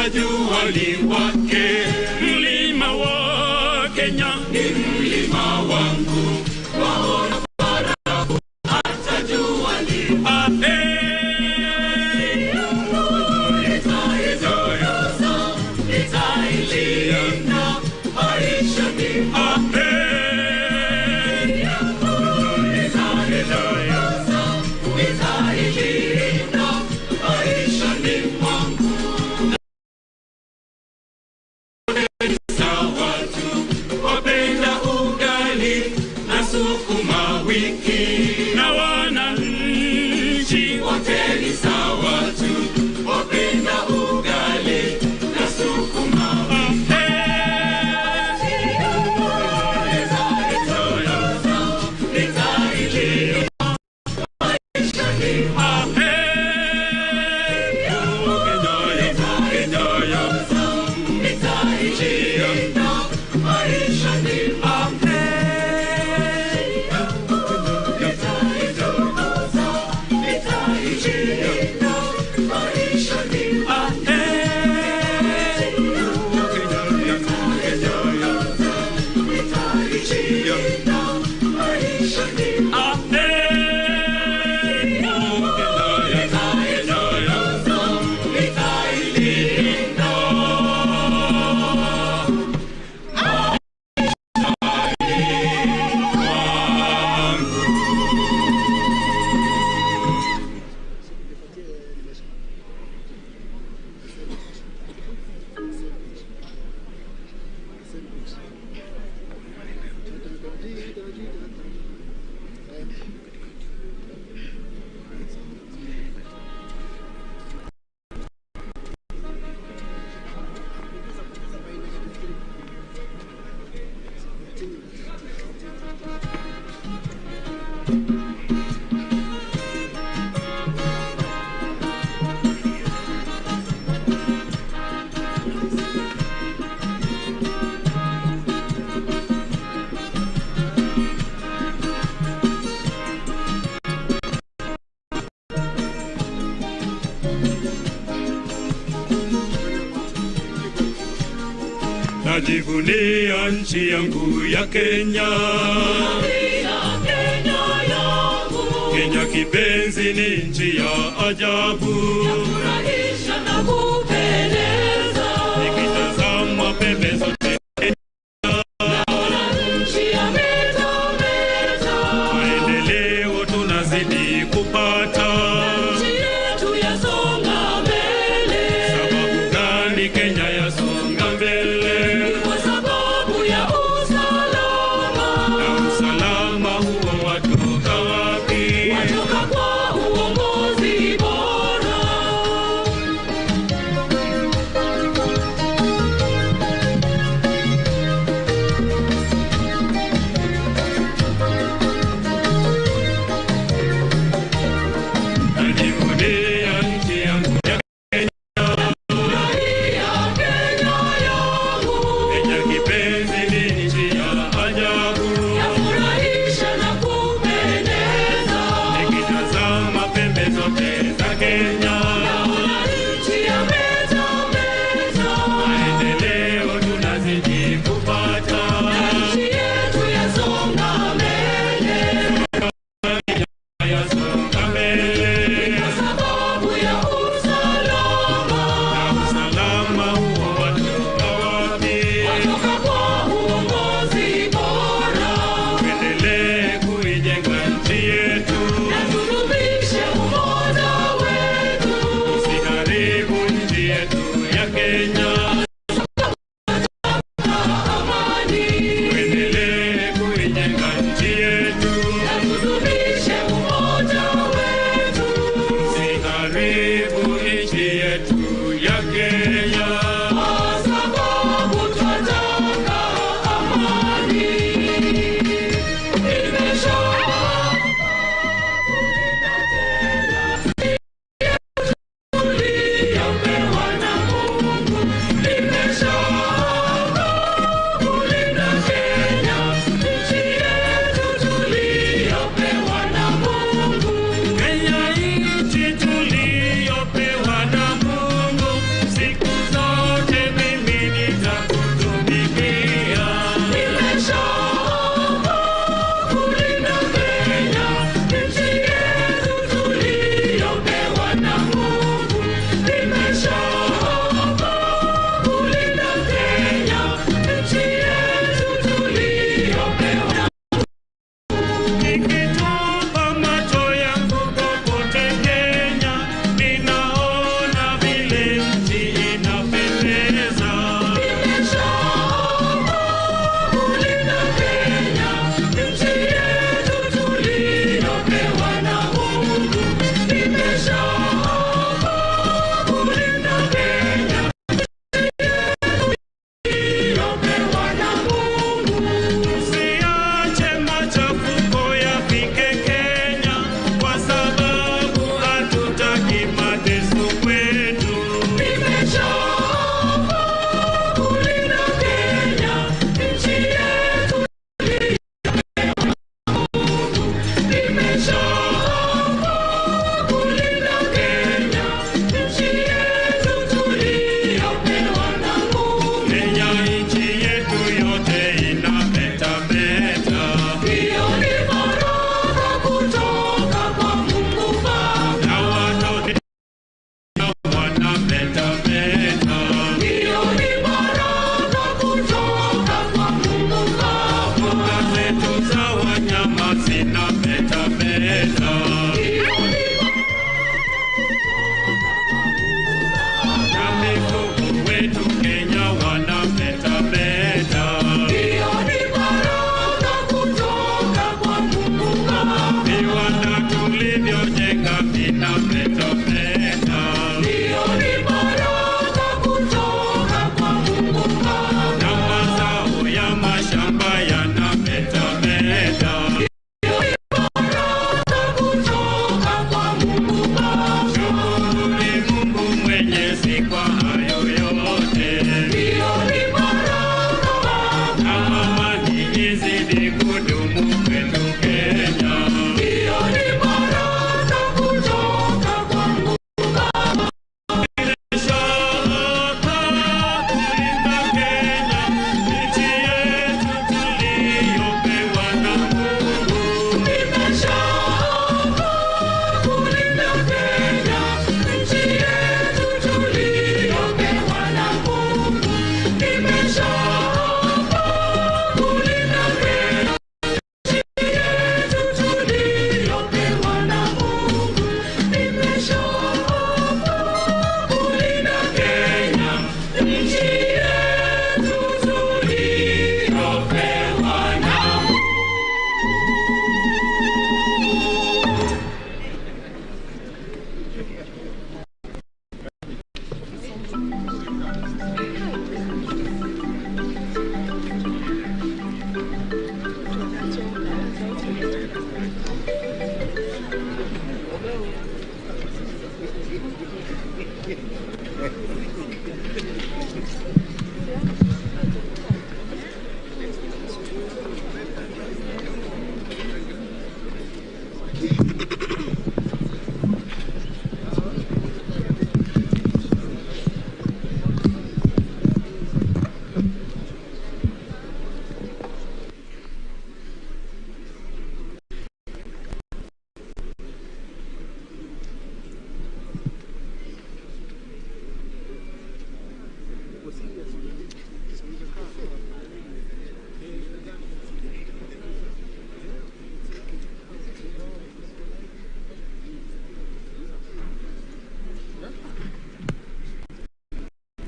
hata jua liwake. Mlima wa Kenya ni mlima wangu, waona barafu hata jua liwake. Na wananchi wote ni sawa tu, wapenda ugali na sukuma wiki. Najivunia nchi yangu ya Kenya, Kenya kipenzi ni nchi ya ajabu, ya na kupendeza. Nikitazama pembe zote naona nchi ya metameta, maendeleo tunazidi kupata, nchi yetu yasonga mbele. Sababu gani Kenya yasonga mbele? Kwa sababu ya usalama. Na usalama huo watoka wapi? Watoka kwa uongozi bora.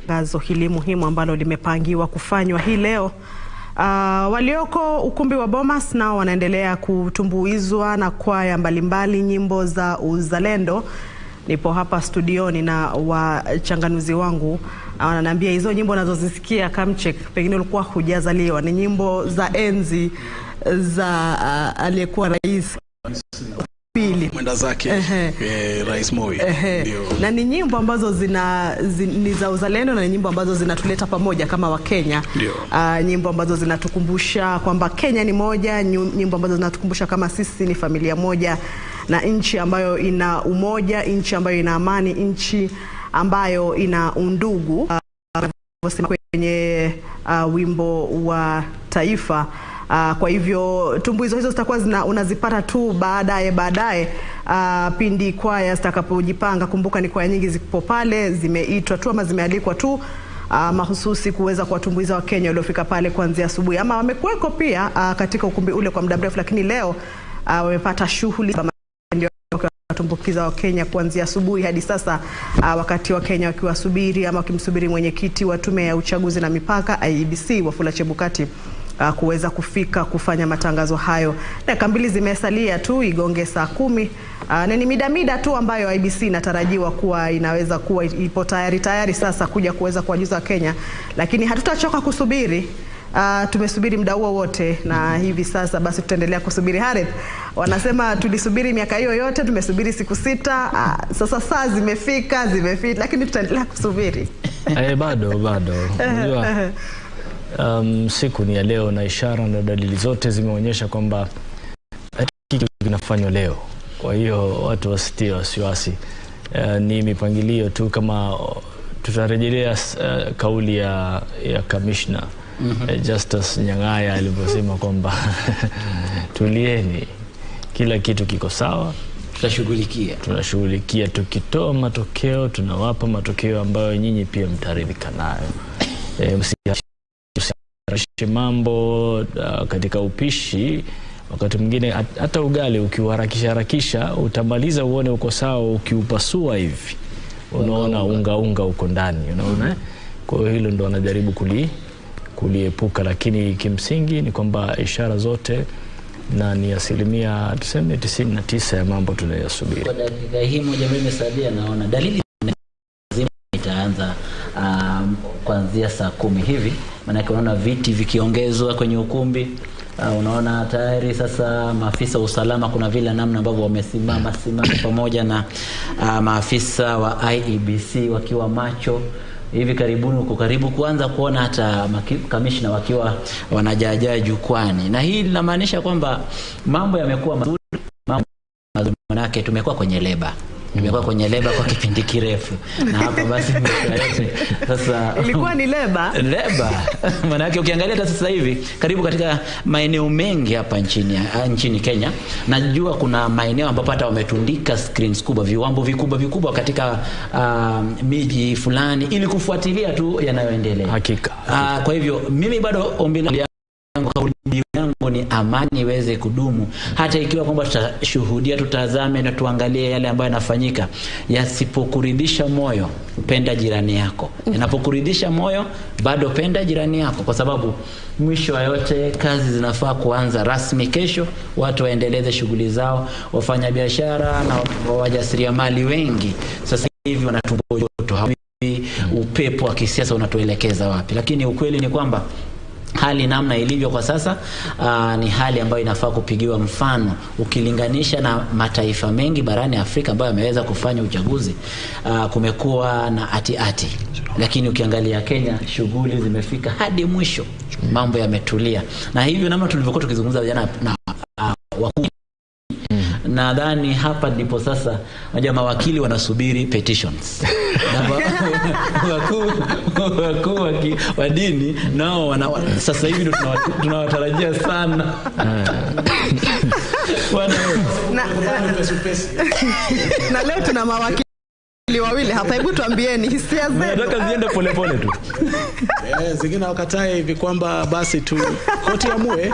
Tangazo hili muhimu ambalo limepangiwa kufanywa hii leo. Walioko ukumbi wa Bomas nao wanaendelea kutumbuizwa na kwaya mbalimbali nyimbo za uzalendo. Nipo hapa studioni na wachanganuzi wangu wananiambia hizo nyimbo nazozisikia Kamchek, pengine ulikuwa hujazaliwa, ni nyimbo za enzi za aliyekuwa rais pili mwenda zake Rais Moi. Ndio. Na ni nyimbo ambazo ni za uzalendo na ni nyimbo ambazo zinatuleta pamoja kama Wakenya. Nyimbo ambazo zinatukumbusha kwamba Kenya ni moja, nyimbo ambazo zinatukumbusha kama sisi ni familia moja na nchi ambayo ina umoja, nchi ambayo ina amani, nchi ambayo ina undugu. Kwenye wimbo wa taifa. Kwa hivyo tumbuizo hizo zitakuwa unazipata tu baadaye pindi kwaya zitakapojipanga. Kumbuka ni kwaya nyingi zipo pale, zimeitwa tu ama zimealikwa tu mahususi kuweza kuwatumbuiza Wakenya waliofika pale kuanzia asubuhi, ama wamekuweko pia katika ukumbi ule kwa muda mrefu, lakini leo wamepata shughuli ndio tumbukiza Wakenya kuanzia asubuhi hadi sasa, wakati Wakenya wakiwasubiri ama wakimsubiri mwenyekiti wa tume ya uchaguzi na mipaka IEBC Wafula Chebukati kuweza kufika kufanya matangazo hayo. Dakika mbili zimesalia tu igonge saa 10. Na ni mida tu ambayo IEBC inatarajiwa kuwa inaweza kuwa ipo tayari sasa kuja kuweza kuwajuza Wakenya, lakini hatutachoka kusubiri. Tumesubiri muda huo wote na hivi sasa basi tutaendelea kusubiri. Harith, wanasema tulisubiri miaka hiyo yote, tumesubiri siku 6, sasa saa zimefika, lakini tutaendelea kusubiri. Bado. Unajua siku ni ya leo na ishara na dalili zote zimeonyesha kwamba kitu kinafanywa leo. Kwa hiyo watu wasitie wasiwasi. Ni mipangilio tu, kama tutarejelea kauli ya commissioner Justus Nyang'aya aliposema kwamba tulieni, kila kitu kiko sawa, tunashughulikia, tukitoa matokeo tunawapa matokeo ambayo nyinyi pia mtaridhika nayo. Msiharakishe mambo katika upishi. Wakati mwingine hata ugali ukiuharakisha utamaliza uone uko sawa, ukiupasua hivi unaona unga uko ndani, unaona. Kwa hiyo hilo ndo wanajaribu kuliepuka, lakini kimsingi ni kwamba ishara zote na ni asilimia tuseme 99 ya mambo tunayosubiri. Kwa dakika hii moja mimi nimesalia, naona dalili itaanza kuanzia saa 10 hivi, maana unaona viti vikiongezwa kwenye ukumbi. Unaona tayari sasa maafisa wa usalama kuna vile namna ambavyo wamesimama pamoja na maafisa wa IEBC wakiwa macho. Hivi karibuni uko karibu kuanza kuona hata kamishna wakiwa wanajaajaa jukwani, na hii linamaanisha kwamba mambo yamekuwa mazuri, manake tumekuwa kwenye leba. Tumekuwa kwenye leba kwa kipindi kirefu. Na hapa basi sasa ilikuwa ni leba. Leba. Maana ukiangalia hata sasa hivi karibu katika maeneo mengi hapa nchini Kenya, najua kuna maeneo ambapo hata wametundika screens kubwa, viwambo vikubwa katika miji fulani ili kufuatilia tu yanayoendelea. Hakika. Kwa hivyo mimi bado ombi langu, kauli yangu ni amani iweze kudumu, hata ikiwa kwamba tutashuhudia, tutazame na tuangalie yale ambayo yanafanyika. Yasipokuridhisha moyo, penda jirani yako. Yanapokuridhisha moyo, bado penda jirani yako, kwa sababu mwisho wa yote kazi zinafaa kuanza rasmi kesho, watu waendeleze shughuli zao, wafanyabiashara na wajasiriamali wengi sasa hivi wanatumbo joto, upepo wa kisiasa unatuelekeza wapi? Lakini ukweli ni kwamba Hali namna ilivyo kwa sasa ni hali ambayo inafaa kupigiwa mfano ukilinganisha na mataifa mengi barani Afrika ambayo yameweza kufanya uchaguzi. Kumekuwa na ati-ati, lakini ukiangalia Kenya shughuli zimefika hadi mwisho, mambo yametulia, na hivyo namna tulivyokuwa tukizungumza jana na wakuu, nadhani hapa ndipo sasa unajua mawakili wanasubiri petitions na wakuu wa dini nao sasa hivi ndio tunawatarajia sana. Na leo tuna mawakili wawili hapa, hebu tuambieni hisia zenu. Nataka ziende pole pole tu. Zingine wakatae hivi kwamba basi tu koti amue.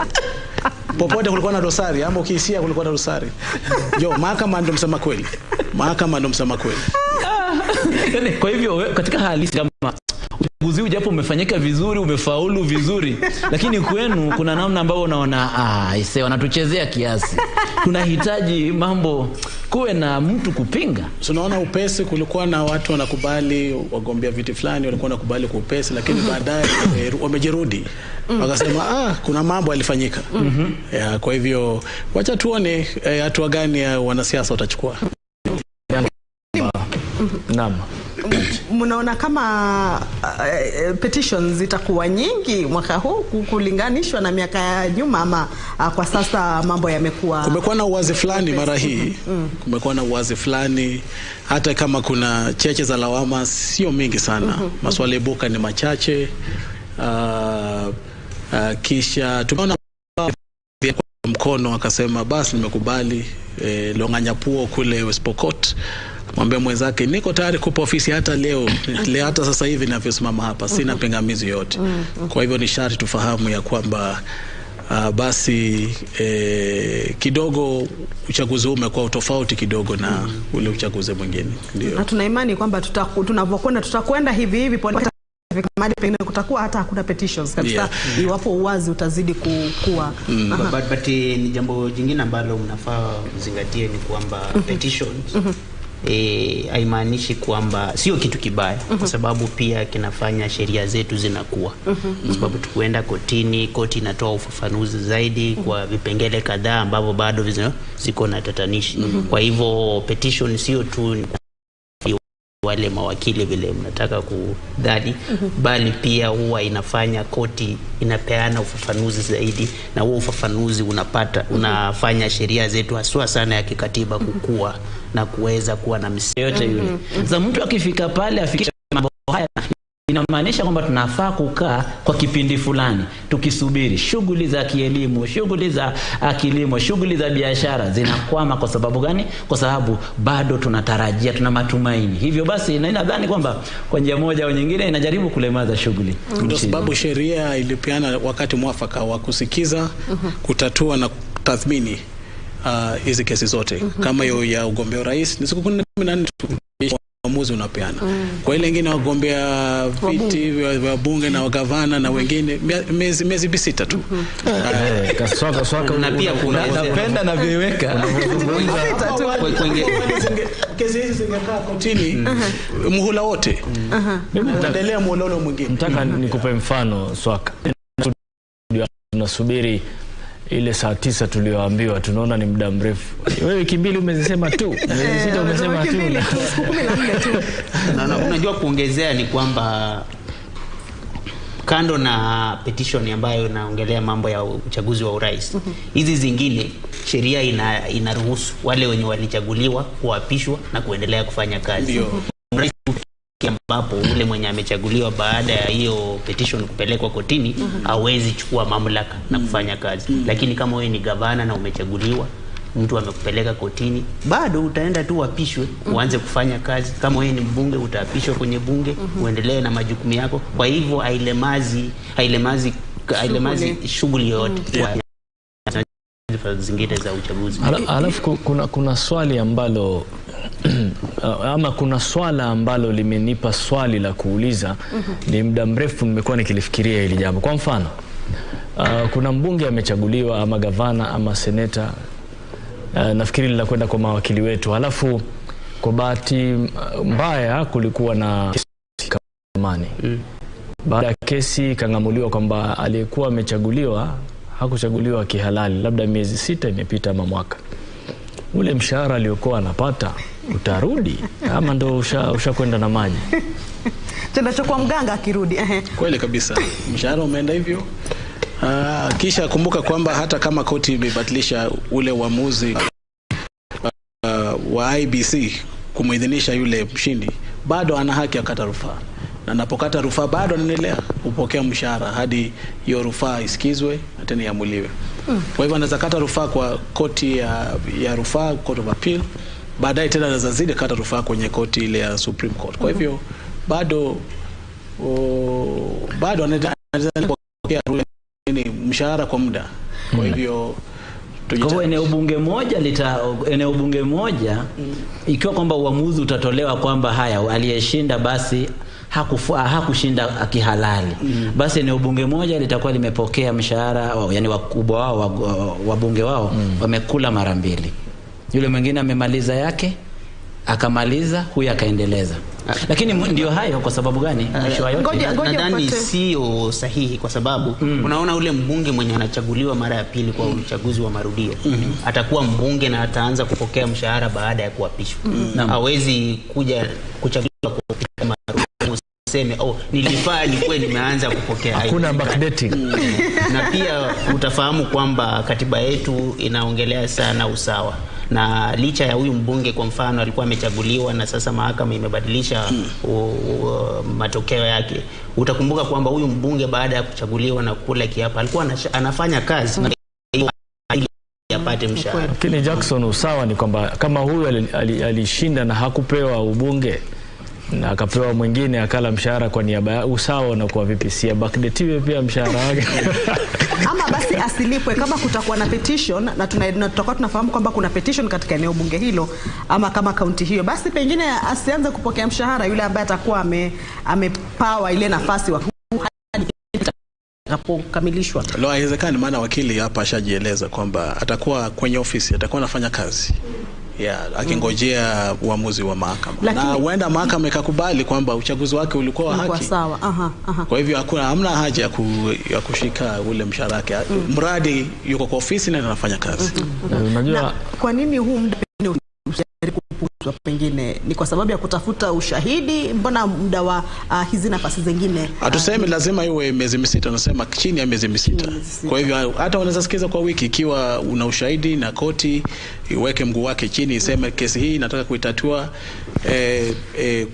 Popote kulikuwa na dosari ama ukihisia kulikuwa na dosari. Jo, mahakama ndio msema kweli. Mahakama ndio msema kweli. Kwa hivyo katika hali kama uchaguzi japo umefanyika vizuri, umefaulu vizuri, lakini kwenu kuna namna ambayo unaona ise wanatuchezea kiasi. Tunahitaji mambo kuwe na mtu kupinga. Tunaona upesi, kulikuwa na watu wanakubali wagombea viti fulani walikuwa wanakubali kwa upesi, lakini baadaye wamejerudi. Wakasema kuna mambo yalifanyika. Ya, kwa hivyo wacha tuone hatua gani wanasiasa watachukua. Naam. Mnaona kama petitions zitakuwa nyingi mwaka huu kulinganishwa na miaka ya nyuma, ama kwa sasa mambo yamekuwa? Kumekuwa na uwazi fulani mara hii. Kumekuwa na uwazi fulani, hata kama kuna cheche za lawama sio mingi sana. Maswali ibuka ni machache. Kisha tumeona mkono akasema basi nimekubali. Longanyapuo kule West Pokot mwambie mwenzake niko tayari kupa ofisi hata leo, hata sasa hivi ninavyosimama hapa sina pingamizi yote. Kwa hivyo ni sharti tufahamu ya kwamba basi kidogo uchaguzi umekuwa tofauti kidogo na ule uchaguzi mwingine. Ndio. Na tuna imani kwamba tunavyokwenda tutakwenda hivi hivi pole mahali pengine kutakuwa hata hakuna petitions kabisa, iwapo uwazi utazidi kukua. But ni jambo jingine ambalo mnafaa mzingatie ni kwamba petitions haimaanishi kwamba sio kitu kibaya, kwa sababu pia kinafanya sheria zetu zinakuwa. Kwa sababu tukienda kotini, koti inatoa ufafanuzi zaidi kwa vipengele kadhaa ambavyo bado ziko na tatanishi. Kwa hivyo petition sio tu wale mawakili vile mnataka kudhani, bali pia huwa inafanya koti inapeana ufafanuzi zaidi, na huo ufafanuzi unapata unafanya sheria zetu haswa sana ya kikatiba kukua na kuweza kuwa na msingi yote yule. Sasa mtu akifika pale afikisha mambo haya, inamaanisha kwamba tunafaa kukaa kwa kipindi fulani tukisubiri shughuli za kielimu, shughuli za kilimo, shughuli za biashara zinakwama. Kwa sababu gani? Kwa sababu bado tunatarajia, tuna matumaini. Hivyo basi nadhani kwamba kwa njia moja au nyingine inajaribu kulemaza shughuli. Ndio sababu sheria ilipeana wakati mwafaka wa kusikiza, kutatua na kutathmini hizi kesi zote. Kama hiyo ya ugombea urais ni siku 14 tu uamuzi unapeana. Kwa ile nyingine wagombea viti vya bunge na wagavana na wengine miezi 6 tu. Kaswaka na pia kuna napenda na viweka kesi hizi zingekaa kotini muhula wote. Endelea muhula ule mwingine. Nataka nikupe mfano Swaka. Tunasubiri ile saa 9 tulioambiwa, tunaona ni muda mrefu. Wewe wiki mbili umezisema tu, miezi 6 umesema tu. Siku 14 tu. Na unajua kuongezea ni kwamba kando na petition ambayo inaongelea mambo ya uchaguzi wa urais, hizi zingine sheria inaruhusu wale wenye walichaguliwa kuapishwa na kuendelea kufanya kazi. Ambapo ule mwenye amechaguliwa baada ya hiyo petition kupelekwa kotini hawezi chukua mamlaka na kufanya kazi. Lakini kama wewe ni gavana na umechaguliwa, mtu amekupeleka kotini, bado utaenda tu uapishwe, uanze kufanya kazi. Kama wewe ni mbunge utaapishwa kwenye bunge, uendelee na majukumu yako. Kwa hivyo hailemazi shughuli yoyote zingine za uchaguzi. Alafu kuna swali ambalo ama kuna swala ambalo limenipa swali la kuuliza. Ni muda mrefu nimekuwa nikilifikiria hili jambo. Kwa mfano, kuna mbunge amechaguliwa ama gavana ama seneta, nafikiri linakwenda kwa mawakili wetu. Alafu kwa bahati mbaya kulikuwa na kesi mahakamani. Baada ya kesi ikang'amuliwa kwamba aliyekuwa amechaguliwa hakuchaguliwa kihalali, labda miezi 6 imepita ama mwaka, ule mshahara aliokuwa anapata utarudi ama ndo ushakwenda na maji? Chendacho kwa mganga akirudi. Kweli kabisa, mshahara umeenda hivyo. Kisha kumbuka kwamba hata kama koti imebatilisha ule uamuzi wa IBC kumuidhinisha yule mshindi, bado ana haki ya kukata rufaa, na anapokata rufaa bado anaendelea kupokea mshahara hadi hiyo rufaa isikizwe na tena iamuliwe. Kwa hivyo anaweza kata rufaa kwa koti ya rufaa, Court of Appeal, baadaye tena anaweza zidi kata rufaa kwenye koti ile ya Supreme Court. Kwa hivyo bado anaweza kupokea mshahara kwa muda. Kwa hivyo Kwa eneo bunge moja ikiwa kwamba uamuzi utatolewa kwamba haya aliyeshinda basi hakushinda kihalali, basi eneo bunge moja litakuwa limepokea mshahara, yani wakubwa wao wabunge wao wamekula mara mbili. Yule mwingine amemaliza yake, akamaliza, huyu akaendeleza. Lakini ndio hayo, kwa sababu gani? Nadhani sio sahihi, kwa sababu unaona ule mbunge mwenye anachaguliwa mara ya pili kwa uchaguzi wa marudio atakuwa mbunge na ataanza kupokea mshahara baada ya kuapishwa. Hawezi kuja kuchaguliwa kwa marudio useme oh, nilifaa nilikuwa nimeanza kupokea. Hakuna backdating. Na pia utafahamu kwamba katiba yetu inaongelea sana usawa. Na licha ya huyu mbunge kwa mfano alikuwa amechaguliwa na sasa mahakama imebadilisha matokeo yake, utakumbuka kwamba huyu mbunge baada ya kuchaguliwa na kula kiapo alikuwa anafanya kazi ili apate mshahara. Lakini Jackson, usawa ni kwamba kama huyu alishinda na hakupewa ubunge na akapewa mwingine akala mshahara kwa niaba ya, usawa unakuwa vipi? Si backdatiwe pia mshahara wake? Ama basi asilipwe kama kutakuwa na petition, na tutakuwa tunafahamu kwamba kuna petition katika eneo bunge hilo ama kama kaunti hiyo, basi pengine asianze kupokea mshahara yule ambaye atakuwa amepawa ile nafasi itakapokamilishwa. Lo, haiwezekani, maana wakili hapa ashajieleza kwamba atakuwa kwenye ofisi, atakuwa anafanya kazi akingojea uamuzi wa mahakama. Na huenda mahakama ikakubali kwamba uchaguzi wake ulikuwa wa haki. Sawa. Kwa hivyo hamna haja ya kushika ule mshahara wake. Mradi yuko kwa ofisi na anafanya kazi. Unajua kwa nini huu muda kupunguzwa? Pengine ni kwa sababu ya kutafuta ushahidi? Mbona muda wa hizi nafasi zingine hatusemi lazima iwe miezi 6, nasema chini ya miezi 6. Kwa hivyo hata unaweza sikiza kwa wiki ikiwa una ushahidi na koti iweke mguu wake chini iseme kesi hii nataka kuitatua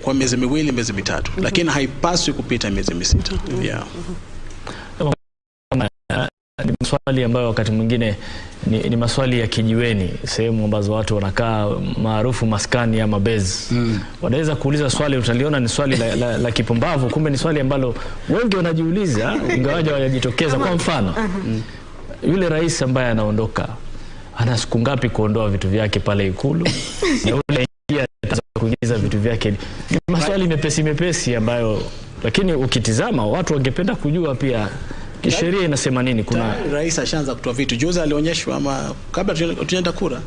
kwa miezi 2, miezi 3, lakini haipaswi kupita miezi 6. Ni maswali ambayo wakati mwingine ni maswali ya kijiweni, sehemu ambazo watu wanakaa maarufu maskani ama base. Wanaweza kuuliza swali utaliona ni swali la kipumbavu, kumbe ni swali ambalo wengi wanajiuliza ingawaje hawajajitokeza. Kwa mfano, yule rais ambaye anaondoka ana siku ngapi kuondoa vitu vyake pale Ikulu? Na yule ataanza kuingiza vitu vyake. Ni maswali mepesi mepesi ambayo, lakini ukitizama watu wangependa kujua pia sheria inasema nini. Kuna rais ashaanza kutoa vitu. Juzi alionyeshwa ama kabla tunaenda kura.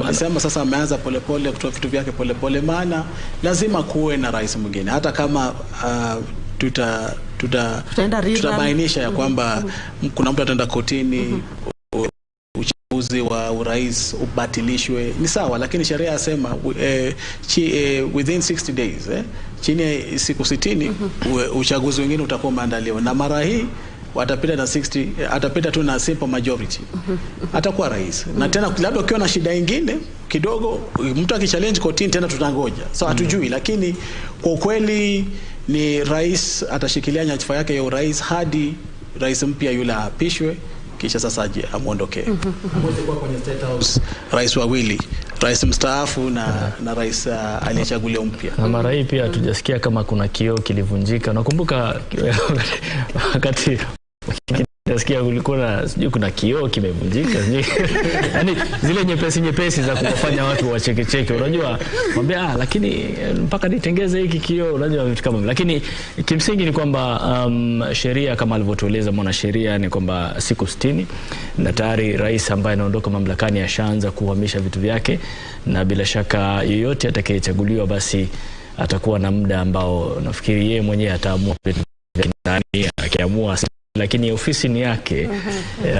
Alisema sasa ameanza polepole kutoa vitu vyake polepole, maana lazima kuwe na rais mwingine. Hata kama tutabainisha ya kwamba kuna mtu ataenda kotini, uchaguzi wa urais ubatilishwe, ni sawa, lakini sheria yasema within 60 days, chini ya siku 60 uchaguzi wengine utakuwa umeandaliwa, na mara hii watapita na 60, atapita tu na simple majority, atakuwa rais. Na tena labda ukiwa na shida nyingine kidogo, mtu akichallenge kotini tena tutangoja. So hatujui, lakini kwa ukweli ni rais atashikilia nyadhifa yake ya urais hadi rais mpya yule aapishwe, kisha sasa aje amuondokee. Hawezi kuwa kwenye State House rais wawili, rais mstaafu na rais aliyechaguliwa mpya. Na mara hii pia hatujasikia kama kuna kioo kilivunjika. Nakumbuka wakati nasikia kulikuwa na sijui kuna kioo kimevunjika sijui. Yaani zile nyepesi nyepesi za kuwafanya watu wachekecheke, unajua mwambia lakini mpaka nitengeze hiki kioo, unajua vitu kama hivyo. Lakini kimsingi ni kwamba sheria kama alivyotueleza mwanasheria ni kwamba siku 60, na tayari rais ambaye anaondoka mamlakani ashaanza kuhamisha vitu vyake, na bila shaka yeyote atakayechaguliwa basi atakuwa na muda ambao nafikiri yeye mwenyewe ataamua vitu vyake. ndani akiamua, lakini ofisi ni yake,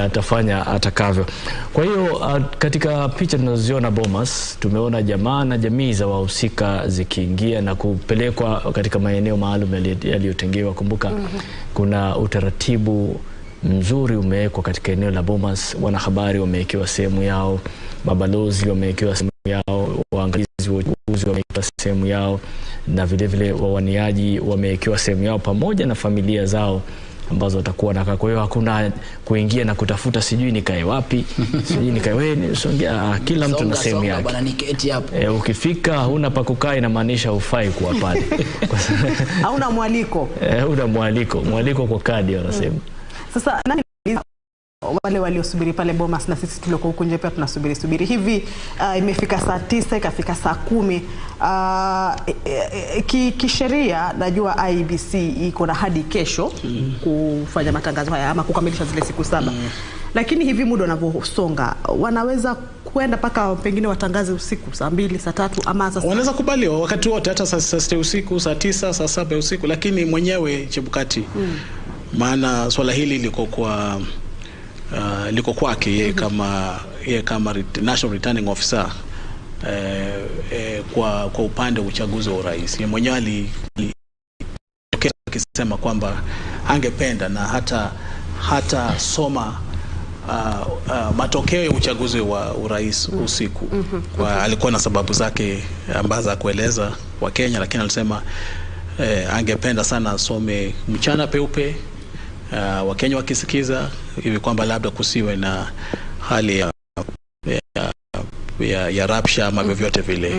atafanya atakavyo. Kwa hiyo katika picha tunazoziona Bomas, tumeona jamaa na jamii za wahusika zikiingia na kupelekwa katika maeneo maalum yaliyotengewa. Kumbuka kuna utaratibu mzuri umewekwa katika eneo la Bomas. Wanahabari wamewekewa sehemu yao, mabalozi wamewekewa sehemu yao, waangalizi wa uchaguzi wamewekewa sehemu yao, na vile vile wawaniaji wamewekewa sehemu yao pamoja na familia zao ambazo watakuwa nakaa. Kwa hiyo hakuna kuingia na kutafuta sijui nikae wapi, sijui nikae wewe, songea, kila mtu na sehemu yake. Bwana niketi hapo. Ukifika huna pa kukaa inamaanisha hufai kuwa pale. Hauna mwaliko. Huna mwaliko, mwaliko kwa kadi wanasema. Sasa nani wale waliosubiri pale Bomas na sisi tulioko huku nje pia tunasubiri subiri hivi. Imefika saa 9 ikafika saa 10. Kisheria najua IEBC iko na hadi kesho kufanya matangazo haya ama kukamilisha zile siku 7. Lakini hivi muda unavyosonga wanaweza kwenda paka pengine watangaze usiku saa 2, saa 3 ama saa wanaweza kubaliwa wakati wote, hata saa 6 usiku, saa 9, saa 7 usiku, lakini mwenyewe Chebukati maana swala hili liko kwa liko kwake yeye kama National Returning Officer kwa upande wa uchaguzi wa urais. Yeye mwenyewe alitokea akisema kwamba angependa na hata soma matokeo ya uchaguzi wa urais usiku. Kwa alikuwa na sababu zake ambazo hakueleza wa Kenya, lakini alisema angependa sana asome mchana peupe, Wakenya wakisikiza hivi kwamba labda kusiwe na hali ya rapsha ama vyovyote vile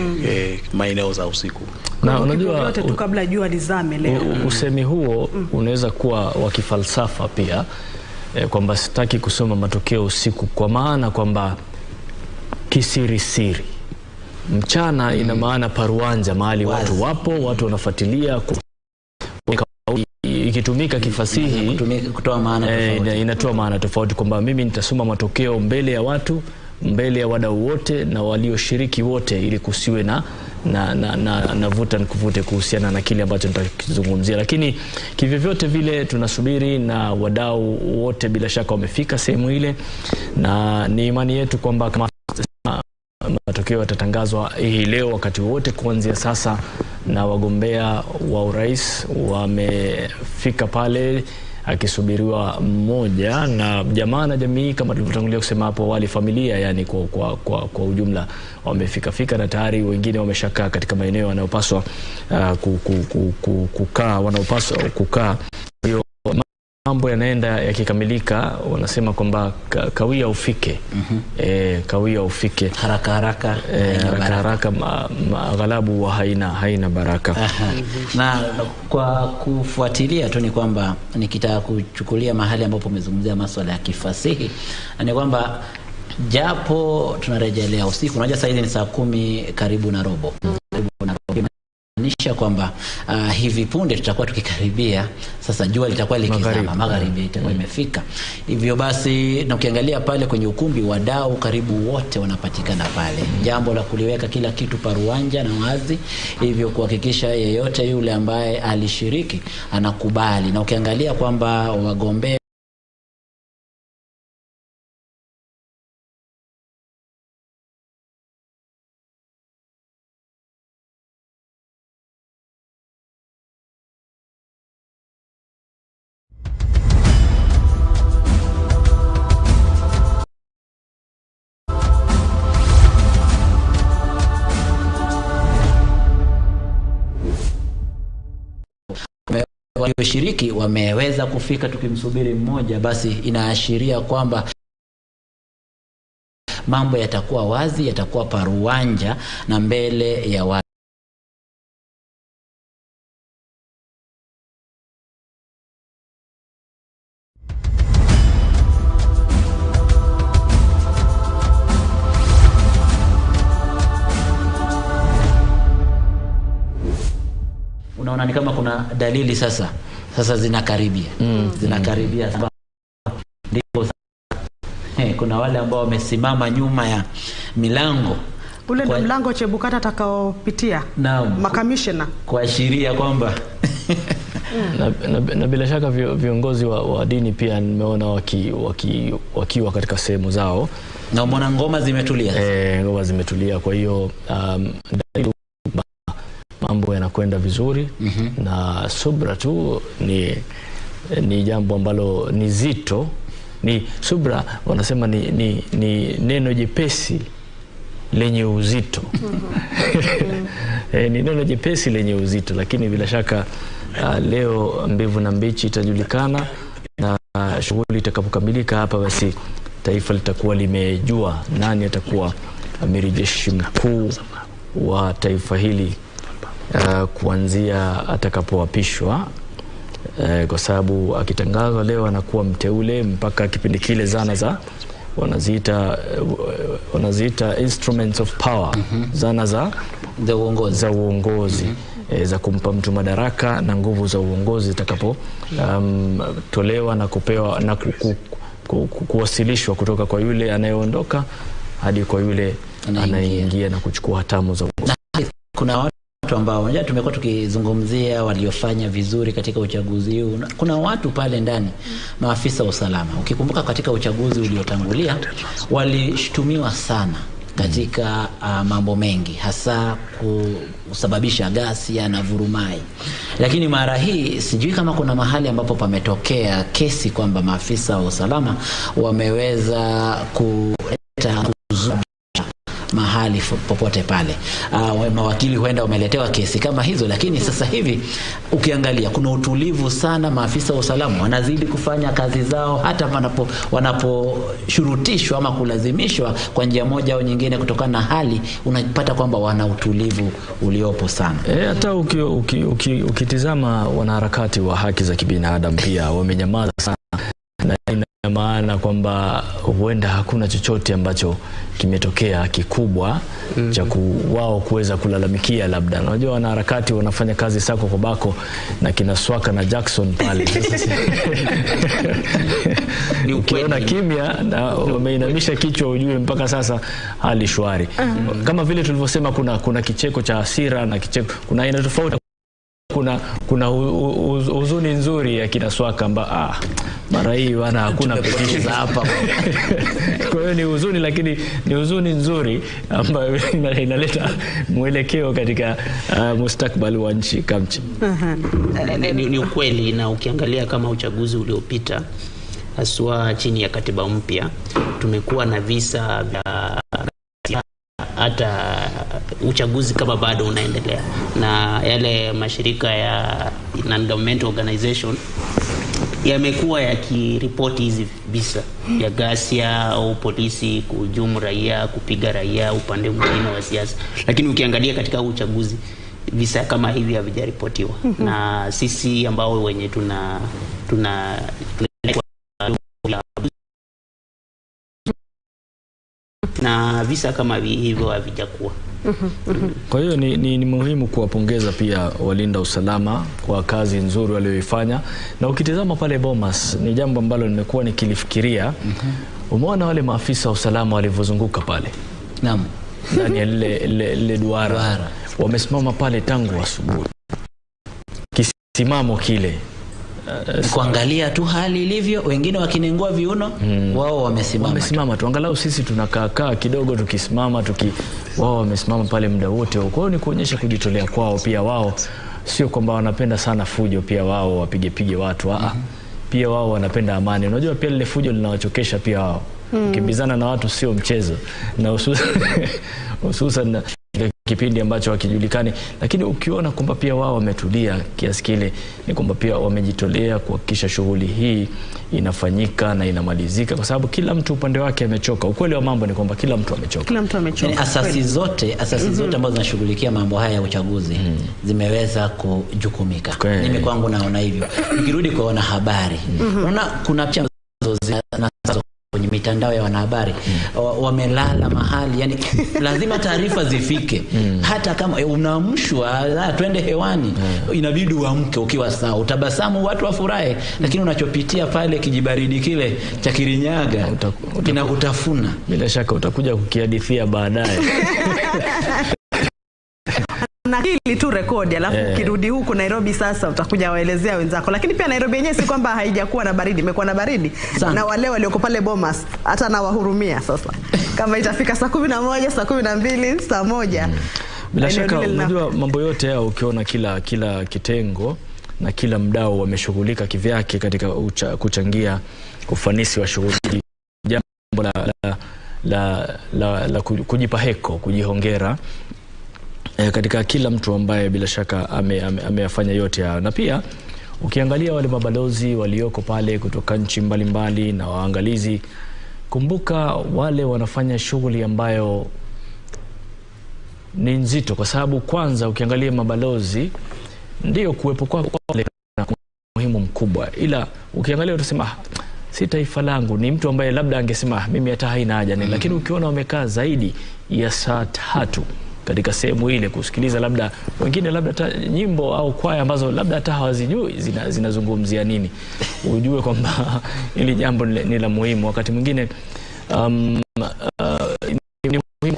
maeneo za usiku. Na unajua tu kabla jua lizame leo. Usemi huo unaweza kuwa wa kifalsafa pia, kwamba sitaki kusoma matokeo usiku kwa maana kwamba kisirisiri. Mchana ina maana paruanja, mahali watu wapo, watu wanafuatilia. Ikitumika kifasihi kutoa maana tofauti. Inatoa maana tofauti kwamba mimi nitasoma matokeo mbele ya watu, mbele ya wadau wote na walioshiriki wote, ili kusiwe na vuta nikuvute kuhusiana na kile ambacho nitakizungumzia. Lakini kivyovyote vile tunasubiri na wadau wote bila shaka wamefika sehemu ile, na ni imani yetu kwamba kama matokeo yatatangazwa hii leo wakati wote kuanzia sasa, na wagombea wa urais wamefika pale akisubiriwa mmoja, na jamaa na jamii kama tulivyotangulia kusema hapo awali, familia yani kwa ujumla wamefika fika, na tayari wengine wameshakaa katika maeneo wanayopaswa kukaa, wanaopaswa kukaa. Hiyo mambo yanaenda yakikamilika, wanasema kwamba kawia ufike. Kawia ufike haraka haraka, haraka haraka aghalabu wa haina baraka. Na kwa kufuatilia tu ni kwamba nikitaka kuchukulia mahali ambapo umezungumzia masuala ya kifasihi ni kwamba japo tunarejelea usiku, unajua sasa hizi ni saa 10 karibu na robo. Maanisha kwamba hivi punde tutakuwa tukikaribia sasa, jua litakuwa likizama, magharibi itakuwa imefika. Hivyo basi, na ukiangalia pale kwenye ukumbi, wadau karibu wote wanapatikana pale. Jambo la kuliweka kila kitu paruanja na wazi, hivyo kuhakikisha yeyote yule ambaye alishiriki anakubali. Na ukiangalia kwamba wagombea walioshiriki wameweza kufika, tukimsubiri mmoja, basi inaashiria kwamba mambo yatakuwa wazi, yatakuwa paruanja na mbele ya watu. Unaona ni kama kuna dalili sasa zinakaribia. Zinakaribia. Ndipo kuna wale ambao wamesimama nyuma ya milango. Ule ndio mlango Chebukati atakaopitia. Naam. Makamishna kuashiria kwamba Na bila shaka viongozi wa dini pia nimeona wakiwa katika sehemu zao, Na umeona ngoma zimetulia. Ngoma zimetulia. Kwa hiyo dalili kwamba mambo yanakwenda vizuri na subra tu ni jambo ambalo ni zito. Ni subra wanasema ni neno jepesi lenye uzito. Ni neno jepesi lenye uzito, lakini bila shaka leo mbivu na mbichi itajulikana, na shughuli itakapokamilika hapa, basi taifa litakuwa limejua nani atakuwa amiri jeshi mkuu wa taifa hili kuanzia atakapoapishwa. Kwa sababu akitangazwa leo anakuwa mteule mpaka kipindi kile zana za wanaziita instruments of power, zana za za uongozi, za kumpa mtu madaraka na nguvu za uongozi zitakapo tolewa na kupewa na kuwasilishwa kutoka kwa yule anayeondoka hadi kwa yule anayeingia na kuchukua hatamu za uongozi. Kuna watu ambao unajua tumekuwa tukizungumzia waliofanya vizuri katika uchaguzi huu. Kuna watu pale ndani, maafisa wa usalama. Ukikumbuka katika uchaguzi uliotangulia walishtumiwa sana katika mambo mengi, hasa kusababisha ghasia na vurumai. Lakini mara hii sijui kama kuna mahali ambapo pametokea kesi kwamba maafisa wa usalama wameweza kuleta mahali popote pale. Mawakili huenda wameletewa kesi kama hizo, lakini sasa hivi ukiangalia kuna utulivu sana. Maafisa wa usalama wanazidi kufanya kazi zao hata wanaposhurutishwa ama kulazimishwa kwa njia moja au nyingine kutokana na hali, unapata kwamba wana utulivu uliopo sana. Hata ukitizama wanaharakati wa haki za kibinadamu pia wamenyamaza sana, na ina maana kwamba huenda hakuna chochote ambacho kimetokea kikubwa cha wao kuweza kulalamikia. Labda unajua wanaharakati wanafanya kazi sako kwa bako na kina Swaka na Jackson pale. Ukiona kimya na wameinamisha kichwa, ujue mpaka sasa hali shwari. Kama vile tulivyosema, kuna kicheko cha hasira na kicheko, kuna aina tofauti. Kuna huzuni nzuri ya kina Swaka amba mara hii bwana hakuna petition hapa. Kwa hiyo ni huzuni, lakini ni huzuni nzuri ambayo inaleta mwelekeo katika mustakabali wa nchi kamchi. Ni ukweli, na ukiangalia kama uchaguzi uliopita haswa chini ya katiba mpya tumekuwa na visa vya hata uchaguzi kama bado unaendelea, na yale mashirika ya non-governmental organization yamekuwa yakiripoti hizi visa ya ghasia au polisi kuhujumu raia, kupiga raia upande mwingine wa siasa. Lakini ukiangalia katika uchaguzi visa kama hivi havijaripotiwa. Na sisi ambao wenye tuna na visa kama hivyo havijakuwa. Kwa hiyo ni muhimu kuwapongeza pia walinda usalama kwa kazi nzuri walioifanya. Na ukitizama pale Bomas, ni jambo ambalo nimekuwa nikilifikiria. Umeona wale maafisa wa usalama walivyozunguka pale. Naam. Ndani ya lile duara. Wamesimama pale tangu asubuhi. Kisimamo kile kuangalia tu hali ilivyo, wengine wakinengua viuno, wao wamesimama. Wamesimama tu. Angalau sisi tunakaa kidogo tukisimama, wao wamesimama pale muda wote. Kwa hiyo ni kuonyesha kujitolea kwao pia wao. Sio kwamba wanapenda sana fujo pia wao wapige watu. Pia wao wanapenda amani. Unajua pia lile fujo linawachokesha pia wao. Kukimbizana na watu sio mchezo, na hususan kipindi ambacho hakijulikani. Lakini ukiona kwamba pia wao wametulia kiasi kile, ni kwamba pia wamejitolea kuhakikisha shughuli hii inafanyika na inamalizika, kwa sababu kila mtu upande wake amechoka. Ukweli wa mambo ni kwamba kila mtu amechoka. Kila mtu amechoka. Yani, asasi zote ambazo zinashughulikia mambo haya ya uchaguzi zimeweza kujukumika. Mimi kwangu naona hivyo. Nikirudi kwa wanahabari, unaona kuna picha ambazo kwenye mitandao ya wanahabari wamelala mahali, yani lazima taarifa zifike. Hata kama unaamshwa twende hewani, inabidi uamke ukiwa sawa, utabasamu, watu wafurahi, lakini unachopitia pale kijibaridi kile cha Kirinyaga kinakutafuna. Bila shaka utakuja kukihadithia baadaye. Unanakili tu rekodi alafu ukirudi huku Nairobi sasa utakuja waelezea wenzako. Lakini pia Nairobi yenyewe si kwamba haijakuwa na baridi, imekuwa na baridi. Sana. Na wale walioko pale Bomas hata nawahurumia sasa. Kama itafika saa 11, saa 12, saa 1. Bila Eneo shaka lile lina- unajua mambo yote haya ukiona kila kitengo na kila mdau wameshughulika kivyake katika kuchangia ufanisi wa shughuli, jambo la kujipa heko, kujihongera katika kila mtu ambaye bila shaka ameyafanya yote hayo. Na pia ukiangalia wale mabalozi walioko pale kutoka nchi mbalimbali na waangalizi, kumbuka wale wanafanya shughuli ambayo ni nzito, kwa sababu kwanza ukiangalia mabalozi ndio kuwepo kwao pale na umuhimu mkubwa, ila ukiangalia utasema "Ah, si taifa langu." Ni mtu ambaye labda angesema "Ah, mimi hata haina haja ni," lakini ukiona wamekaa zaidi ya saa 3 katika sehemu ile kusikiliza labda wengine labda hata nyimbo au kwaya ambazo labda hata hawazijui zinazungumzia nini, ujue kwamba hili jambo ni la muhimu. Wakati mwingine ni muhimu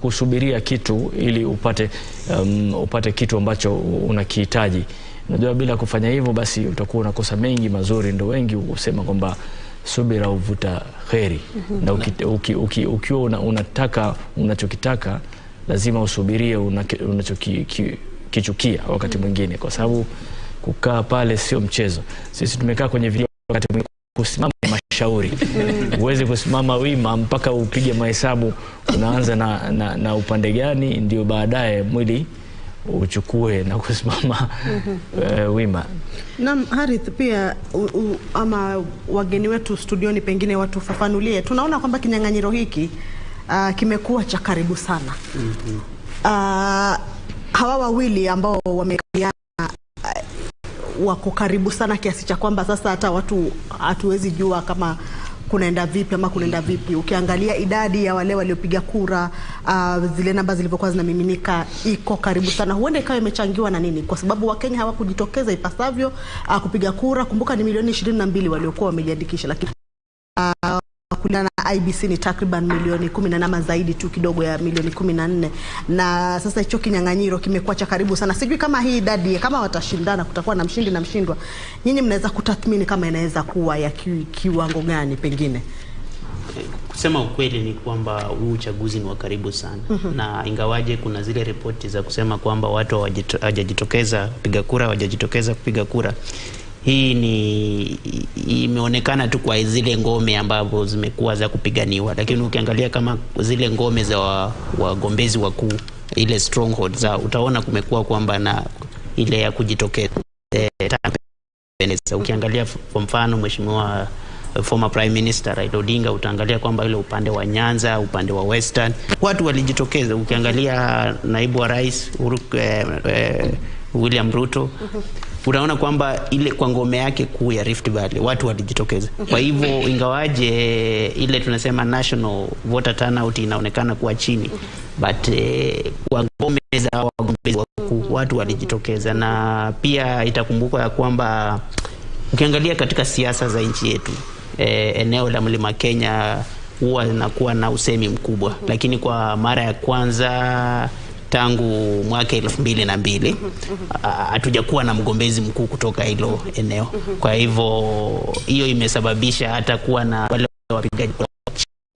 kusubiria kitu ili upate kitu ambacho unakihitaji. Unajua, bila kufanya hivyo basi utakuwa unakosa mengi mazuri. Ndio wengi husema kwamba subira huvuta kheri, na ukiwa unataka unachokitaka lazima usubirie unachokichukia wakati mwingine, kwa sababu kukaa pale sio mchezo. Sisi tumekaa kwenye video wakati mwingine kusimama mashauri, huwezi kusimama wima mpaka upige mahesabu, unaanza na upande gani ndio baadaye mwili uchukue na kusimama wima. Naam, Harith, pia ama wageni wetu studioni pengine watufafanulie. Tunaona kwamba kinyang'anyiro hiki kimekuwa cha karibu sana. Hawa wawili ambao wamekaliana wako karibu sana kiasi cha kwamba sasa hata watu hatuwezi jua kama kunaenda vipi ama kunaenda vipi. Ukiangalia idadi ya wale waliopiga kura, zile namba zilivyokuwa zinamiminika iko karibu sana. Huenda ikawa imechangiwa na nini? Kwa sababu Wakenya hawakujitokeza ipasavyo kupiga kura. Kumbuka ni milioni 22 waliokuwa wamejiandikisha, lakini kulingana na IBC ni takriban milioni 18 zaidi tu kidogo ya milioni 14. Na sasa hicho kinyang'anyiro kimekuwa cha karibu sana. Sijui kama hii idadi kama watashindana kutakuwa na mshindi na mshindwa. Nyinyi mnaweza kutathmini kama inaweza kuwa ya kiwango gani pengine? Kusema ukweli ni kwamba huu uchaguzi ni wa karibu sana. Na ingawaje kuna zile ripoti za kusema kwamba watu hawajajitokeza kupiga kura, hawajajitokeza kupiga kura, hii ni imeonekana tu kwa zile ngome ambazo zimekuwa za kupiganiwa, lakini ukiangalia kama zile ngome za wagombezi wakuu, ile stronghold za, utaona kumekuwa kwamba na ile ya kujitokeza. Ukiangalia kwa mfano Mheshimiwa former Prime Minister Raila Odinga, utaangalia kwamba ile upande wa Nyanza, upande wa Western watu walijitokeza. Ukiangalia naibu wa rais William Ruto, unaona kwamba ile kwa ngome yake kuu ya Rift Valley watu walijitokeza. Kwa hivyo ingawaje ile tunasema national voter turnout inaonekana kuwa chini, but kwa ngome za wagombezi wakuu watu walijitokeza. Na pia itakumbukwa ya kwamba ukiangalia katika siasa za nchi yetu, eneo la Mlima Kenya huwa linakuwa na usemi mkubwa, lakini kwa mara ya kwanza tangu mwaka 2002 hatujakuwa na mgombezi mkuu kutoka hilo eneo. Kwa hivyo hiyo imesababisha hata kuwa na wale wapigaji kura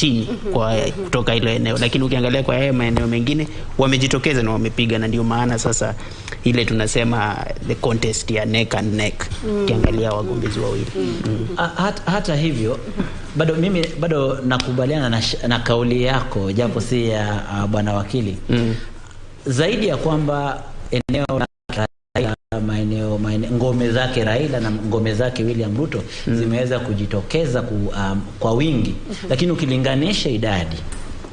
chini kwa kutoka hilo eneo, lakini ukiangalia kwa haya maeneo mengine wamejitokeza na wamepiga, na ndio maana sasa ile tunasema the contest ya neck and neck, ukiangalia wagombezi wawili. Hata hivyo bado mimi bado nakubaliana na kauli yako, japo si ya bwana wakili. Zaidi ya kwamba eneo la Raila, maeneo ngome zake Raila na ngome zake William Ruto zimeweza kujitokeza kwa wingi, lakini ukilinganisha idadi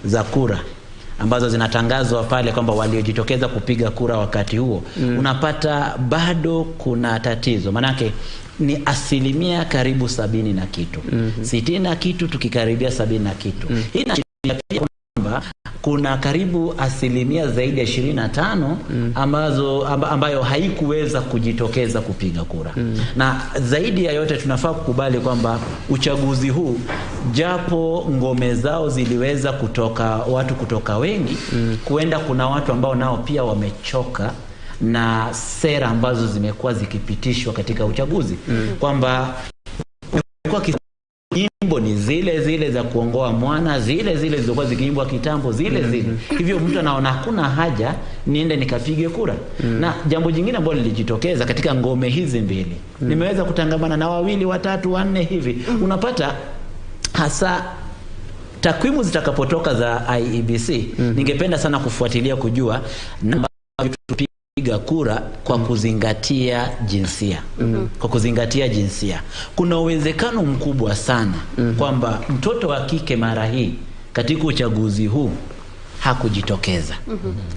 za kura ambazo zinatangazwa pale kwamba waliojitokeza kupiga kura wakati huo, unapata bado kuna tatizo. Manake ni asilimia karibu 70 na kitu, 60 na kitu, tukikaribia 70 na kitu. Hii inaashiria pia kwamba kwamba kuna karibu asilimia zaidi ya 25 ambayo haikuweza kujitokeza kupiga kura. Na zaidi ya yote tunafaa kukubali kwamba uchaguzi huu, japo ngome zao ziliweza kutoka watu kutoka wengi, kuenda kuna watu ambao nao pia wamechoka na sera ambazo zimekuwa zikipitishwa katika uchaguzi, kwamba nyimbo ni zile zile za kuongoa mwana, zile zile zilizokuwa zikiimbwa kitambo, zile zile. Hivyo mtu anaona hakuna haja niende nikapige kura. Na jambo jingine ambalo lilijitokeza katika ngome hizi mbili, nimeweza kutangamana na wawili, watatu, wanne hivi, unapata hasa takwimu zitakapotoka za IEBC, ningependa sana kufuatilia kujua namba piga kura kwa kuzingatia jinsia. Kwa kuzingatia jinsia, kuna uwezekano mkubwa sana kwamba mtoto wa kike mara hii katika uchaguzi huu hakujitokeza.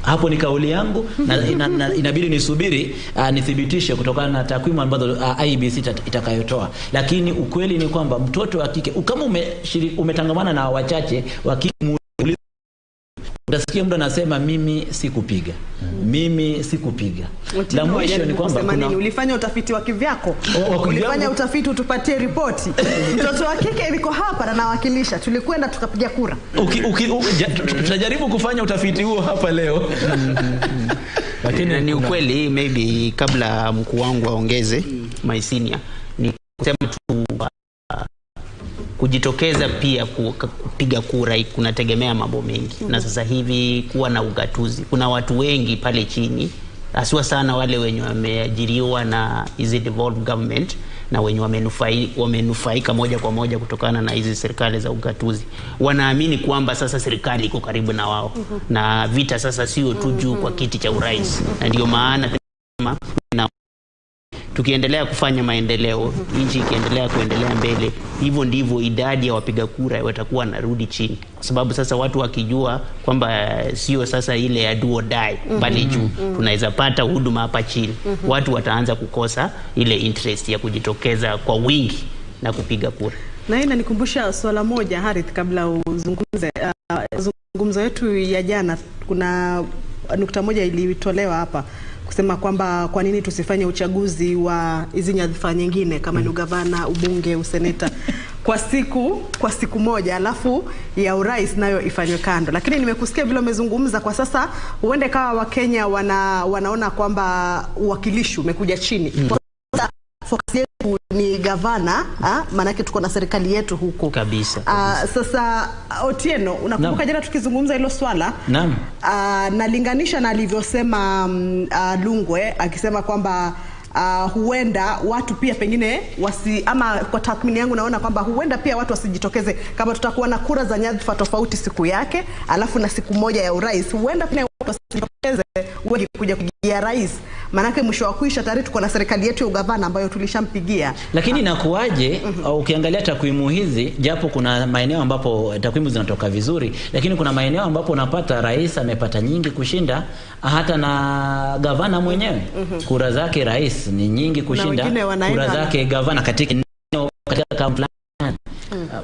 Hapo ni kauli yangu na inabidi nisubiri nithibitishe kutokana na takwimu ambazo IEBC itakayotoa. Lakini ukweli ni kwamba mtoto wa kike kama umetangamana na wachache wa kike, utasikia mtu anasema mimi sikupiga. Mimi sikupiga. La mwisho ni kwamba kuna... ulifanya utafiti wa kivyako. Ulifanya utafiti utupatie ripoti. Mtoto wa kike yuko hapa na nawakilisha. Tulikwenda tukapiga kura. Tutajaribu kufanya utafiti huo hapa leo. Lakini ni ukweli, maybe kabla mkuu wangu aongeze, my senior, ni kusema tu kujitokeza pia kupiga kura kunategemea mambo mengi. Na sasa hivi kuwa na ugatuzi, kuna watu wengi pale chini, haswa sana wale wenye wameajiriwa na hizi devolved government na wenye wamenufaika moja kwa moja kutokana na hizi serikali za ugatuzi, wanaamini kwamba sasa serikali iko karibu na wao. Na vita sasa sio tu juu kwa kiti cha urais, na ndio maana na tukiendelea kufanya maendeleo, nchi ikiendelea kuendelea mbele, hivyo ndivyo idadi ya wapiga kura watakuwa narudi chini, kwa sababu sasa watu wakijua kwamba sio sasa ile ya do or die bali juu tunaweza pata huduma hapa chini, watu wataanza kukosa ile interest ya kujitokeza kwa wingi na kupiga kura. Na hii inanikumbusha swala moja, Harith, kabla uzungumze. Zungumzo yetu ya jana, kuna nukta moja ilitolewa hapa kusema kwamba kwa nini tusifanye uchaguzi wa hizi nyadhifa nyingine kama ni ugavana, ubunge, useneta kwa siku moja, alafu ya urais nayo ifanywe kando. Lakini nimekusikia vile umezungumza kwa sasa, huende kawa Wakenya wanaona kwamba uwakilishi umekuja chini. Kwa focus yetu ni gavana, maanake tuko na serikali yetu huko kabisa. Sasa Otieno, unakumbuka jana tukizungumza hilo swala? Naam. Nalinganisha na alivyosema Lungwe akisema kwamba huenda watu pia pengine ama kwa tathmini yangu naona kwamba huenda pia watu wasijitokeze kama tutakuwa na kura za nyadhifa tofauti siku yake, alafu na siku moja ya urais, huenda pia watu wasijitokeze wengi kuja kupigia rais, manake mwisho wa kuisha tayari tuko na serikali yetu ya ugavana ambayo tulishampigia. Lakini inakuwaje ukiangalia takwimu hizi, japo kuna maeneo ambapo takwimu zinatoka vizuri, lakini kuna maeneo ambapo unapata rais amepata nyingi kushinda hata na gavana mwenyewe. Kura zake rais ni nyingi kushinda kura zake gavana katika kaunti fulani.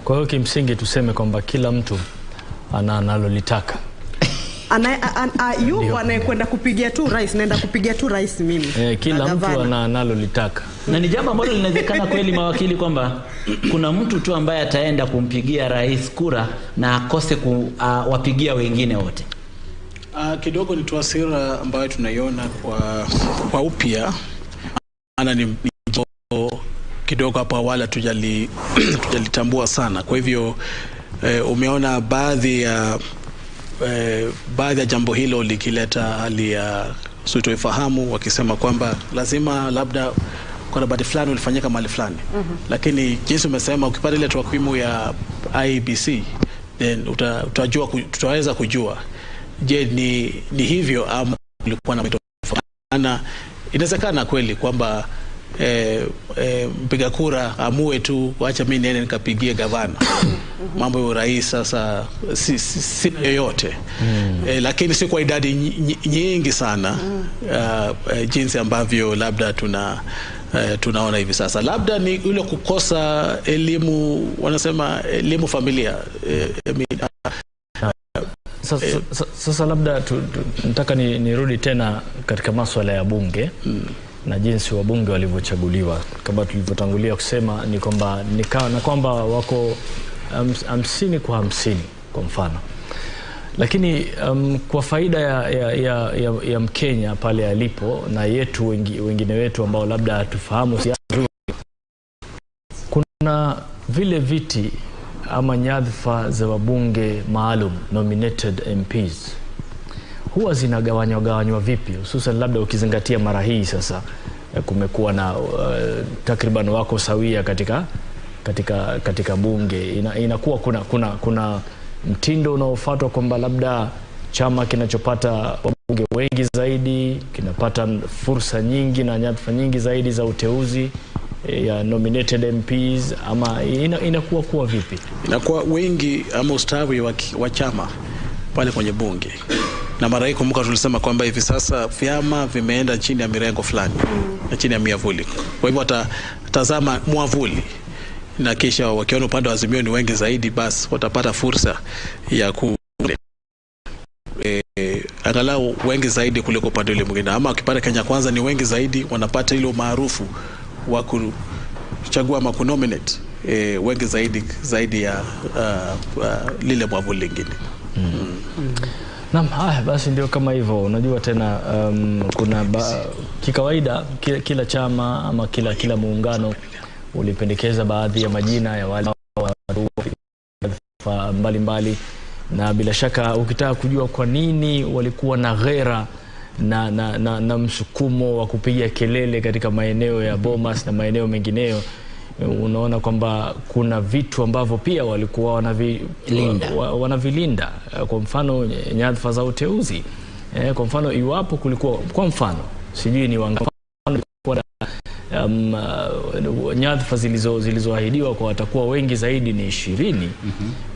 Kwa hiyo kimsingi tuseme kwamba kila mtu ana analolitaka. Yuko anayekwenda kupigia tu rais, naenda kupigia tu rais mimi. Kila mtu ana analolitaka. Na ni jambo ambalo linawezekana kweli mawakili, kwamba kuna mtu tu ambaye ataenda kumpigia rais kura na akose kuwapigia wengine wote. Kidogo ni taswira ambayo tunaiona kwa upya. Maana ni kidogo hapo awali tujalitambua sana. Kwa hivyo umeona baadhi ya jambo hilo likileta hali ya sitoifahamu, wakisema kwamba lazima labda ukarabati fulani ulifanyika mahali fulani. Lakini jinsi umesema, ukipata ile takwimu ya IEBC then utajua, tutaweza kujua je ni hivyo ama kulikuwa na tofauti. Inawezekana kweli kwamba mpiga kura amue tu, acha mimi niende nikapigie gavana. Mambo ya urais sasa si yoyote. Lakini si kwa idadi nyingi sana jinsi ambavyo labda tunaona hivi sasa. Labda ni ile kukosa elimu, wanasema elimu familia. Sasa labda nataka nirudi tena katika masuala ya bunge na jinsi wabunge walivyochaguliwa. Kama tulivyotangulia kusema ni kwamba na kwamba wako 50 kwa 50 kwa mfano. Lakini kwa faida ya Mkenya pale alipo na yetu wengine wetu ambao labda hatufahamu siasa, kuna vile viti ama nyadhifa za wabunge maalum, nominated MPs, huwa zinagawanywa vipi, hususan labda ukizingatia mara hii sasa kumekuwa na takriban wako sawia katika bunge. Inakuwa kuna mtindo unaofuatwa kwamba labda chama kinachopata wabunge wengi zaidi kinapata fursa nyingi na nyadhifa nyingi zaidi za uteuzi ya nominated MPs, ama inakuwa kuwa vipi? Inakuwa wengi ama ustawi wa chama pale kwenye bunge. Na mara hii kumbuka tulisema kwamba hivi sasa vyama vimeenda chini ya mirengo fulani na chini ya miavuli. Kwa hivyo watatazama mwavuli, na kisha wakiona upande wa Azimio ni wengi zaidi, basi watapata fursa ya ku angalau wengi zaidi kuliko upande ule mwingine. Ama wakipata Kenya Kwanza ni wengi zaidi, wanapata ile umaarufu wa kuchagua ama kunominate wengi zaidi ya lile mwavuli lingine. Naam, haya basi ndio kama hivyo. Unajua tena kuna kikawaida kila chama ama kila muungano ulipendekeza baadhi ya majina ya wale mbalimbali, na bila shaka ukitaka kujua kwa nini walikuwa na ghera na msukumo wa kupiga kelele katika maeneo ya Bomas na maeneo mengineyo, unaona kwamba kuna vitu ambavyo pia walikuwa wanavilinda. Kwa mfano nyadhifa za uteuzi, kwa mfano iwapo kulikuwa, kwa mfano sijui ni wangapi nyadhifa zilizoahidiwa kwa watakuwa wengi zaidi ni 20,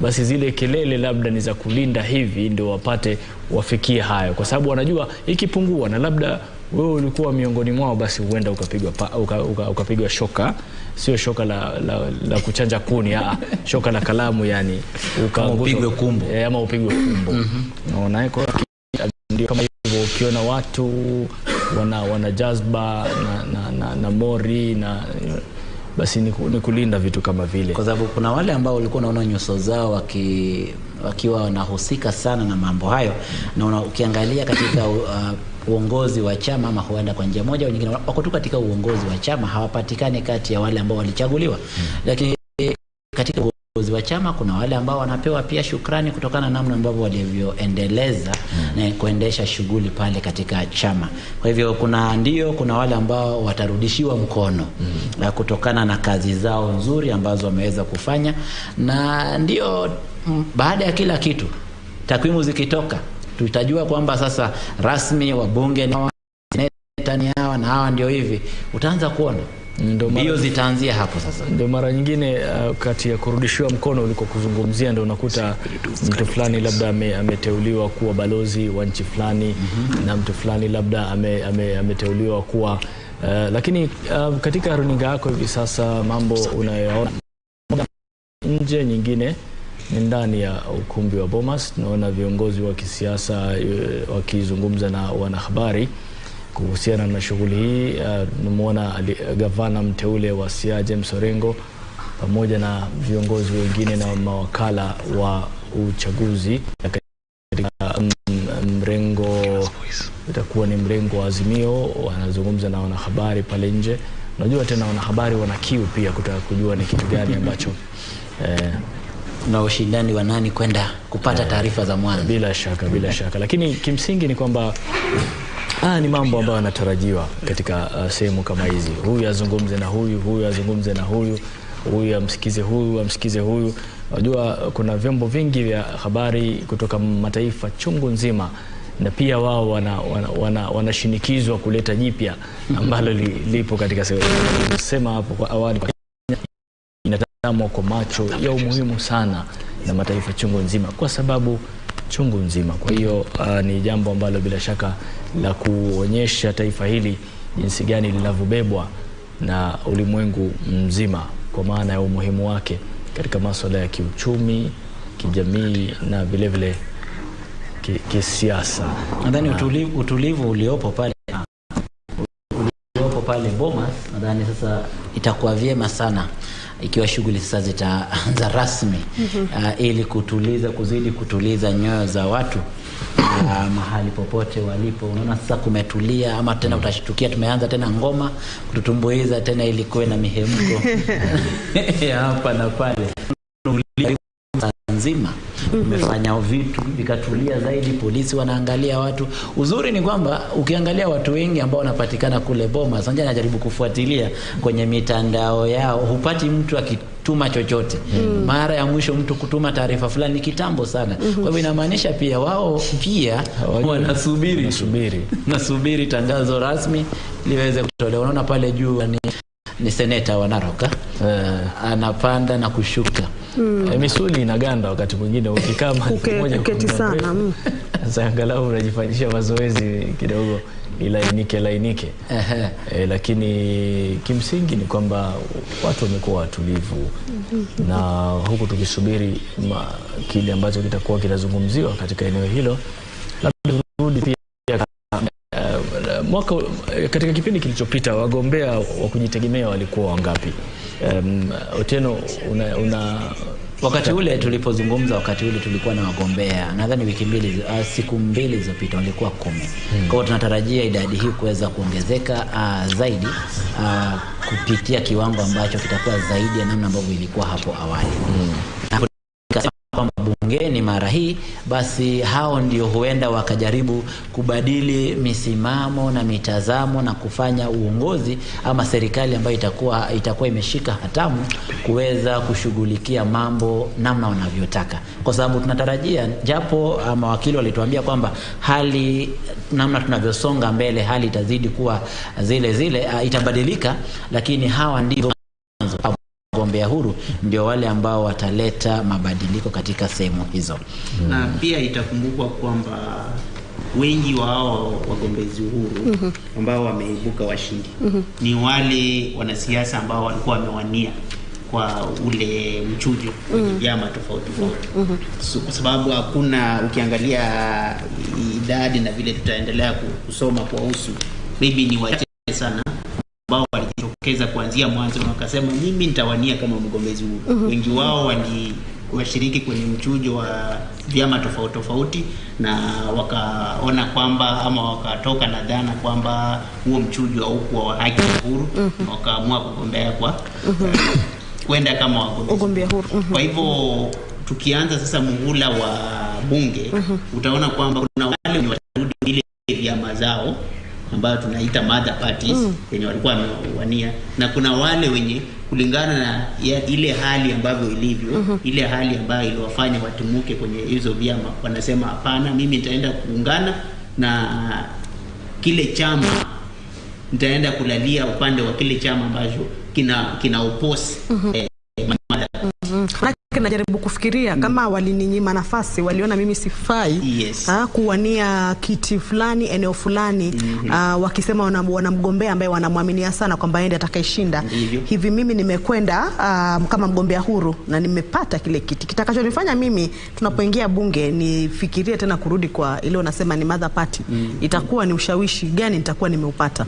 basi zile kelele labda ni za kulinda hivi ndio wapate wafikie hayo, kwa sababu wanajua ikipungua na labda wewe ulikuwa miongoni mwao, basi huenda ukapigwa shoka, sio shoka la kuchanja kuni, shoka la kalamu, yani upigwe kumbo, ama upigwe kumbo. Unaona, kwa ndio kama hivyo ukiona watu wana jazba na mori na basi ni kulinda vitu kama vile, kwa sababu kuna wale ambao walikuwa unaona nyuso zao wakiwa wanahusika sana na mambo hayo, na ukiangalia katika uongozi wa chama, ama huenda kwa njia moja au nyingine wako tu katika uongozi wa chama, hawapatikani kati ya wale ambao walichaguliwa. Lakini katika uongozi wa chama kuna wale ambao wanapewa pia shukrani kutokana na namna ambavyo walivyoendeleza na kuendesha shughuli pale katika chama. Kwa hivyo kuna wale ambao watarudishiwa mkono kutokana na kazi zao nzuri ambazo wameweza kufanya, na ndio baada ya kila kitu takwimu zikitoka tutajua kwamba sasa rasmi wabunge ni seneta ni hawa na hawa ndio hivi. Utaanza kuona ndio zitaanzia hapo sasa. Ndio mara nyingine kati ya kurudishiwa mkono uliko kuzungumzia, ndio unakuta mtu fulani labda ameteuliwa kuwa balozi wa nchi fulani, na mtu fulani labda ameteuliwa kuwa lakini katika runinga yako hivi sasa mambo unayoona nje, nyingine ni ndani ya ukumbi wa Bomas. Tunaona viongozi wa kisiasa wakizungumza na wanahabari kuhusiana na shughuli hii. Tunamuona gavana mteule wa Siaya James Orengo pamoja na viongozi wengine na mawakala wa uchaguzi katika mrengo, itakuwa ni mrengo wa Azimio, wanazungumza na wanahabari pale nje. Unajua tena wanahabari wana kiu pia kutaka kujua ni kitu gani ambacho na ushindani wa nani kwenda kupata taarifa za mwanzo. Bila shaka, bila shaka. Lakini kimsingi ni kwamba ni mambo ambayo yanatarajiwa katika sehemu kama hizi. Huyu azungumze na huyu, huyu azungumze na huyu, huyu amsikize huyu, amsikize huyu. Unajua kuna vyombo vingi vya habari kutoka mataifa chungu nzima, na pia wao wanashinikizwa kuleta jipya ambalo lipo katika sehemu. Sema hapo kwa awali, inatazamwa kwa macho ya umuhimu sana na mataifa chungu nzima, kwa sababu chungu nzima. Kwa hiyo ni jambo ambalo bila shaka la kuonyesha taifa hili jinsi gani linavyobebwa na ulimwengu mzima, kwa maana ya umuhimu wake katika masuala ya kiuchumi, kijamii na vile vile kisiasa. Nadhani utulivu uliopo pale Bomas, nadhani sasa itakuwa vyema sana ikiwa shughuli sasa zitaanza rasmi ili kuzidi kutuliza nyoyo za watu mahali popote walipo. Unaona sasa kumetulia, ama tena utashtukia tumeanza tena ngoma kututumbuiza tena ili kuwe na mihemko ya hapa na pale. Nzima umefanya vitu vikatulia zaidi, polisi wanaangalia watu. Uzuri ni kwamba ukiangalia watu wengi ambao wanapatikana kule Bomas, sasa najaribu kufuatilia kwenye mitandao yao, hupati mtu akituma chochote. Mara ya mwisho mtu kutuma taarifa fulani kitambo sana. Kwa hivyo inamaanisha pia wao pia wanasubiri tangazo rasmi liweze kutolewa. Unaona pale juu ni seneta wa Narok anapanda na kushuka. Misuli inaganda wakati mwingine ukikaa mahali kuketi sana. Sasa angalau unajifanyisha mazoezi kidogo ilainike. Lakini kimsingi ni kwamba watu wamekuwa watulivu na huku tukisubiri kile ambacho kitakuwa kinazungumziwa katika eneo hilo. Labda turudi pia mwaka katika kipindi kilichopita wagombea wa kujitegemea walikuwa wangapi? Otieno, una wakati ule tulipozungumza, wakati ule tulikuwa na wagombea nadhani wiki mbili, siku mbili zilizopita walikuwa 10. Kwa hiyo tunatarajia idadi hii kuweza kuongezeka zaidi kupitia kiwango ambacho kitakuwa zaidi ya namna ambavyo ilikuwa hapo awali. Kwamba bungeni mara hii basi hao ndio huenda wakajaribu kubadili misimamo na mitazamo na kufanya uongozi ama serikali ambayo itakuwa imeshika hatamu kuweza kushughulikia mambo namna wanavyotaka. Kwa sababu tunatarajia, japo mawakili walituambia kwamba hali namna tunavyosonga mbele hali itazidi kuwa zile itabadilika, lakini hawa ndio wagombea huru ndio wale ambao wataleta mabadiliko katika sehemu hizo. Na pia itakumbukwa kwamba wengi wa hao wagombezi huru ambao wameibuka washindi ni wale wanasiasa ambao walikuwa wamewania kwa ule mchujo kwenye vyama tofauti tofauti. So, kwa sababu hakuna, ukiangalia idadi na vile tutaendelea kusoma kwa usu, maybe ni wachache sana ambao walijitokeza kuanzia mwanzo na wakasema mimi nitawania kama mgombezi huru. Wengi wao washiriki kwenye mchujo wa vyama tofauti tofauti na wakaona kwamba ama wakatoka na dhana kwamba huo mchujo haukuwa wa haki huru, na wakaamua kugombea kwa kwenda kama wagombea huru. Kwa hivyo tukianza sasa muhula wa bunge utaona kwamba kuna wale watarudi ile vyama zao ambayo tunaita mother parties yenye walikuwa wamewania, na kuna wale wenye kulingana na ile hali ambavyo ilivyo, ile hali ambayo iliwafanya watumuke kwenye hizo vyama, wanasema hapana, mimi nitaenda kuungana na kile chama, nitaenda kulalia upande wa kile chama ambacho kina oppose mother. Najaribu kufikiria kama walininyima nafasi, waliona mimi sifai kuwania kiti fulani eneo fulani, wakisema wanamgombea ambaye wanamwaminia sana kwamba yeye ndiye atakayeshinda. Hivi mimi nimekwenda kama mgombea huru na nimepata kile kiti, kitakachonifanya mimi tunapoingia bunge nifikirie tena kurudi kwa ile unasema ni mother party, itakuwa ni ushawishi gani nitakuwa nimeupata?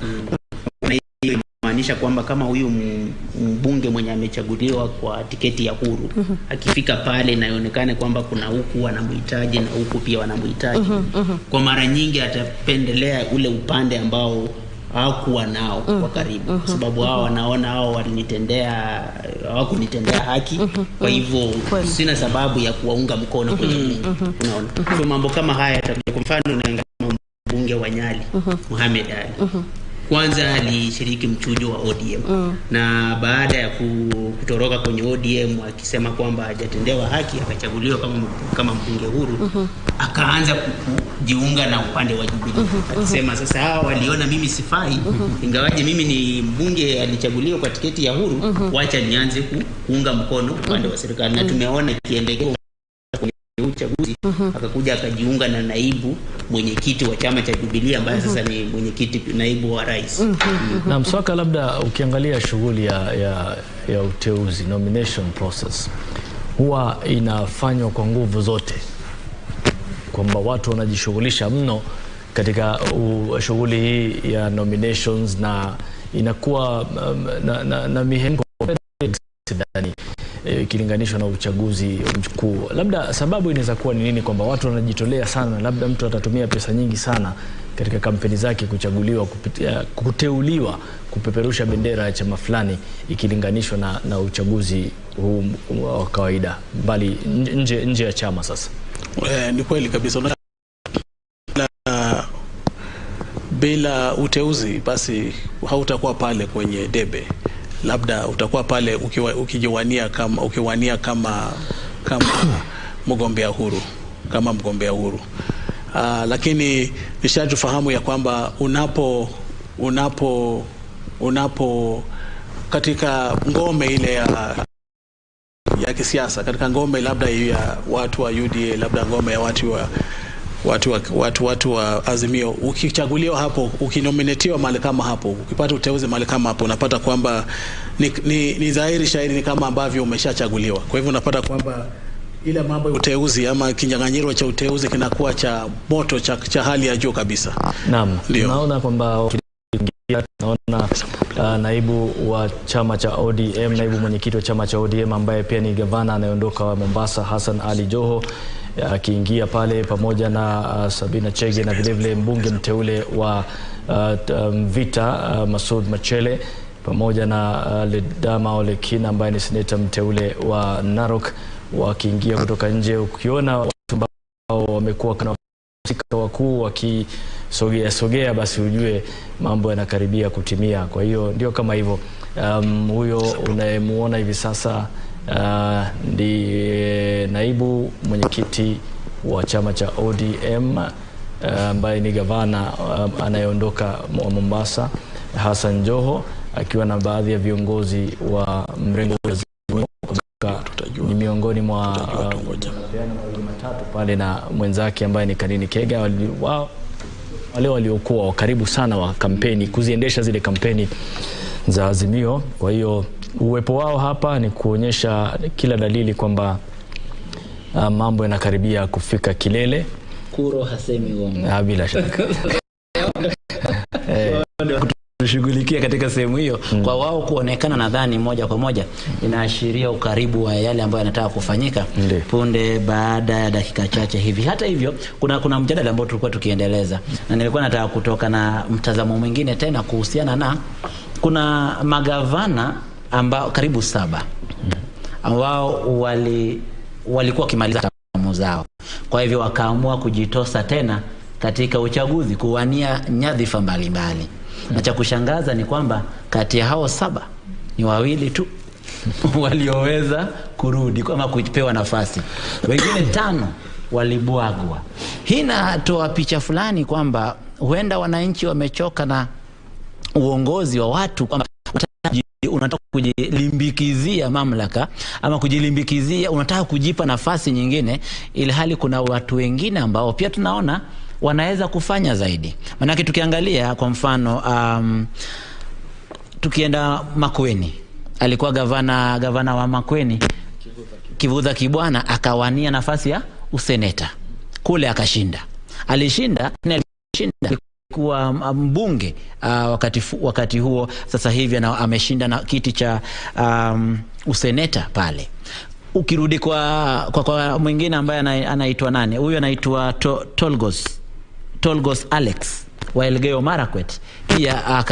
Maanisha kwamba kama huyu mbunge mwenye amechaguliwa kwa tiketi ya huru akifika pale na ionekane kwamba kuna huku wanamhitaji na huku pia wanamhitaji, kwa mara nyingi atapendelea ule upande ambao hawakuwa nao kwa karibu, kwa sababu hao wanaona hao walinitendea, hawakunitendea haki, kwa hivyo sina sababu ya kuwaunga mkono kwenye bunge. Unaona, so mambo kama haya, kwa mfano unaangalia mbunge wa Nyali Mohamed Ali, kwanza alishiriki mchujo wa ODM na baada ya kutoroka kwenye ODM akisema kwamba hajatendewa haki, akachaguliwa kama mbunge huru, akaanza kujiunga na upande wa Jubilee akisema sasa hawa waliona mimi sifai, ingawaje mimi ni mbunge alichaguliwa kwa tiketi ya huru, wacha nianze kuunga mkono upande wa serikali. Na tumeona ikiendelea kwenye uchaguzi akakuja akajiunga na naibu mwenyekiti wa chama cha Jubilee ambaye sasa ni mwenyekiti naibu wa rais. Na Mswaka, labda ukiangalia shughuli ya uteuzi, nomination process, huwa inafanywa kwa nguvu zote kwamba watu wanajishughulisha mno katika shughuli hii ya nominations na inakuwa na mihemko ndani ikilinganishwa na uchaguzi mkuu. Labda sababu inaweza kuwa ni nini kwamba watu wanajitolea sana, labda mtu atatumia pesa nyingi sana katika kampeni zake kuchaguliwa, kuteuliwa kupeperusha bendera ya chama fulani ikilinganishwa na uchaguzi huu wa kawaida bali nje ya chama. Sasa ni kweli kabisa, bila uteuzi basi hautakuwa pale kwenye debe, labda utakuwa pale ukijiwania kama ukiwania kama mgombea huru, kama mgombea huru. Lakini nishatufahamu ya kwamba unapo katika ngome ile ya kisiasa, katika ngome labda ya watu wa UDA, labda ngome ya watu wa Azimio, ukichaguliwa hapo, ukinominatiwa mahali kama hapo, ukipata uteuzi mahali kama hapo, unapata kwamba ni dhahiri shahiri ni kama ambavyo umeshachaguliwa. Kwa hivyo unapata kwamba ile mambo ya uteuzi ama kinyang'anyiro cha uteuzi kinakuwa cha moto, cha hali ya juu kabisa. Naam, naona kwamba naona naibu wa chama cha ODM, naibu mwenyekiti wa chama cha ODM ambaye pia ni gavana anayeondoka wa Mombasa, Hassan Ali Joho akiingia pale pamoja na Sabina Chege na vile vile mbunge mteule wa Mvita Masoud Machele pamoja na Ledama Olekina ambaye ni seneta mteule wa Narok wakiingia kutoka nje. Ukiona watu ambao wamekuwa kana wakuu wakisogea sogea, basi ujue mambo yanakaribia kutimia. Kwa hiyo ndio kama hivyo. Huyo unayemuona hivi sasa ndiye naibu mwenyekiti wa chama cha ODM ambaye ni gavana anayeondoka wa Mombasa, Hassan Joho, akiwa na baadhi ya viongozi wa mrengo ni miongoni mwa matatu pale na mwenzake ambaye ni Kanini Kega, wale waliokuwa karibu sana wa kampeni, kuziendesha zile kampeni za Azimio. Kwa hiyo uwepo wao hapa ni kuonyesha kila dalili kwamba mambo yanakaribia kufika kilele. Kuro hasemi uongo. Bila shaka. Tushughulikia katika sehemu hiyo. Kwa wao kuonekana nadhani moja kwa moja inaashiria ukaribu wa yale ambayo yanataka kufanyika punde baada ya dakika chache hivi. Hata hivyo kuna mjadala ambao tulikuwa tukiendeleza na nilikuwa nataka kutoka na mtazamo mwingine tena kuhusiana na kuna magavana ambao karibu 7 ambao walikuwa wakimaliza tamu zao. Kwa hivyo wakaamua kujitosa tena katika uchaguzi kuwania nyadhifa mbalimbali. Na cha kushangaza ni kwamba kati ya hao 7 ni 2 tu walioweza kurudi kama kupewa nafasi. Wengine 5 walibwagwa. Hii inatoa picha fulani kwamba huenda wananchi wamechoka na uongozi wa watu, kwamba unataka kujilimbikizia mamlaka ama kujilimbikizia, unataka kujipa nafasi nyingine, ilhali kuna watu wengine ambao pia tunaona wanaweza kufanya zaidi. Maanake tukiangalia kwa mfano tukienda Makueni, alikuwa gavana wa Makueni Kivutha Kibwana, akawania nafasi ya useneta kule akashinda. Alishinda kuwa mbunge wakati huo. Sasa hivi ameshinda na kiti cha useneta pale. Ukirudi kwa mwingine ambaye anaitwa nani? Huyu anaitwa Tolgos Alex wa Elgeyo Marakwet, pia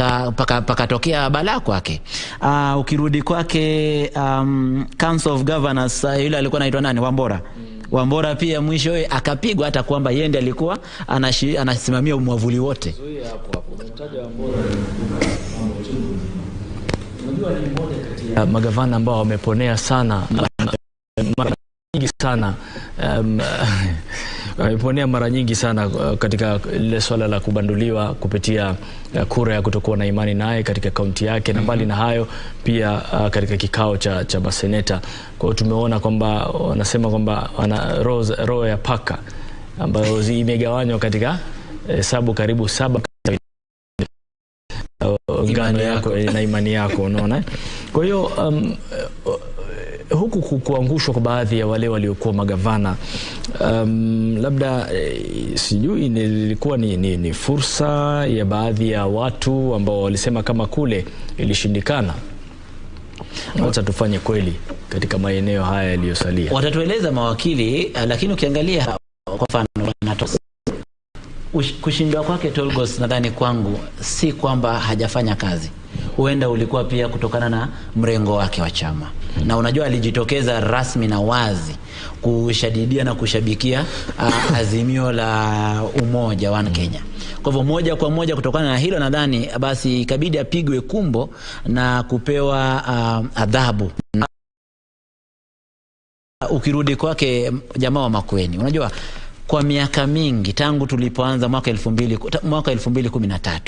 pakatokea balaa kwake. Ukirudi kwake Council of Governors, yule alikuwa anaitwa nani? Wambora. Wambora pia mwishowe akapigwa, hata kwamba yeye ndiye alikuwa anasimamia mwavuli wote. Magavana ambao wameponea sana mara nyingi sana wameponea mara nyingi sana katika lile swala la kubanduliwa kupitia kura ya kutokuwa na imani naye katika kaunti yake, na mbali na hayo pia katika kikao cha maseneta. Kwa hiyo tumeona kwamba wanasema kwamba wana roho ya paka ambayo imegawanywa katika hesabu karibu 7 ngano yako na imani yako, unaona. Kwa hiyo Huku kuangushwa kwa baadhi ya wale waliokuwa magavana, labda sijui ilikuwa ni fursa ya baadhi ya watu ambao walisema kama kule ilishindikana, wacha tufanye kweli katika maeneo haya yaliyosalia. Watatueleza mawakili, lakini ukiangalia kwa mfano kushindwa kwake Tolgos, nadhani kwangu si kwamba hajafanya kazi, huenda ulikuwa pia kutokana na mrengo wake wa chama. Na unajua alijitokeza rasmi na wazi kushadidia na kushabikia azimio la umoja One Kenya. Kwa hivyo moja kwa moja kutokana na hilo nadhani basi ikabidi apigwe kumbo na kupewa adhabu. Ukirudi kwake jamaa wa Makueni, unajua kwa miaka mingi tangu tulipoanza mwaka 2013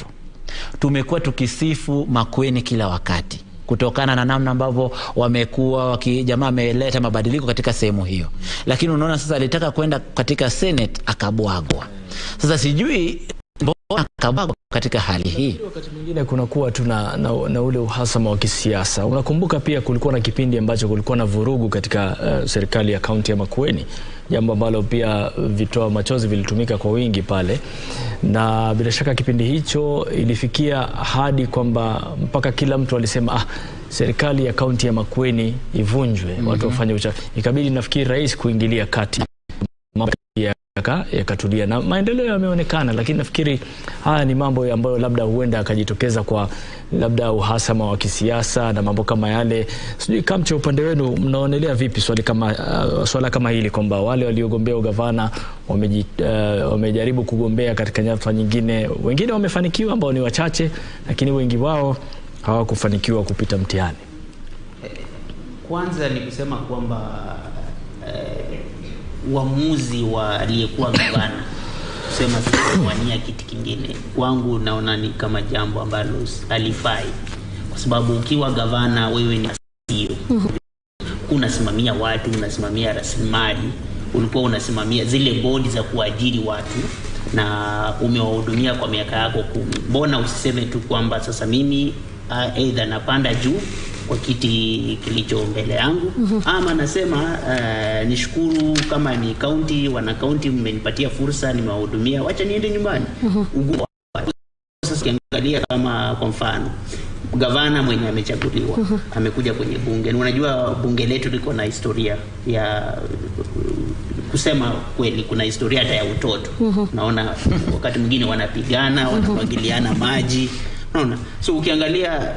tumekuwa tukisifu Makueni kila wakati kutokana na namna ambavyo wamekuwa jamaa ameleta mabadiliko katika sehemu hiyo. Lakini unaona sasa alitaka kwenda katika Senate akabwagwa. Sasa sijui mbona akabwagwa katika hali hii. Wakati mwingine kunakuwa tu na ule uhasama wa kisiasa. Unakumbuka pia kulikuwa na kipindi ambacho kulikuwa na vurugu katika serikali ya kaunti ya Makueni, jambo ambalo pia vitoa machozi vilitumika kwa wingi pale, na bila shaka kipindi hicho ilifikia hadi kwamba mpaka kila mtu alisema serikali ya kaunti ya Makueni ivunjwe, watu wafanye uchaguzi. Ikabidi nafikiri rais kuingilia kati, mambo yakatulia na maendeleo yameonekana. Lakini nafikiri haya ni mambo ambayo labda huenda akajitokeza kwa labda uhasama wa kisiasa na mambo kama yale. Sijui Kamche, upande wenu mnaonelea vipi swali kama swala kama hili kwamba wale waliogombea ugavana wamejaribu kugombea katika nyadhifa nyingine, wengine wamefanikiwa ambao ni wachache, lakini wengi wao hawakufanikiwa kupita mtihani? Kwanza ni kusema kwamba uamuzi wa aliyekuwa gavana kusema sitawania kiti kingine, kwangu naona ni kama jambo ambalo alifai, kwa sababu ukiwa gavana wewe ni CEO, unasimamia watu, unasimamia rasilimali, ulikuwa unasimamia zile bodi za kuajiri watu na umewahudumia kwa miaka yako 10. Mbona usiseme tu kwamba sasa mimi aidha napanda juu kwa kiti kilicho mbele yangu, ama nasema nishukuru kama ni county, wana county mmenipatia fursa, nimewahudumia, wacha niende nyumbani. Sasa ukiangalia kama kwa mfano gavana mwenye amechaguliwa amekuja kwenye bunge, na unajua bunge letu liko na historia ya kusema kweli, kuna historia hata ya utoto. Naona wakati mwingine wanapigana, wanamwagiliana maji. Unaona? So ukiangalia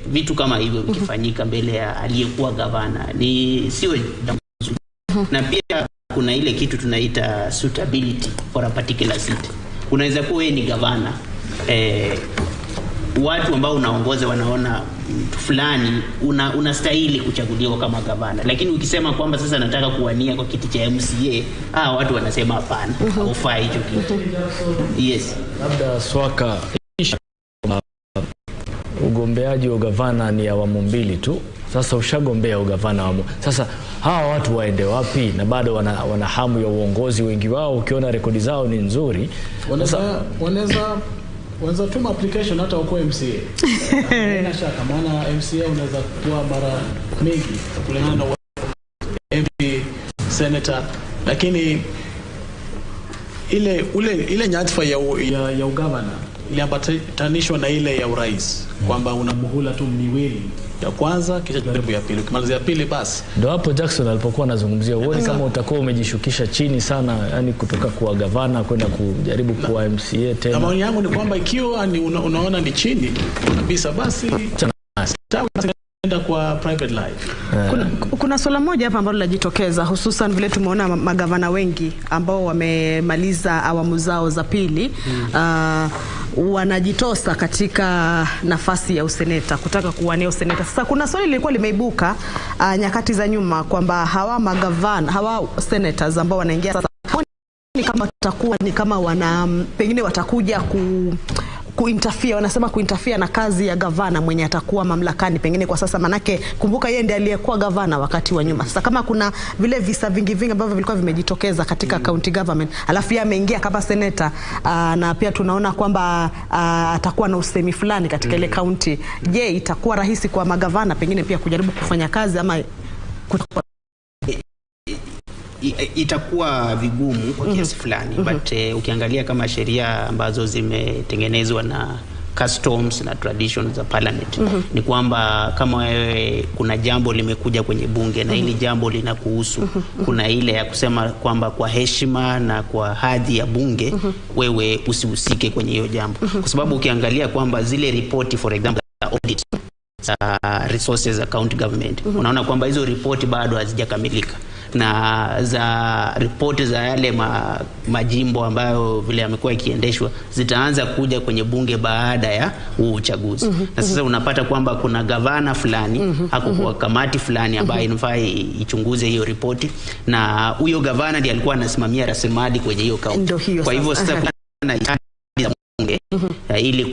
vitu kama hivyo vikifanyika mbele ya aliyekuwa gavana ni sio jambo zuri. Na pia kuna ile kitu tunaita suitability for a particular seat. Unaweza kuwa wewe ni gavana, watu ambao unaongoza wanaona mtu fulani unastahili kuchaguliwa kama gavana, lakini ukisema kwamba sasa nataka kuwania kwa kiti cha MCA, watu wanasema hapana, haufai hicho kitu. Yes. Labda Swaka, ugombeaji wa gavana ni awamu 2 tu. Sasa ushagombea ugavana awamu. Sasa hawa watu waende wapi? Na bado wana hamu ya uongozi, wengi wao ukiona rekodi zao ni nzuri. Wanaweza tuma application hata uko MCA. Haina shaka, maana MCA unaweza kuwa mara mingi kulingana na MP, senator, lakini ile nyadhifa ya ugavana iliambatanishwa na ile ya urais, kwamba una muhula tu miwili, ya kwanza kisha jaribu ya pili, ukimaliza ya pili basi. Ndio hapo Jackson alipokuwa anazungumzia, uone kama utakuwa umejishukisha chini sana, yani kutoka kuwa gavana kwenda kujaribu kuwa MCA tena. Maoni yangu ni kwamba ikiwa ni unaona ni chini kabisa, basi enda kwa private life. Kuna swala moja hapa ambalo linajitokeza, hususan vile tumeona magavana wengi ambao wamemaliza awamu zao za pili wanajitosa katika nafasi ya useneta, kutaka kuwania useneta. Sasa kuna swali lilikuwa limeibuka nyakati za nyuma kwamba hawa magavana, hawa senators ambao wanaingia sasa, ni kama watakuwa ni kama wana pengine watakuja kuinterfere, wanasema kuinterfere na kazi ya gavana mwenye atakuwa mamlakani pengine kwa sasa, manake kumbuka yeye ndiye aliyekuwa gavana wakati wa nyuma. Sasa kama kuna vile visa vingi vingi ambavyo vilikuwa vimejitokeza katika county government, alafu yeye ameingia kama senator, na pia tunaona kwamba atakuwa na usemi fulani katika ile county. Je, itakuwa rahisi kwa magavana pengine pia kujaribu kufanya kazi ama Itakuwa vigumu kwa kiasi fulani, but ukiangalia kama sheria ambazo zimetengenezwa na customs na traditions za parliament, ni kwamba kama wewe kuna jambo limekuja kwenye bunge na hili jambo linakuhusu, kuna ile ya kusema kwamba kwa heshima na kwa hadhi ya bunge, wewe usihusike kwenye hiyo jambo, kwa sababu ukiangalia kwamba zile ripoti, for example audit za resources za county government, unaona kwamba hizo ripoti bado hazijakamilika, na za ripoti za yale majimbo ambayo vile yamekuwa ikiendeshwa zitaanza kuja kwenye bunge baada ya huu uchaguzi. Na sasa unapata kwamba kuna gavana fulani ako kwa kamati fulani ambayo inafaa ichunguze hiyo ripoti, na huyo gavana ndiye alikuwa anasimamia rasilimali kwenye hiyo kaunti. Ndio hiyo Kwa hivyo sasa. sasa kuna hitaji za bunge ili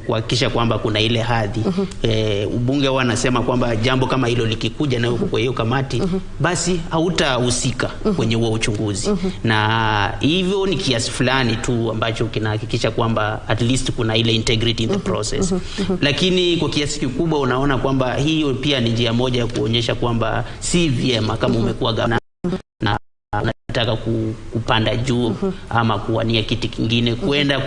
kuhakikisha kwamba kuna ile hadhi. Ubunge huwa anasema kwamba jambo kama hilo likikuja na uko kwa hiyo kamati, basi hautahusika kwenye huo uchunguzi, na hivyo ni kiasi fulani tu ambacho kinahakikisha kwamba at least kuna ile integrity in the process. Lakini kwa kiasi kikubwa unaona kwamba hiyo pia ni njia moja ya kuonyesha kwamba si vyema kama umekuwa gavana na unataka kupanda juu ama kuwania kiti kingine, kwenda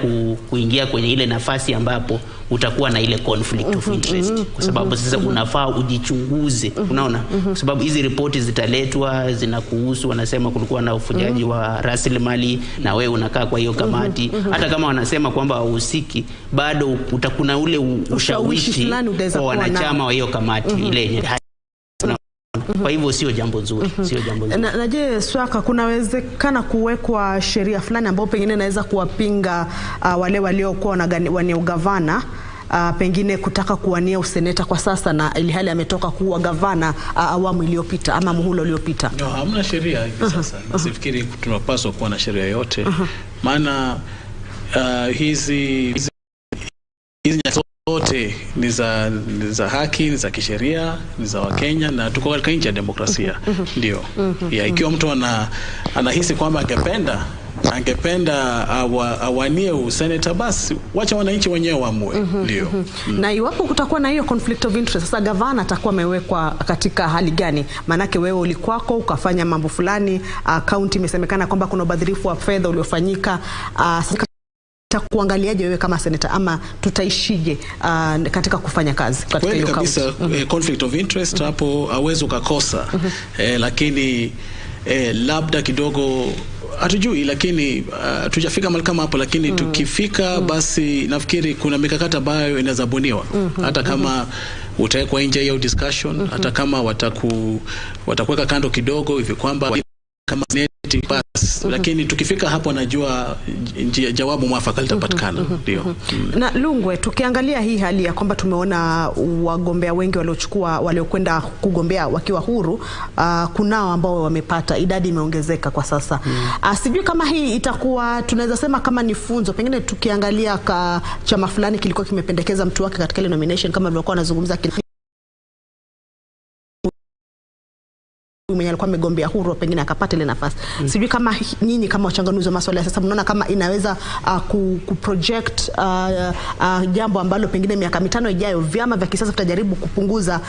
kuingia kwenye ile nafasi ambapo utakuwa na ile conflict of interest, kwa sababu sasa unafaa ujichunguze, unaona, kwa sababu hizi ripoti zitaletwa zinakuhusu, wanasema kulikuwa na ufujaji wa rasilimali na wewe unakaa kwa hiyo kamati. Hata kama wanasema kwamba hauhusiki, bado utakuna ule ushawishi ushawishi fulani utaweza kwa kuwa nao. wanachama wa hiyo kamati ile yenye. Kwa hivyo sio jambo nzuri, sio jambo nzuri. Na je, Swaka, kunawezekana kuwekwa sheria fulani ambayo pengine inaweza kuwapinga wale waliokuwa wania ugavana, pengine kutaka kuwania useneta kwa sasa, na ilhali ametoka kuwa gavana awamu iliyopita ama muhula uliopita? No, hamna sheria hivi sasa. Na sifikiri tunapaswa kuwa na sheria yoyote, maana hizi hizi nyakati zote ni za haki, ni za kisheria, ni za Wakenya na tuko katika nchi ya demokrasia. Ndio. Ya, ikiwa mtu anahisi kwamba angependa awanie useneta, basi wacha wananchi wenyewe waamue. Ndio. Na iwapo kutakuwa na hiyo conflict of interest, sasa gavana atakuwa amewekwa katika hali gani? Maanake wewe ulikwako ukafanya mambo fulani, kaunti imesemekana kwamba kuna ubadhirifu wa fedha uliofanyika. Sasa kuangaliaje wewe kama seneta, ama tutaishije katika kufanya kazi katika Kweli hiyo kabisa, kaunti? Conflict of interest hapo hauwezi ukakosa, lakini labda kidogo hatujui, lakini tujafika mahali kama hapo, lakini tukifika, basi nafikiri kuna mikakati ambayo inaweza buniwa, hata kama utawekwa nje hiyo discussion, hata kama watakuweka kando kidogo hivi kwamba kama seneti basi, lakini tukifika hapo najua njia, jawabu mwafaka litapatikana. Ndio. Na Lungwe, tukiangalia hii hali ya kwamba tumeona wagombea wengi waliochukua waliokwenda kugombea wakiwa huru, kunao ambao wamepata, idadi imeongezeka kwa sasa. Sijui kama hii itakuwa tunaweza sema kama ni funzo, pengine tukiangalia ka chama fulani kilikuwa kimependekeza mtu wake katika ile nomination kama vilivyokuwa wanazungumza mwenye alikuwa amegombea huru pengine akapata ile nafasi. Sijui kama nyinyi kama wachanganuzi wa masuala ya sasa mnaona kama inaweza ku project jambo ambalo pengine miaka 5 ijayo vyama vya kisiasa vitajaribu kupunguza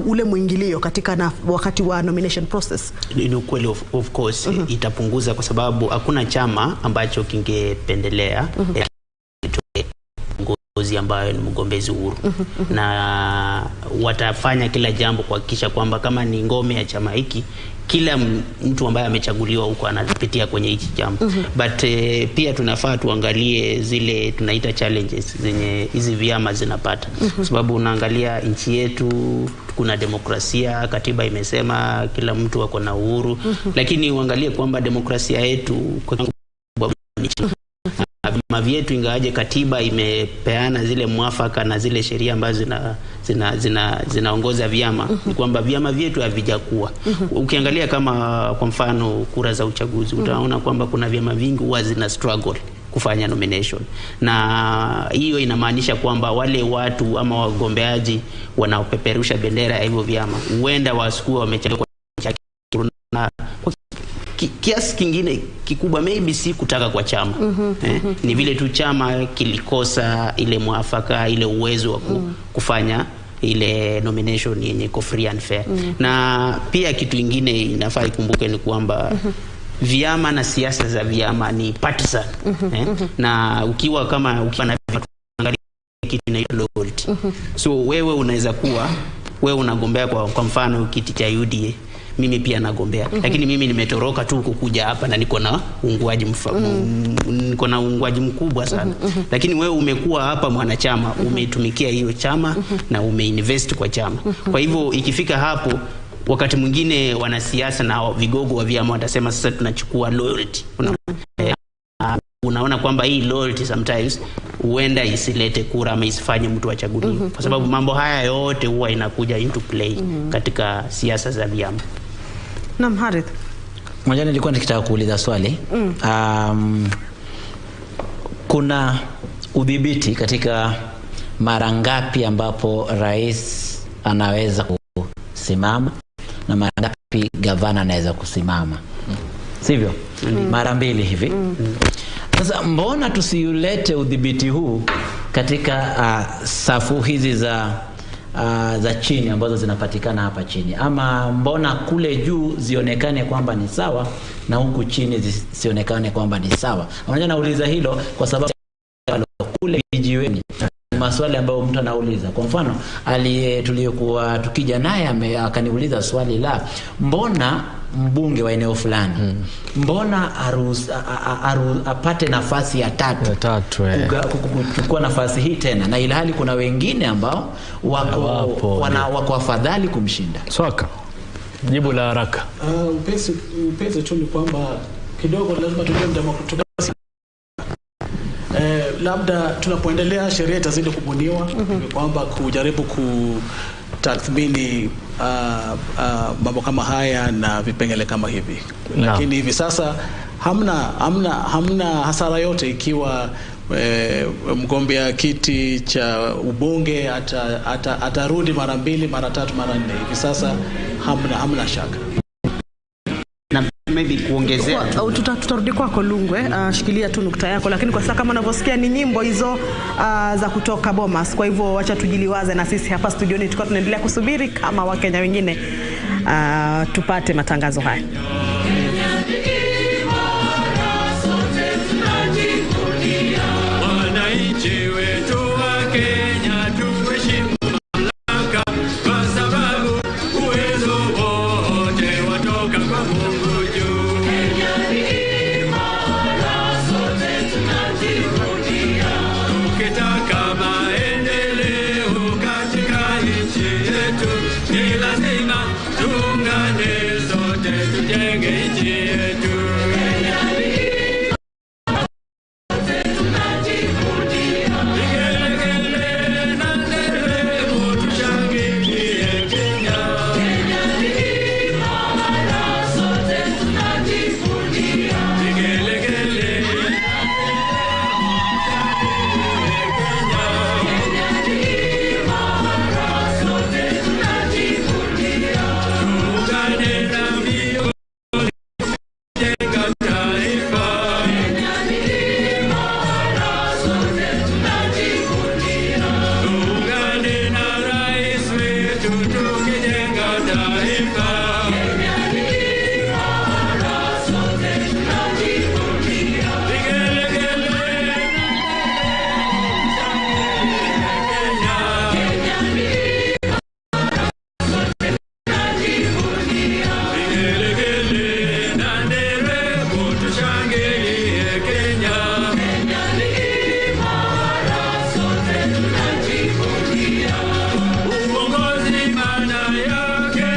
ule mwingilio katika na wakati wa nomination process. Ni ukweli, of course itapunguza, kwa sababu hakuna chama ambacho kingependelea kiongozi ambayo ni mgombezi huru, na watafanya kila jambo kuhakikisha kwamba kama ni ngome ya chama hiki, kila mtu ambaye amechaguliwa huko anapitia kwenye hichi chama. But pia tunafaa tuangalie zile tunaita challenges zenye hizi vyama zinapata, kwa sababu unaangalia nchi yetu kuna demokrasia, katiba imesema kila mtu ako na uhuru, lakini uangalie kwamba demokrasia yetu kwa kiwango kikubwa ni chini. Vyama vyetu, ingawaje katiba imepeana zile mwafaka na zile sheria ambazo zinaongoza vyama, ni kwamba vyama vyetu havijakuwa. Ukiangalia kama kwa mfano kura za uchaguzi, utaona kwamba kuna vyama vingi huwa zina struggle kufanya nomination, na hiyo inamaanisha kwamba wale watu ama wagombeaji wanaopeperusha bendera ya hivyo vyama huenda wasikuwa wamechaguliwa na kwa kiasi kingine kikubwa maybe si kutaka kwa chama, ni vile tu chama kilikosa ile mwafaka, ile uwezo wa kufanya ile nomination yenye iko free and fair. Na pia kitu ingine inafaa ikumbuke ni kwamba vyama na siasa za vyama ni partisan, eh? Na ukiwa kama ukiwa na angalia kitu inaitwa loyalty. So wewe unaweza kuwa wewe unagombea kwa mfano kiti cha UDA, mimi pia nagombea, lakini mimi nimetoroka tu kukuja hapa na niko na uungwaji niko na uungwaji mkubwa sana, lakini wewe umekuwa hapa mwanachama, umetumikia hiyo chama na umeinvest kwa chama. Kwa hivyo ikifika hapo, wakati mwingine wanasiasa na vigogo wa vyama watasema sasa tunachukua loyalty. Unaona kwamba hii loyalty sometimes huenda isilete kura ama isifanye mtu achaguliwe, kwa sababu mambo haya yote huwa inakuja into play katika siasa za vyama. Naam, Harith. Moja, nilikuwa nikitaka kuuliza swali. Kuna udhibiti katika mara ngapi ambapo rais anaweza kusimama na mara ngapi gavana anaweza kusimama, sivyo? Mara mbili hivi. Sasa mbona tusiulete udhibiti huu katika safu hizi za chini ambazo zinapatikana hapa chini, ama mbona kule juu zionekane kwamba ni sawa na huku chini zisionekane kwamba ni sawa? Unajua, nauliza hilo kwa sababu kule vijiweni maswali ambayo mtu anauliza. Kwa mfano, aliye tuliyekuwa tukija naye akaniuliza swali la mbona mbunge wa eneo fulani mbona apate nafasi ya tatu, Ya tatu, eh. Kuchukua nafasi hii tena, na ilhali kuna wengine ambao wako, Wapo, wako afadhali kumshinda. Swaka, jibu la haraka. Upesi tu ni kwamba kidogo lazima tujue demokrasia. Labda tunapoendelea sheria itazidi kubuniwa, ni kwamba kujaribu kutathmini mambo kama haya na vipengele kama hivi. Lakini hivi sasa hamna hasara yote ikiwa mgombea kiti cha ubunge atarudi mara mbili, mara tatu, mara nne. Hivi sasa hamna shaka. Na maybe kuongezea tu. Tutarudi kwako Lungwe, shikilia tu nukta yako, lakini kwa sasa kama unavyosikia ni nyimbo hizo za kutoka Bomas. Kwa hivyo wacha tujiliwaze na sisi hapa studioni tukiwa tunaendelea kusubiri kama Wakenya wengine tupate matangazo haya. Wananchi wetu wa Kenya tuheshimu mamlaka, kwa sababu uwezo wote watoka kwa Mungu juu. Tukitaka maendeleo katika nchi yetu, ni lazima tuungane sote tujenge nchi yetu. Vigelegele na nderemo tushangilie Kenya. Vigelegele tuungane na viongozi kujenga taifa. Tuungane na rais wetu tukijenga taifa. Vigelegele Kenya. Vigelegele na nderemo tushangilie Kenya. Uongozi maana yake.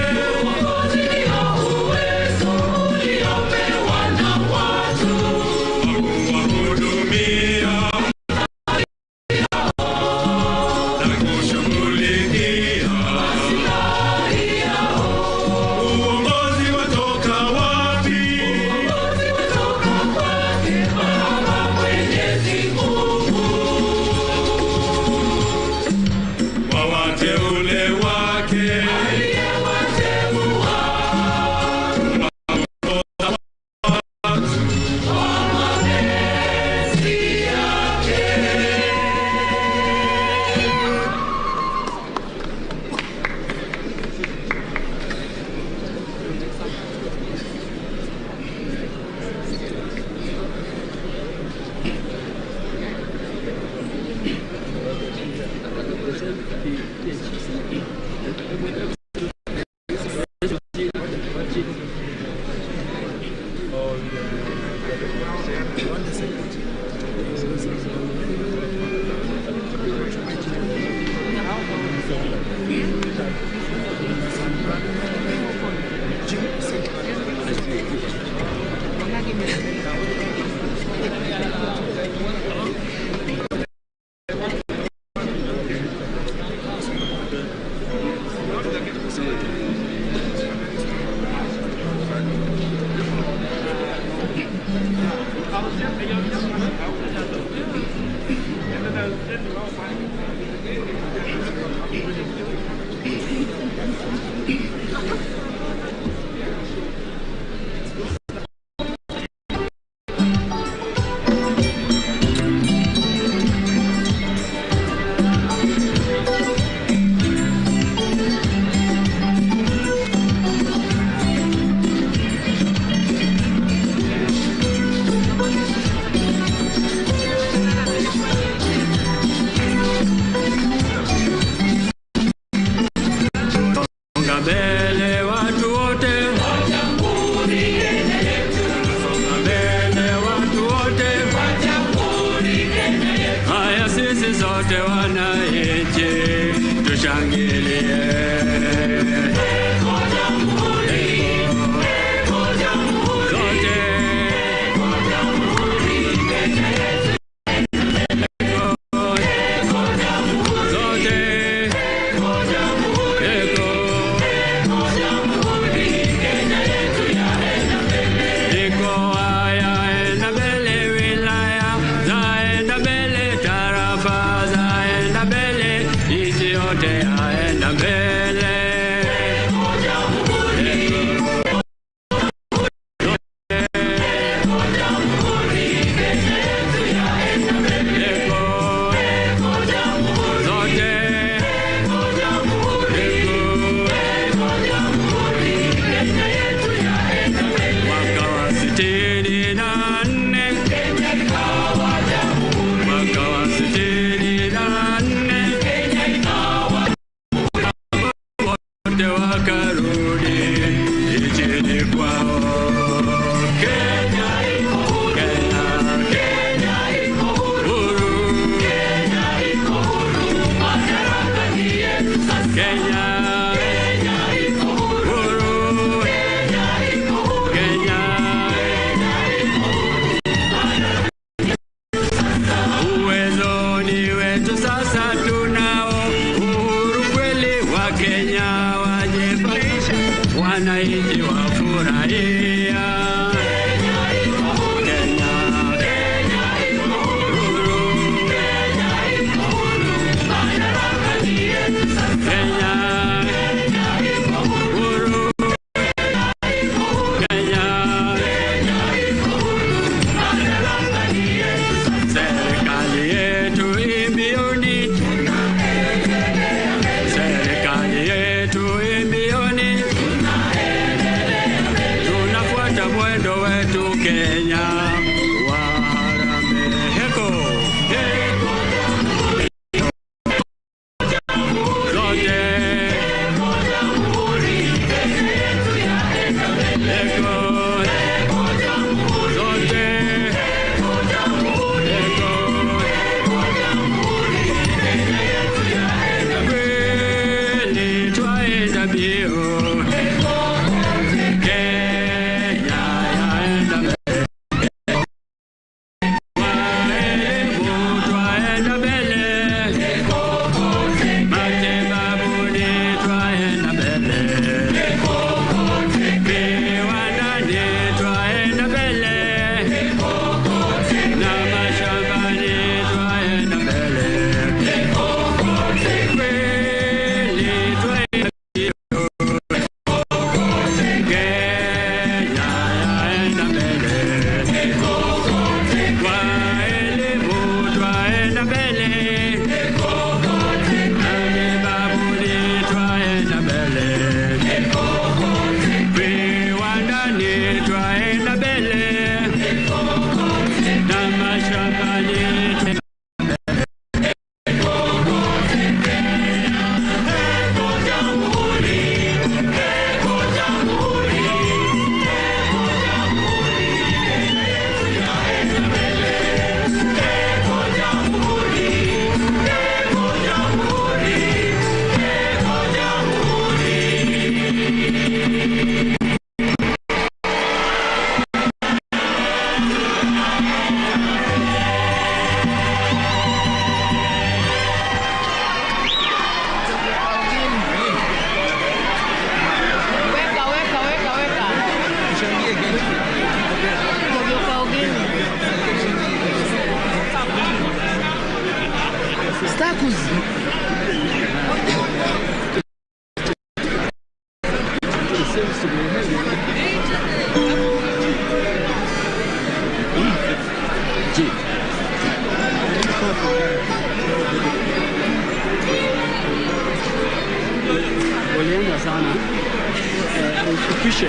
Seems to be heavy. G. Walienda sana. Ushukishe.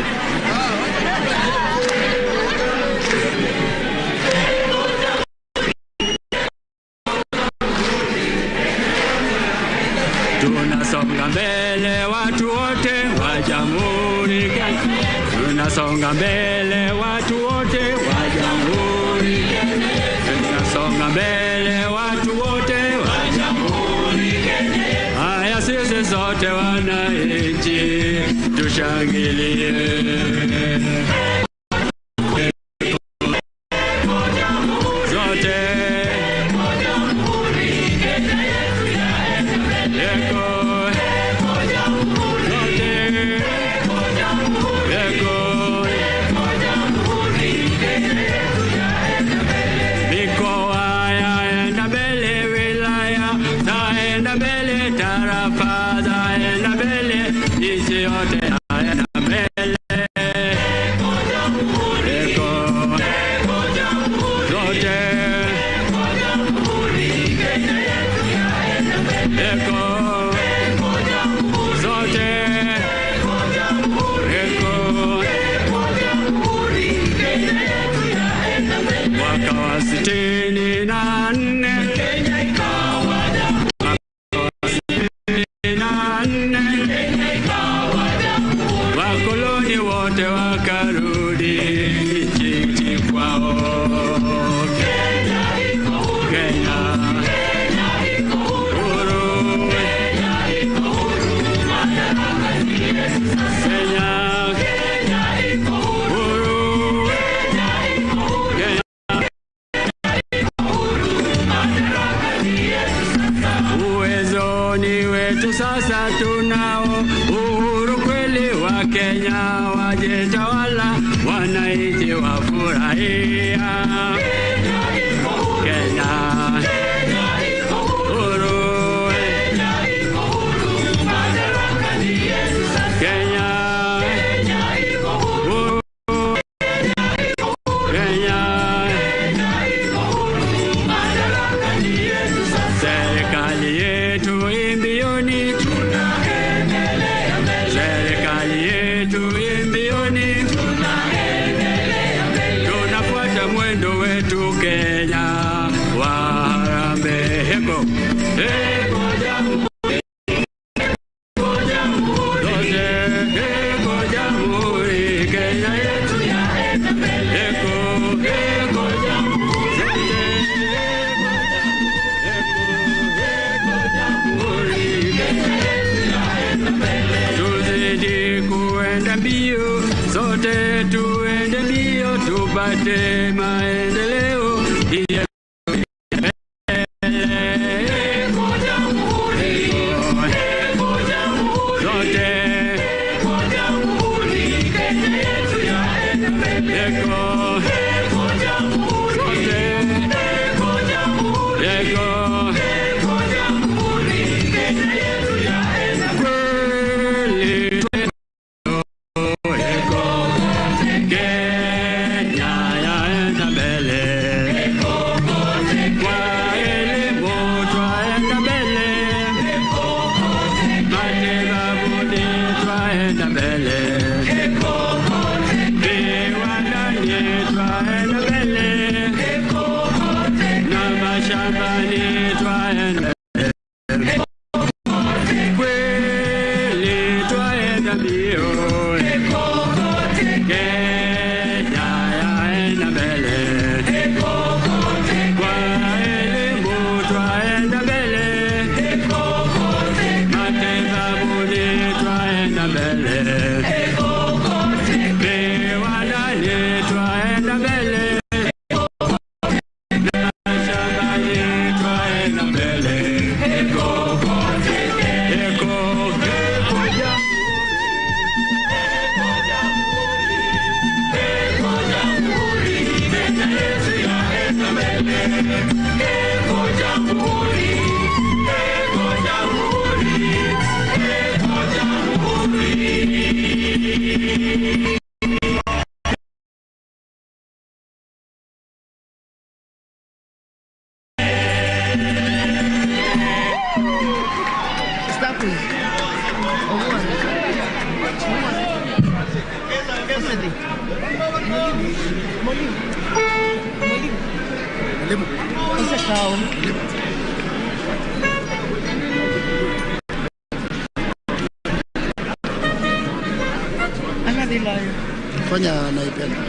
Tunasonga mbele watu wote wa Jamhuri Kenya. Tunasonga mbele watu wote wa Jamhuri Kenya. Tunasonga mbele watu wote wa Jamhuri Kenya. Haya sisi sote wananchi tushangilie. Zote Eko, zote, eko, mikoa yaenda mbele, wilaya zaenda mbele, tarafa zaenda mbele, nchi yote yaenda mbele. Eko, zote, eko, zote, eko. Mwaka wa 64 64 wakoloni wote wakarudi nchini kwao. Kenya huru, Kenya huru, Kenya. Uwezo ni wetu sasa, tunao uhuru kweli wa Kenya, wajetawala, wananchi wafurahia. Kenya huru, Kenya huru, Kenya. Serikali yetu imbioni, serikali yetu imbioni, tunafuata mwendo wetu Kenya wa harambee. Heko heko jamhuri, zote heko jamhuri, Kenya yetu heko heko jamhuri, zote tuzidi kuenda mbio, sote tuende mbio, tupate maendeleo. Ndiyo zote eko zote eko kweli eko Kenya yaenda mbele kwa elimu twaenda mbele matibabuni twaenda mbele viwandani twaenda mbele na mashambani twaenda kweli twaenda mbio Kenya yaenda mbele kwa elimu twaenda mbele matibabuni twaenda mbele viwandani twaenda mbele na shambani twaenda mbele eko eko Jamhuri. Fanya naipenda.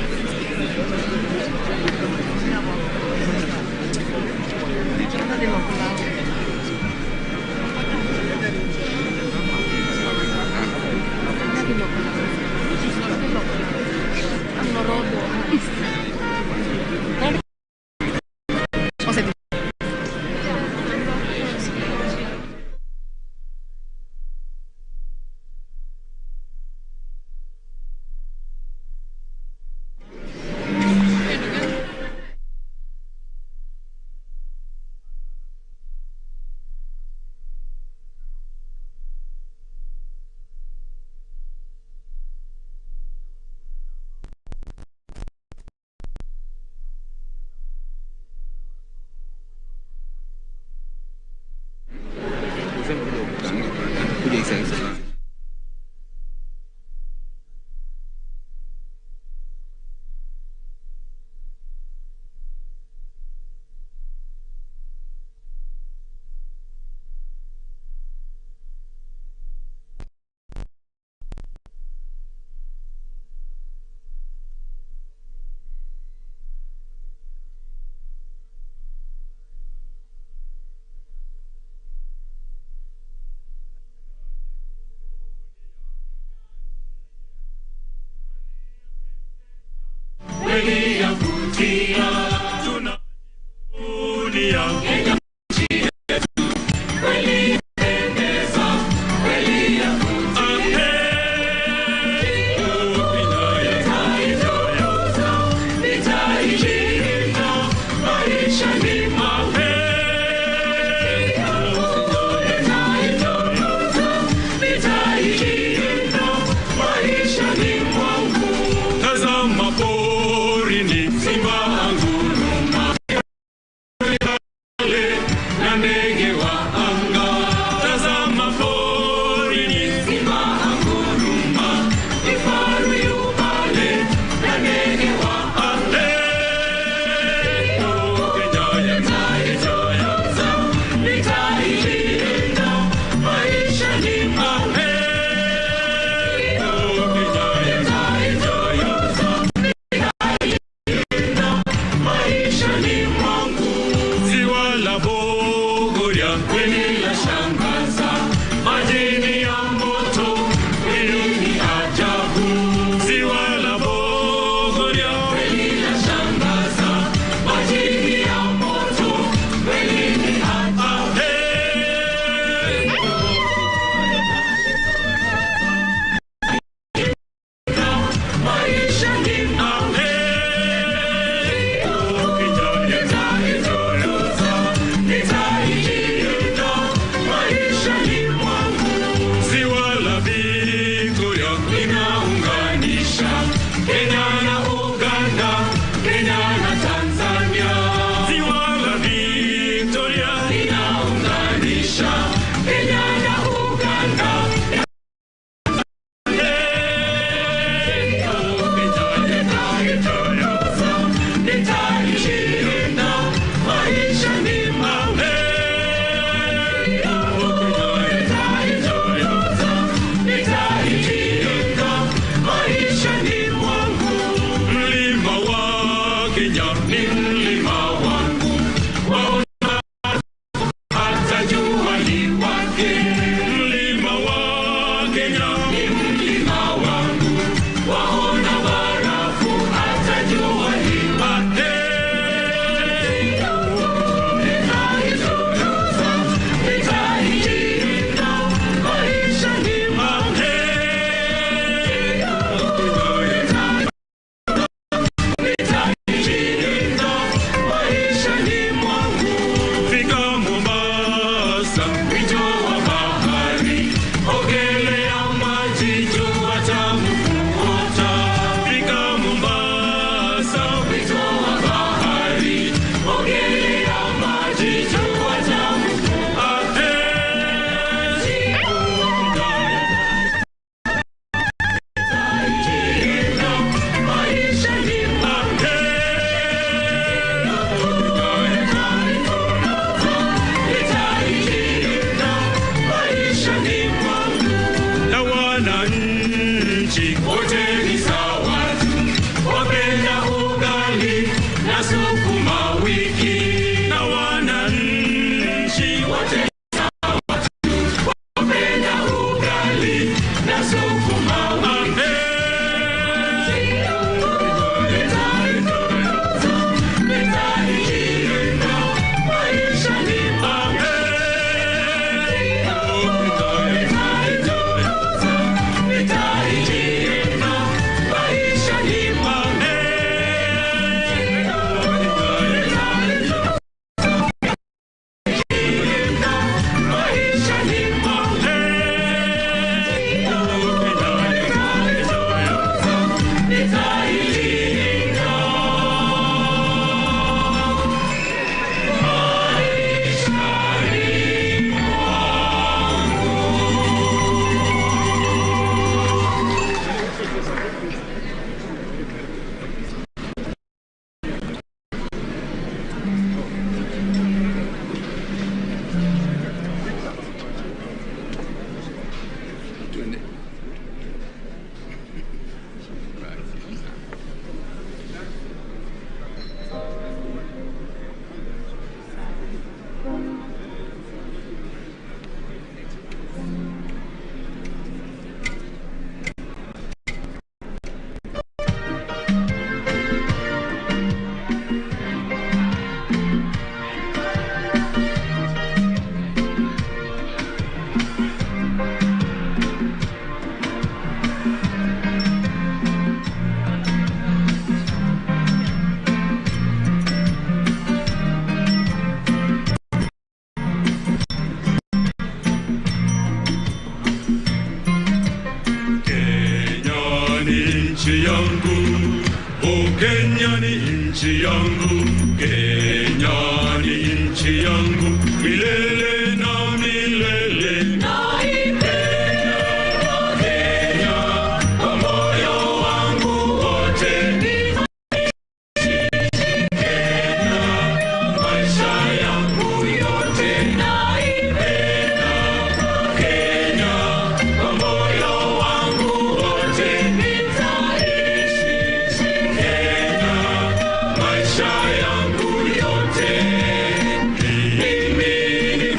Kweli yavutia, tunajivunia Kenya nchi yetu. Kweli yapendeza, kweli yavutia. Nitaitukuza, nitailinda maishani mwangu. Nitaitukuza, nitailinda maishani mwangu. Tazama porini simba anguruma, na ndege wa anga. Tazama porini simba anguruma, kifaru yu pale na ndege wa anga. Nitaitukuza, nitailinda maishani mwangu. Nitaitukuza, maishani mwangu. Ziwa la Bogoria kweli lashangaza, majini ya moto kweli ni ajabu. Ziwa la Bogoria kweli lashangaza, majini ya moto kweli ni ajabu. Maishani mwangu. Nitaitukuza, nitailinda maishani mwangu. Ziwa la Victoria linaunganisha Kenya na Uganda, Kenya na Tanzania. Ziwa la Victoria linaunganisha Kenya na Uganda. Nitailinda maishani mwangu. Nitailinda maishani mwangu. Mlima wa Kenya ni mlima wangu, waona hata jua liwake. Mlima wa Kenya ni mlima wangu, waona barafu hata jua liwake. Nitaitukuza, nitailinda maishani mwangu. Nitailinda maishani mwangu. Fika Mombasa, mwisho wa bahari, ogelea maji, jua nchi yangu. Oh, Kenya ni nchi yangu, Kenya ni nchi yangu, milele na milele. Naipenda Kenya kwa moyo wangu wote. Kenya maisha yangu yote. Naipenda Kenya kwa moyo wangu wote. Nitaishi Kenya maisha yangu yote. Mimi ni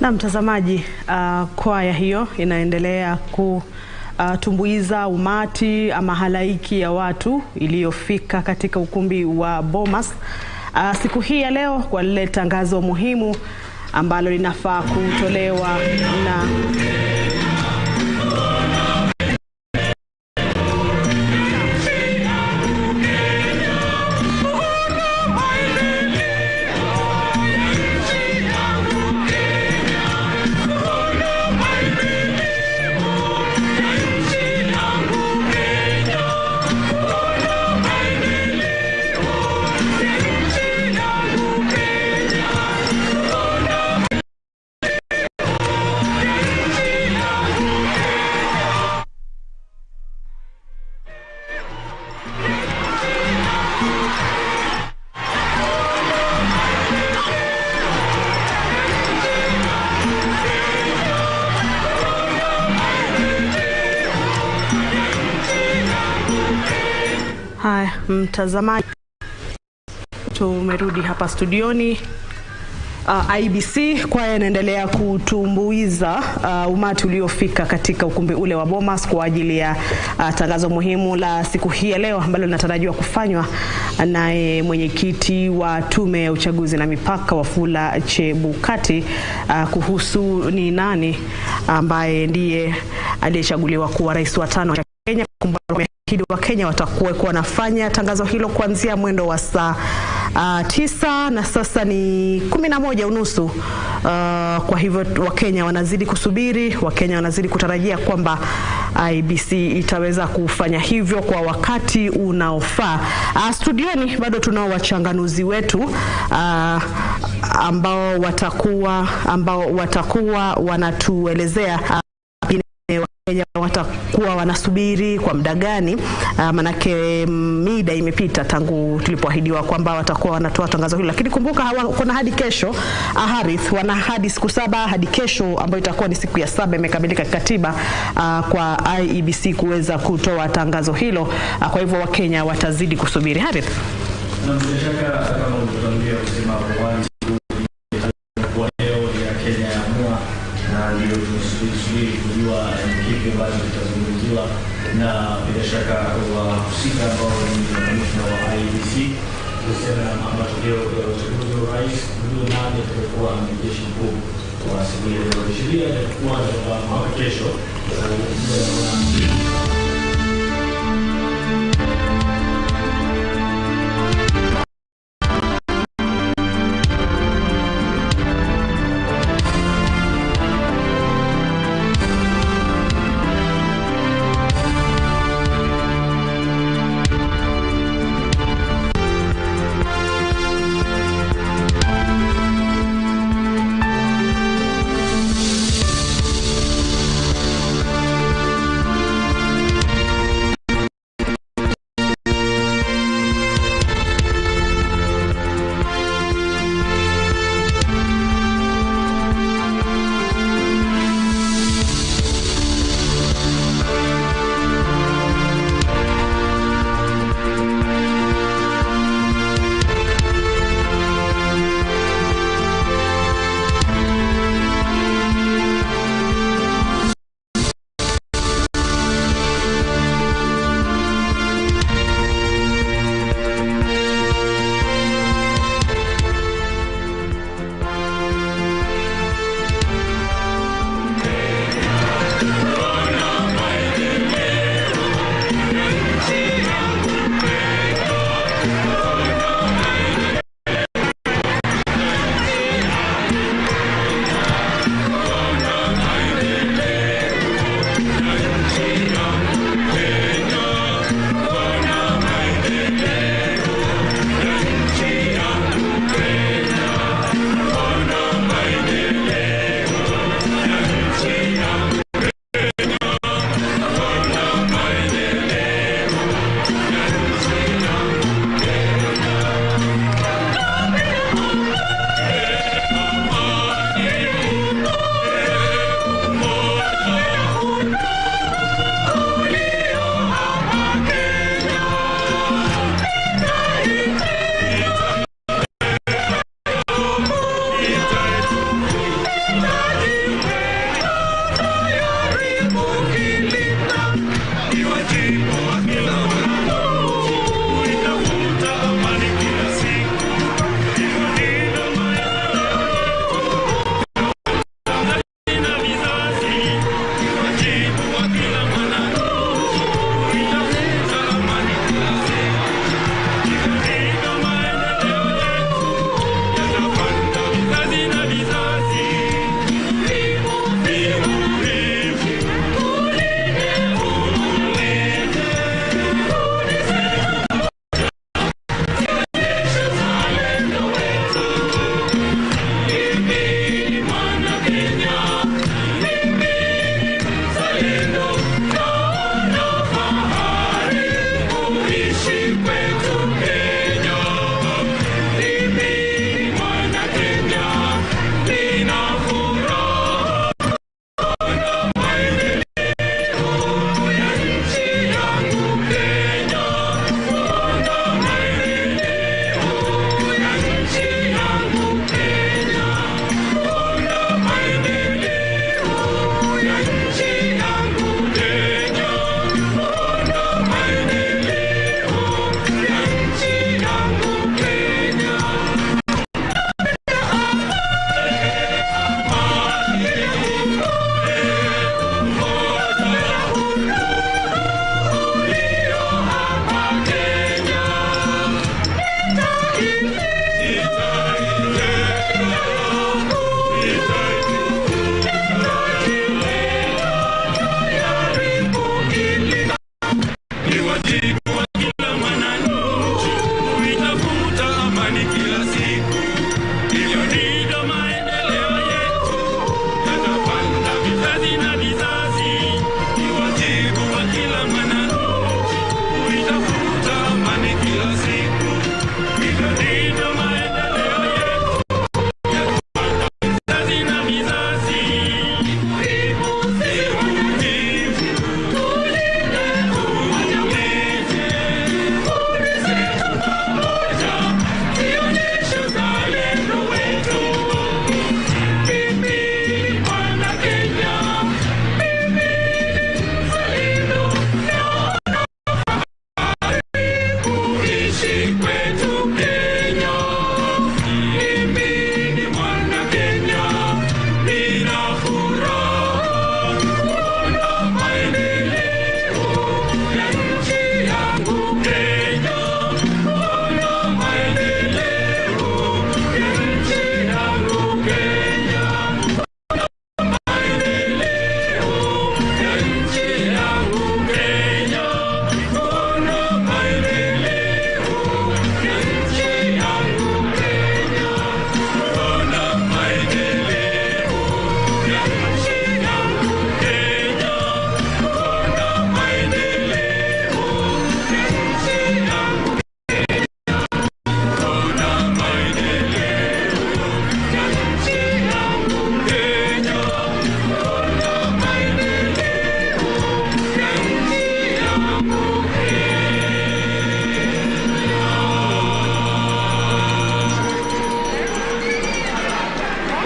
Na mtazamaji, kwaya hiyo inaendelea kutumbuiza umati ama halaiki ya watu iliyofika katika ukumbi wa Bomas siku hii ya leo kwa lile tangazo muhimu ambalo linafaa kutolewa na Haya, mtazamaji, tumerudi hapa studioni. IBC kwaya inaendelea kutumbuiza umati uliofika katika ukumbi ule wa Bomas kwa ajili ya tangazo muhimu la siku hii ya leo ambalo linatarajiwa kufanywa naye mwenyekiti wa Tume ya Uchaguzi na Mipaka Wafula Chebukati kuhusu ni nani ambaye ndiye aliyechaguliwa kuwa rais wa tano wa Kenya. Kumbuka wa Kenya watakuwa wanafanya tangazo hilo kuanzia mwendo wa saa 9 na sasa ni 11:15. Kwa hivyo Wakenya wanazidi kusubiri, Wakenya wanazidi kutarajia kwamba IBC itaweza kufanya hivyo kwa wakati unaofaa. Studioni bado tunao wachanganuzi wetu ambao watakuwa wanatuelezea Wakenya watakuwa wanasubiri kwa muda gani, manake mida imepita tangu tulipoahidiwa kwamba watakuwa wanatoa tangazo hilo, lakini kumbuka kuna hadi kesho. Harith, wana hadi siku 7 hadi kesho ambayo itakuwa ni siku ya 7 imekamilika kikatiba kwa IEBC kuweza kutoa tangazo hilo. Kwa hivyo Wakenya watazidi kusubiri. Harith, na bila shaka kama ulivyotuambia kusema hapo awali, kwa leo ya Kenya ya amua, na ndio tunasubiri kujua kipi ambacho kitazungumziwa, na bila shaka wahusika ambao ni makamishna wa IEBC kuhusiana na matokeo ya uchaguzi wa urais, kujua nani atakayekuwa amiri jeshi mkuu wa siku hiyo. Sheria itakuwa mpaka kesho.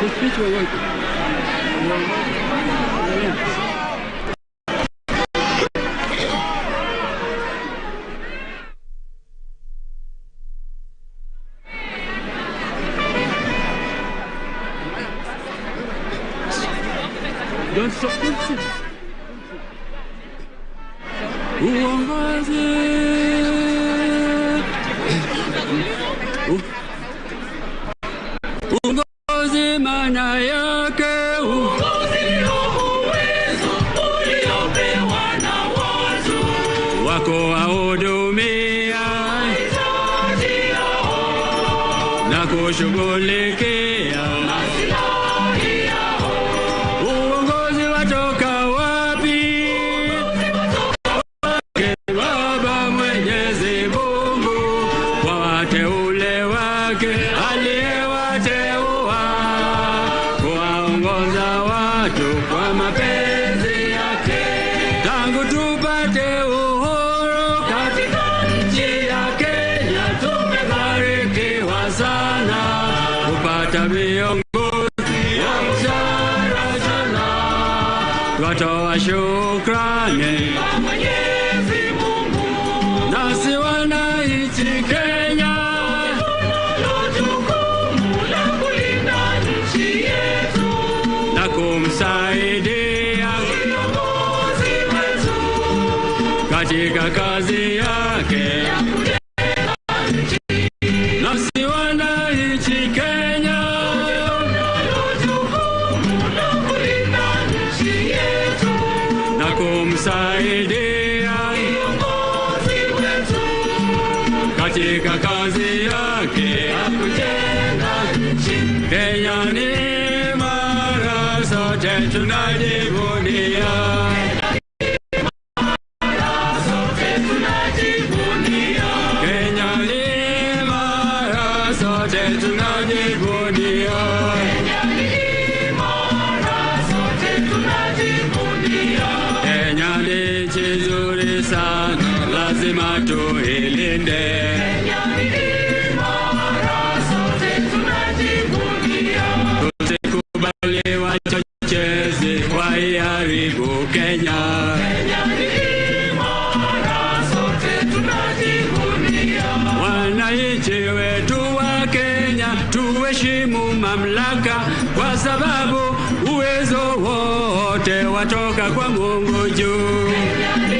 Usifichwe wote. Don't stop. Don't sit. Uongozi. Uongozi maana yake Uongozi ndio uwezo uliopewa na watu wako wahudumia mahitaji yao, na kushughulikia maslahi yao. Uongozi watoka wapi? Wake Baba Mwenyezi Mungu kwa wateule wake aliyewateua kuwaongoza watu kwa mapenzi yake tangu tupate uhuru katika nchi ya Kenya tumebarikiwa sana kupata viongozi wa busara sana, twatoa shukrani Kwa Mwenyezi Mungu nasi wananchi Kenya tunalo jukumu la kulinda nchi yetu, na kumsaidia viongozi wetu katika kazi yake nchi. Nasi wananchi Kenya Tunalo jukumu la kulinda nchi yetu, na kumsaidia viongozi wetu katika kazi yake ya kujenga nchi. Kenya ni imara, sote tunajivunia. Sote tunajivunia. Kenya ni imara, sote tunajivunia. Kenya ni imara, sote tunajivunia. Kenya ni nchi nzuri sana, lazima tuilinde. Kenya ni imara, sote tunajivunia. Tusikubali wachochezi waiharibu Kenya. Kenya ni imara, sote tunajivunia. Wananchi wetu wa Kenya tuheshimu mamlaka, kwa sababu uwezo wote watoka kwa Mungu juu. Kenya ni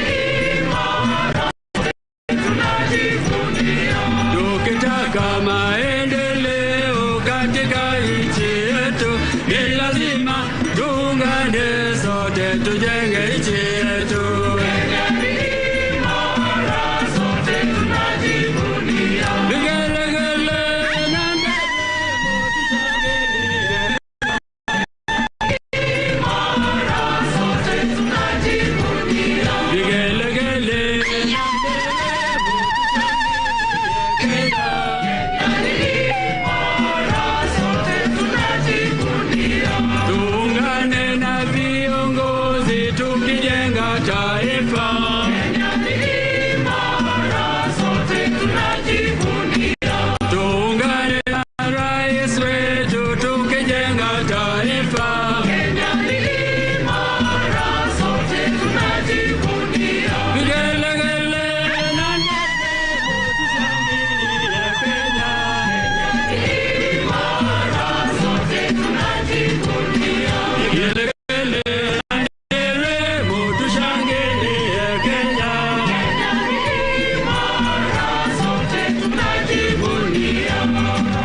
imara, sote tunajivunia. Tukitaka maendeleo katika nchi yetu, ni lazima tuungane sote tujenge nchi yetu. Kenya ni imara, sote tunajivunia. Vigelegele na nderemo tushangilie. Imara, sote tunajivunia. Vigelegele na nderemo tushangilie Kenya. Imara, sote tunajivunia. Tuungane na viongozi tukijenga taifa. Kenya ni imara, sote tunajivunia. Tuungane na rais wetu tukijenga taifa. Kenya ni imara, sote tunajivunia. Vigelegele na nderemo tushangilie Kenya. Imara, sote tunajivunia. Vigelegele na nderemo tushangilie Kenya. Kenya ni imara, sote tunajivunia.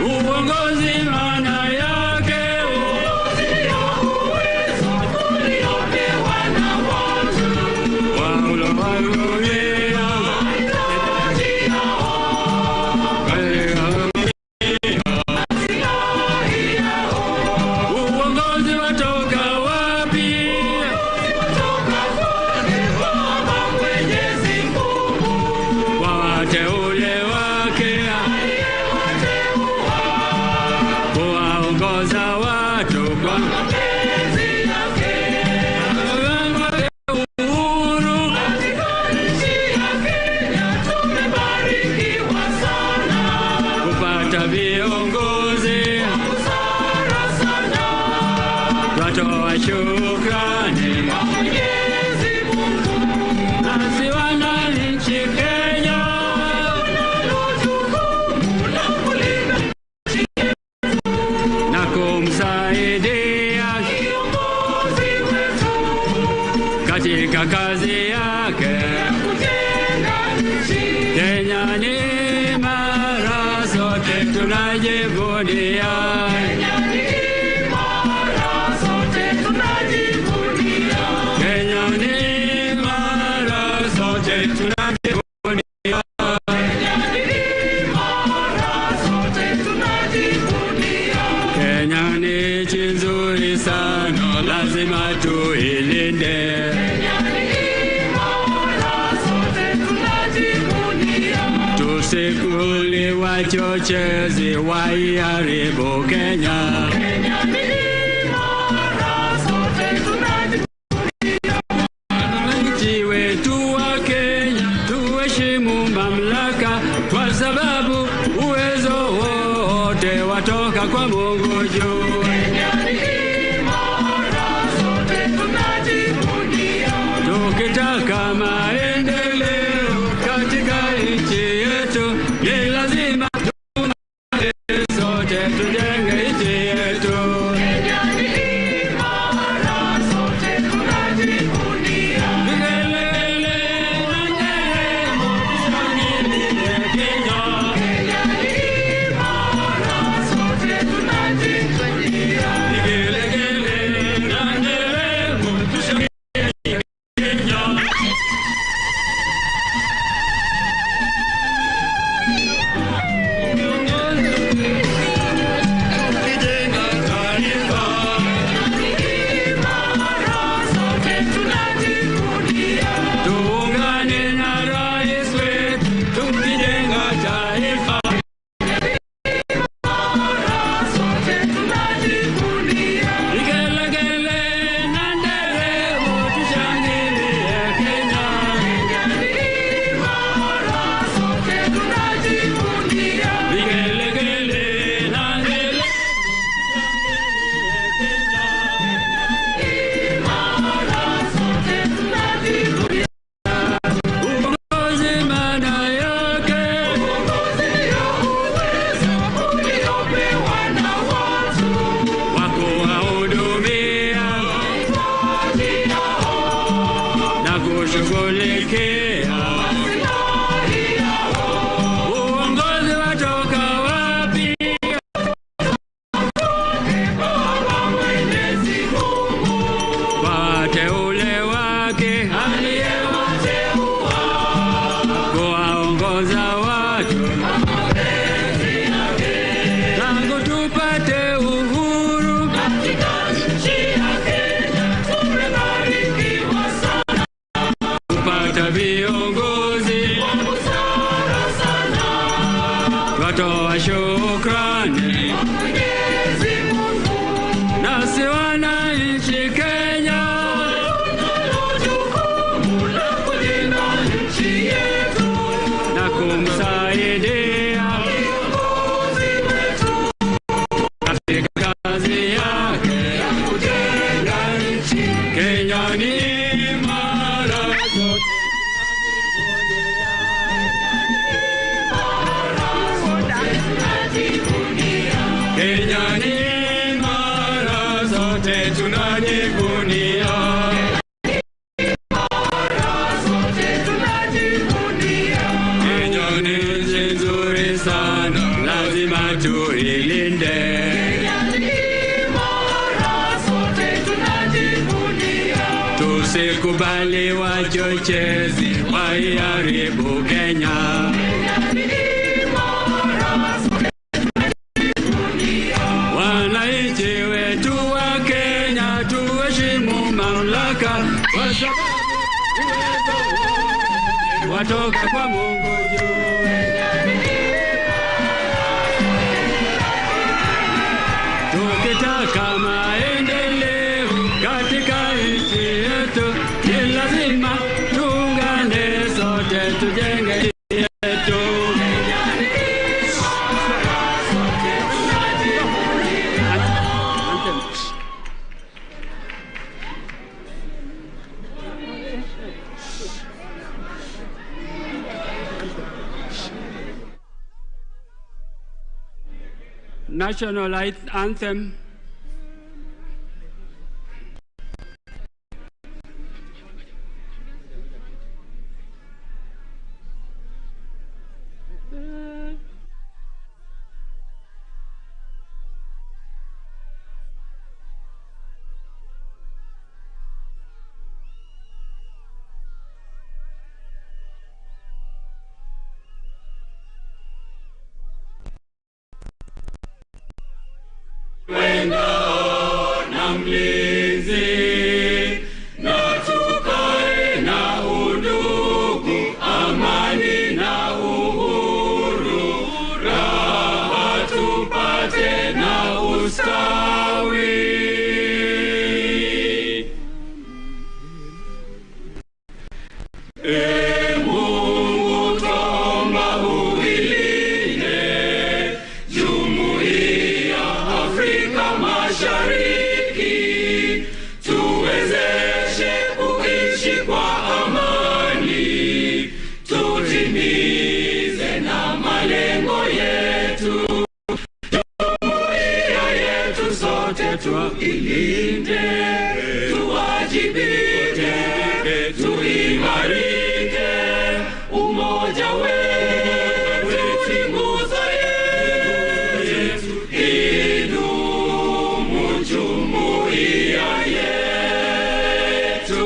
Uongozi maana yake Uongozi ndio uwezo uliopewa na watu. waulowaruia Mahitaji yao, maslahi yao. Uongozi watoka wapi? Kutoka kwake Baba Mwenyezi Mungu Kwa wateule wake aliyewateua kuwaongoza watu kwa mapenzi yake. uhuru. Katika nchi ya Kenya tumebarikiwa sana, Kupata viongozi busara sana. Twatoa shukrani kwa Mwenyezi Mungu, nasi wananchi Kenya tunalo jukumu la kulinda nchi yetu na kumsaidia kiongozi wetu katika kazi yake ya kujenga nchi. Kenya ni imara, sote tunajivunia. Kenya ni imara, sote tunajivunia. Kenya ni imara, sote tunajivunia. Kenya ni imara, sote tunajivunia. Kenya ni nchi nzuri sana, lazima tuilinde. Kenya ni imara, sote tunajivunia. Tusikuli wachochezi waiharibu Kenya. Kenya ni imara, sote tunajivunia. Wananchi wetu wa Kenya tuheshimu mamlaka, kwa sababu uwezo wote watoka kwa Mungu juu. Kenya ni imara, sote tunajivunia. Tukitaka maendeleo katika nchi yetu, ni lazima tuungane sote tujenge nchi yetu. Kenya ni imara, sote tunajivunia. Vigelegele na nderemo tushangilie Kenya. Kenya ni imara, sote tunajivunia. Vigelegele na nderemo tushangilie Kenya. Tukijenga taifa. Tuungane na rais wetu tukijenga taifa. Vigelegele na nderemo tushangilie Kenya. Vigelegele na nderemo tushangilie Kenya. Uongozi maana yake wa kuwahudumia na kushughulikia. Uongozi watoka wapi? Wateule wake aliyewateua kuwaongoza watu tangu tupate uhuru kupata viongozi twatoa shukrani nasi wananchi Kenya na kumsaidia katika kazi yake ya kujenga nchi. Kenya ni imara, sote Kenya ni imara, sote tunajivunia. Kenya ni nchi nzuri sana, lazima tuilinde. Tusikubali wachochezi waiharibu Kenya. Wananchi wetu wa Kenya tuheshimu mamlaka, kwa sababu uwezo wote watoka kwa Mungu juu. Tukitaka maendeleo katika nchi yetu, ni lazima tuungane sote tujenge nchi yetu. National Anthem. Na mlinzi na tukae na undugu, amani na uhuru, raha tupate na ustawi. E Mungu twomba uilinde Jumuiya Afrika Mashariki, tuwezeshe kuishi kwa amani, tutimize na malengo yetu. Jumuiya yetu sote tuilinde, tuwajibike, tuimarike. Umoja wetu ni nguzo yetu, idumu jumuiya yetu.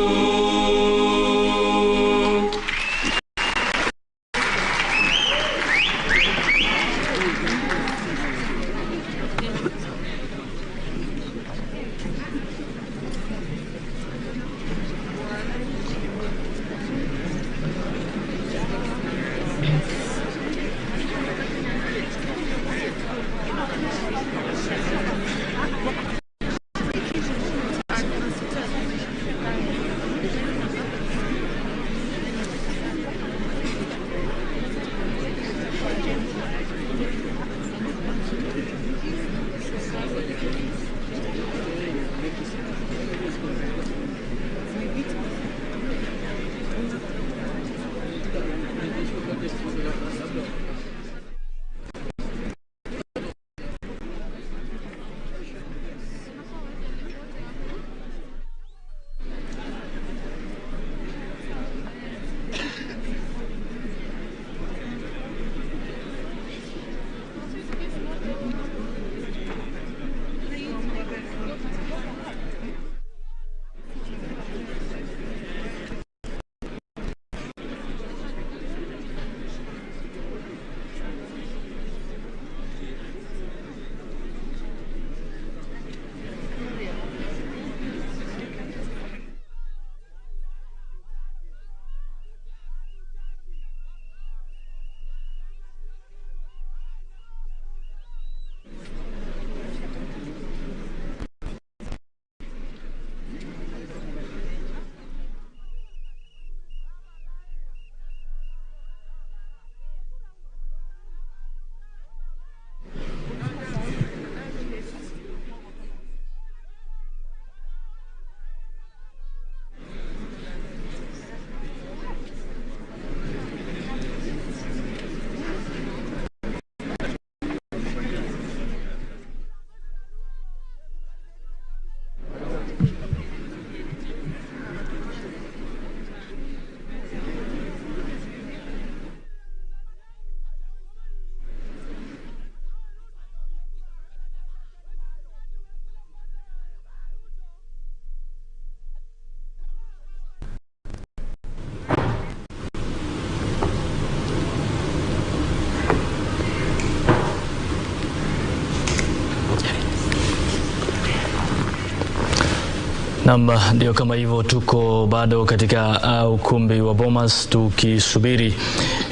Naam, ndio kama hivyo, tuko bado katika ukumbi wa Bomas tukisubiri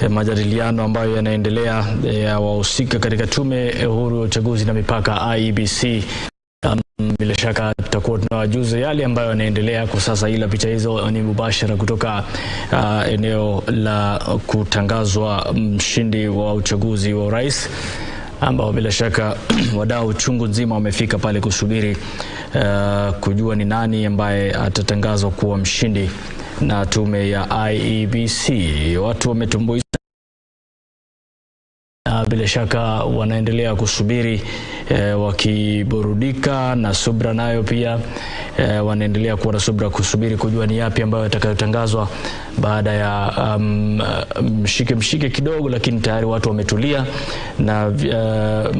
majadiliano ambayo yanaendelea ya wahusika katika Tume Huru ya Uchaguzi na Mipaka IEBC. Bila shaka tutakuwa tunawajuza yale ambayo yanaendelea kwa sasa, ila picha hizo ni mubashara kutoka eneo la kutangazwa mshindi wa uchaguzi wa urais, ambao bila shaka wadau chungu nzima wamefika pale kusubiri kujua ni nani ambaye atatangazwa kuwa mshindi na tume ya IEBC. Watu wametumbuiza Bila shaka wanaendelea kusubiri wakiburudika na subra nayo pia wanaendelea kuwa na subra kusubiri kujua ni yapi ambayo yatakayotangazwa baada ya mshike mshike kidogo, lakini tayari watu wametulia na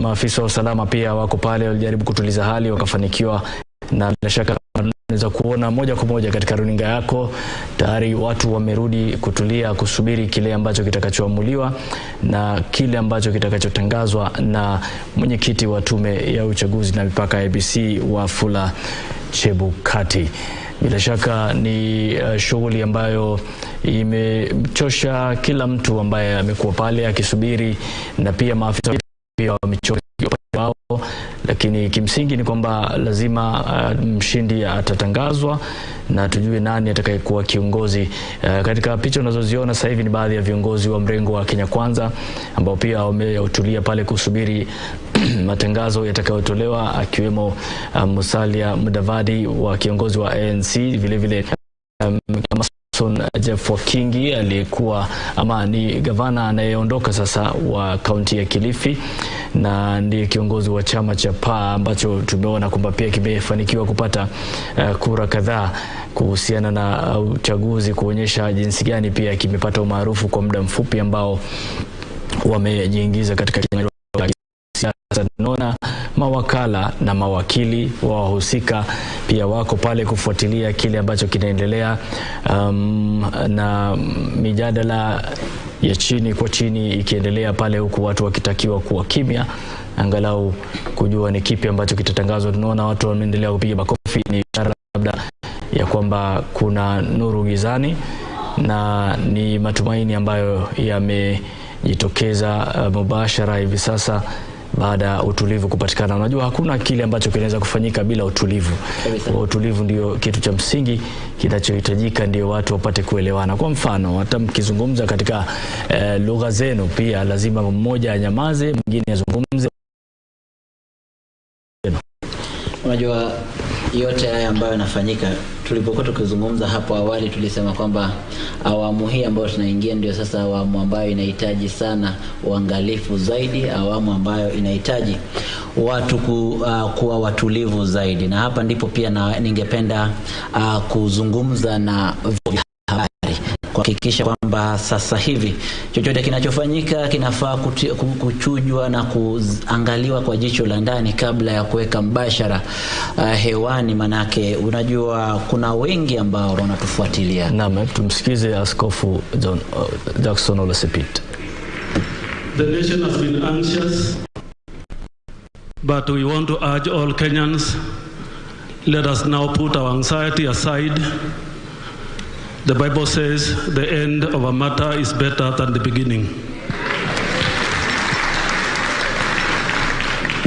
maafisa wa usalama pia wako pale, walijaribu kutuliza hali wakafanikiwa, na bila shaka unaweza kuona moja kwa moja katika runinga yako tayari watu wamerudi kutulia kusubiri kile ambacho kitakachoamuliwa na kile ambacho kitakachotangazwa na mwenyekiti wa tume ya uchaguzi na mipaka IEBC Wafula Chebukati. Bila shaka ni shughuli ambayo imemchosha kila mtu ambaye amekuwa pale akisubiri, na pia maafisa pia wamechoka wao, lakini kimsingi ni kwamba lazima mshindi atatangazwa na tujue nani atakayekuwa kiongozi. Katika picha unazoziona sasa hivi ni baadhi ya viongozi wa mrengo wa Kenya Kwanza ambao pia wametulia pale kusubiri matangazo yatakayotolewa, akiwemo Musalia Mudavadi wa kiongozi wa ANC, vile vile Amason Jeff Wakingi aliyekuwa ama ni gavana anayeondoka sasa wa kaunti ya Kilifi na ndiye kiongozi wa chama cha PAA ambacho tumeona kwamba pia kimefanikiwa kupata kura kadhaa kuhusiana na uchaguzi, kuonyesha jinsi gani pia kimepata umaarufu kwa muda mfupi ambao wamejiingiza katika kinyang'anyiro cha kisiasa. Tunaona mawakala na mawakili wa wahusika pia wako pale kufuatilia kile ambacho kinaendelea, na mijadala ya chini kwa chini ikiendelea pale, huku watu wakitakiwa kuwa kimya angalau kujua ni kipi ambacho kitatangazwa. Tunaona watu wameendelea kupiga makofi, ni ishara labda ya kwamba kuna nuru gizani na ni matumaini ambayo yamejitokeza mubashara hivi sasa baada ya utulivu kupatikana. Unajua hakuna kile ambacho kinaweza kufanyika bila utulivu. Kwa utulivu ndio kitu cha msingi kinachohitajika, ndio watu wapate kuelewana. Kwa mfano, hata mkizungumza katika lugha zenu pia lazima mmoja anyamaze, mwingine azungumze. Unajua yote haya ambayo yanafanyika, tulipokuwa tukizungumza hapo awali tulisema kwamba awamu hii ambayo tunaingia ndio sasa awamu ambayo inahitaji sana uangalifu zaidi, awamu ambayo inahitaji watu kuwa watulivu zaidi, na hapa ndipo pia na ningependa kuzungumza na vyombo vya habari kuhakikisha kwamba sasa hivi chochote kinachofanyika kinafaa kuchujwa na kuangaliwa kwa jicho la ndani kabla ya kuweka mbashara hewani, manake unajua kuna wengi ambao wanatufuatilia. Naam, tumsikize Askofu John, Jackson Ole Sapit. The nation has been anxious, but we want to urge all Kenyans, let us now put our anxiety aside. The Bible says the end of a matter is better than the beginning.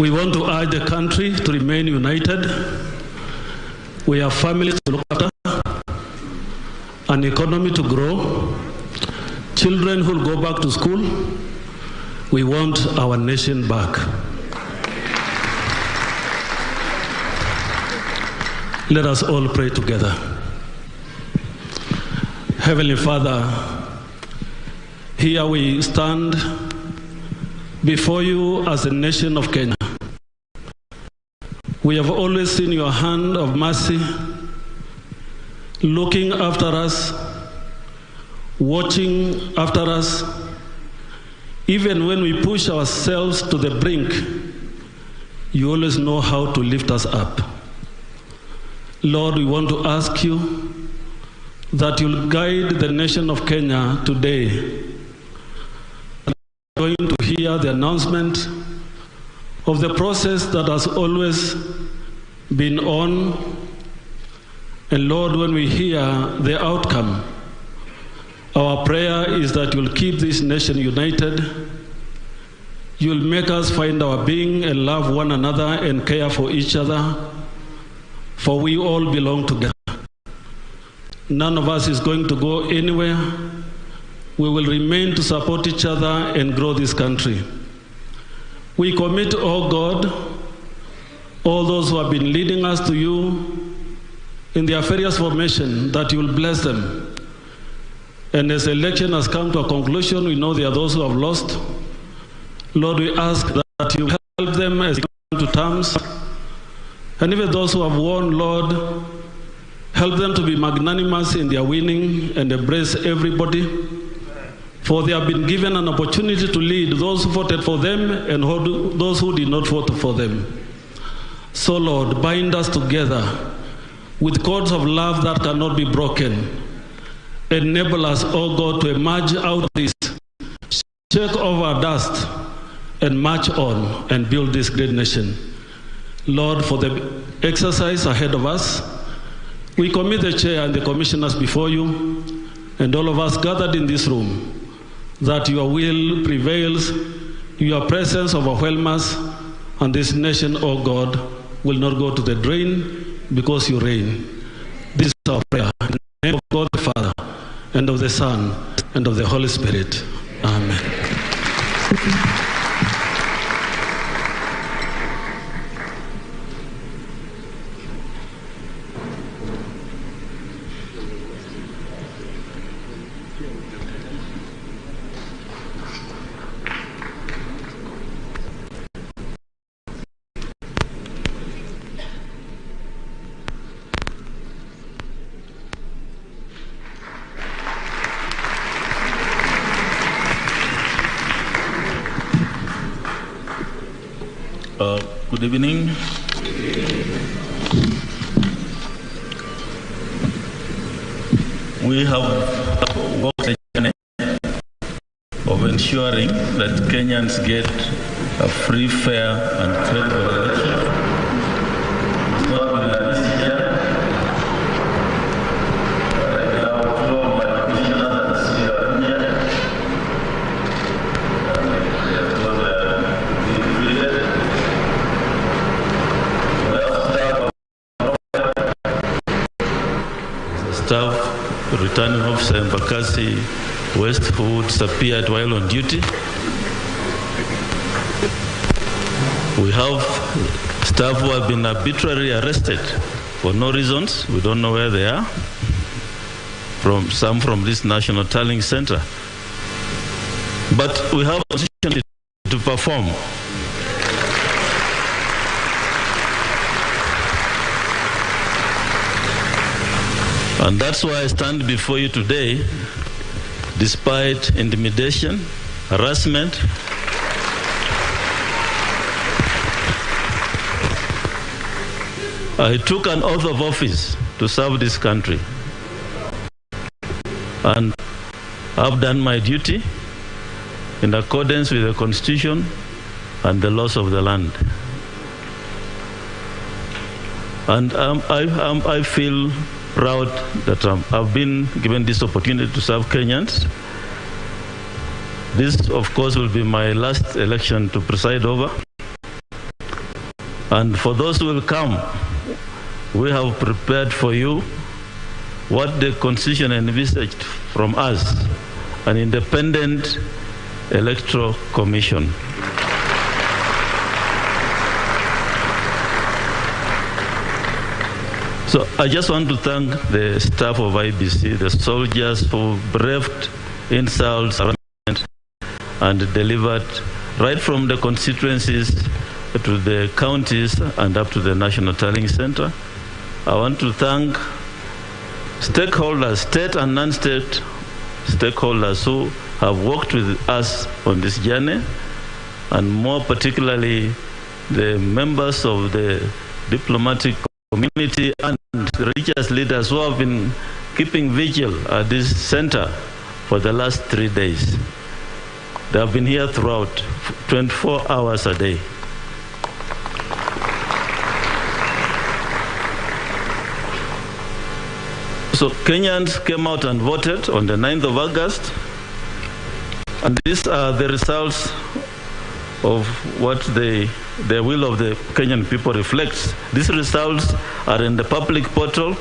We want to urge the country to remain united. We have families to look after, an economy to grow, children who will go back to school. We want our nation back. Let us all pray together. Heavenly Father, here we stand before you as a nation of Kenya. We have always seen your hand of mercy looking after us, watching after us, even when we push ourselves to the brink, you always know how to lift us up. Lord, we want to ask you that you'll guide the nation of Kenya today. We're going to hear the announcement of the process that has always been on. And Lord, when we hear the outcome, our prayer is that you'll keep this nation united. You'll make us find our being and love one another and care for each other, for we all belong together. None of us is going to go anywhere. We will remain to support each other and grow this country. We commit, oh God, all those who have been leading us to you in their various formation, that you will bless them. And as the election has come to a conclusion, we know there are those who have lost. Lord, we ask that you help them as they come to terms. And even those who have won, Lord, help them to be magnanimous in their winning and embrace everybody. For they have been given an opportunity to lead those who voted for them and those who did not vote for them. So, Lord, bind us together with cords of love that cannot be broken. Enable us, O God, to emerge out of this, shake off our dust, and march on and build this great nation. Lord, for the exercise ahead of us, we commit the chair and the commissioners before you, and all of us gathered in this room, that your will prevails, your presence overwhelms us, and this nation, O God, will not go to the drain because you reign. This is our prayer. In the name of God the Father, and of the Son, and of the Holy Spirit. Amen. Good evening. We have walked a journey of ensuring that Kenyans get a free, fair, and credible election. It's not been an easy journey. Right now, two of my commissioners are here. And they have got, being staff, returning officer Embakasi West, who disappeared while on duty. We have staff who have been arbitrarily arrested for no reasons. We don't know where they are. From some from this National Tallying Center. But we have a position to perform. And that's why I stand before you today, despite intimidation, harassment, I took an oath of office to serve this country. And I've done my duty in accordance with the Constitution and the laws of the land. And I feel proud that I've been given this opportunity to serve Kenyans. This, of course, will be my last election to preside over. And for those who will come, we have prepared for you what the Constitution envisaged from us, an independent electoral commission. So I just want to thank the staff of IBC, the soldiers who braved insults and delivered right from the constituencies to the counties and up to the National Tallying Center. I want to thank stakeholders, state and non-state stakeholders who have worked with us on this journey, and more particularly the members of the diplomatic community and religious leaders who have been keeping vigil at this center for the last 3 days. They have been here throughout, 24 hours a day. So Kenyans came out and voted on the 9th of August, and these are the results of what the will of the Kenyan people reflects. These results are in the public portal.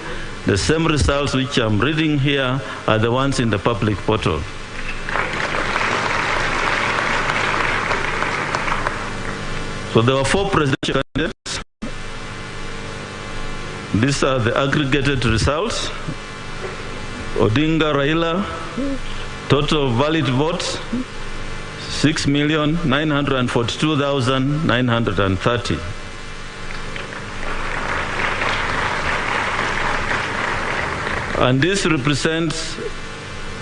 The same results which I'm reading here are the ones in the public portal. So there were 4 presidential candidates. These are the aggregated results. Odinga Raila, total valid votes, 6,942,930. And this represents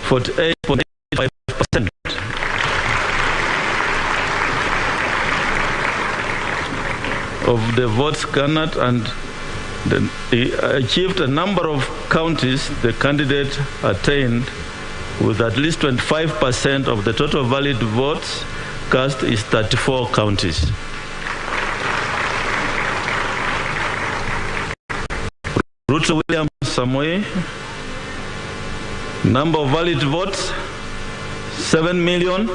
48.85% of the votes garnered, and he achieved a number of counties the candidate attained with at least 25% of the total valid votes cast is 34 counties. Ruto William Samoei, number of valid votes, 7 million.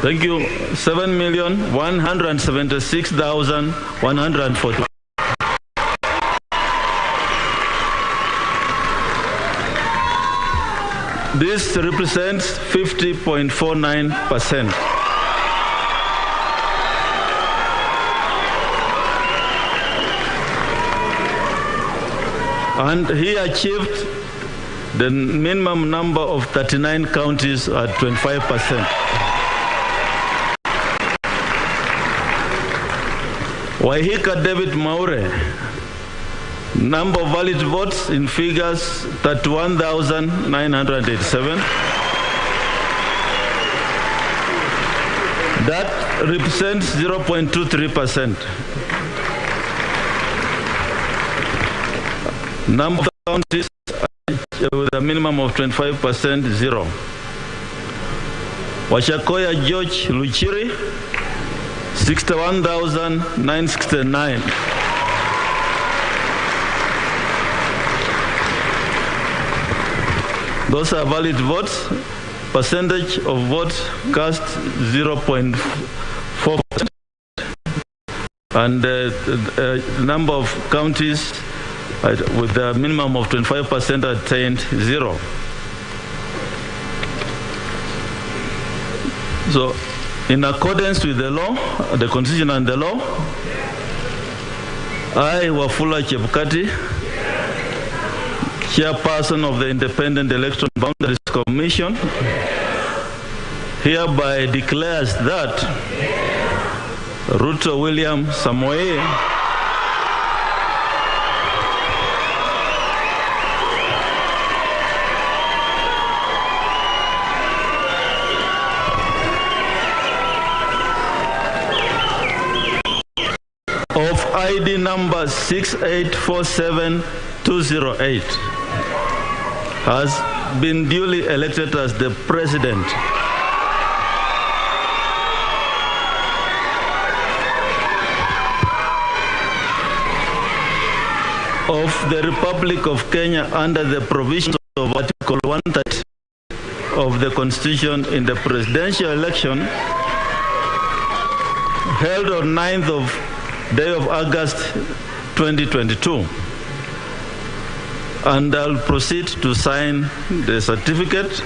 Thank you. 7,176,140. This represents 50.49%. And he achieved the minimum number of 39 counties at 25%. Wahika David Mwaure, number of valid votes in figures 31,987. That represents 0.23%. Number of counties with a minimum of 25%, 0. Wajackoyah George Luchiri, 61,969. Those are valid votes. Percentage of votes cast 0.4%. And the number of counties with a minimum of 25% attained, 0. So, in accordance with the law, the Constitution and the law, I, Wafula Chebukati, Chairperson of the Independent Electoral Boundaries Commission, hereby declares that Ruto William Samoei of ID number 6847208 has been duly elected as the President of the Republic of Kenya under the provisions of Article 130 of the Constitution in the presidential election held on 9th of day of August 2022. And I'll proceed to sign the certificate.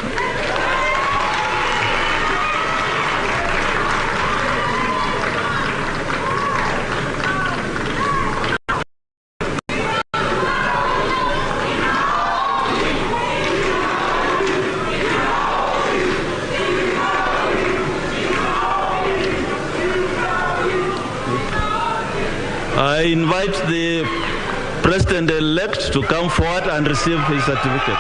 I invite the President-elect to come forward and receive his certificate.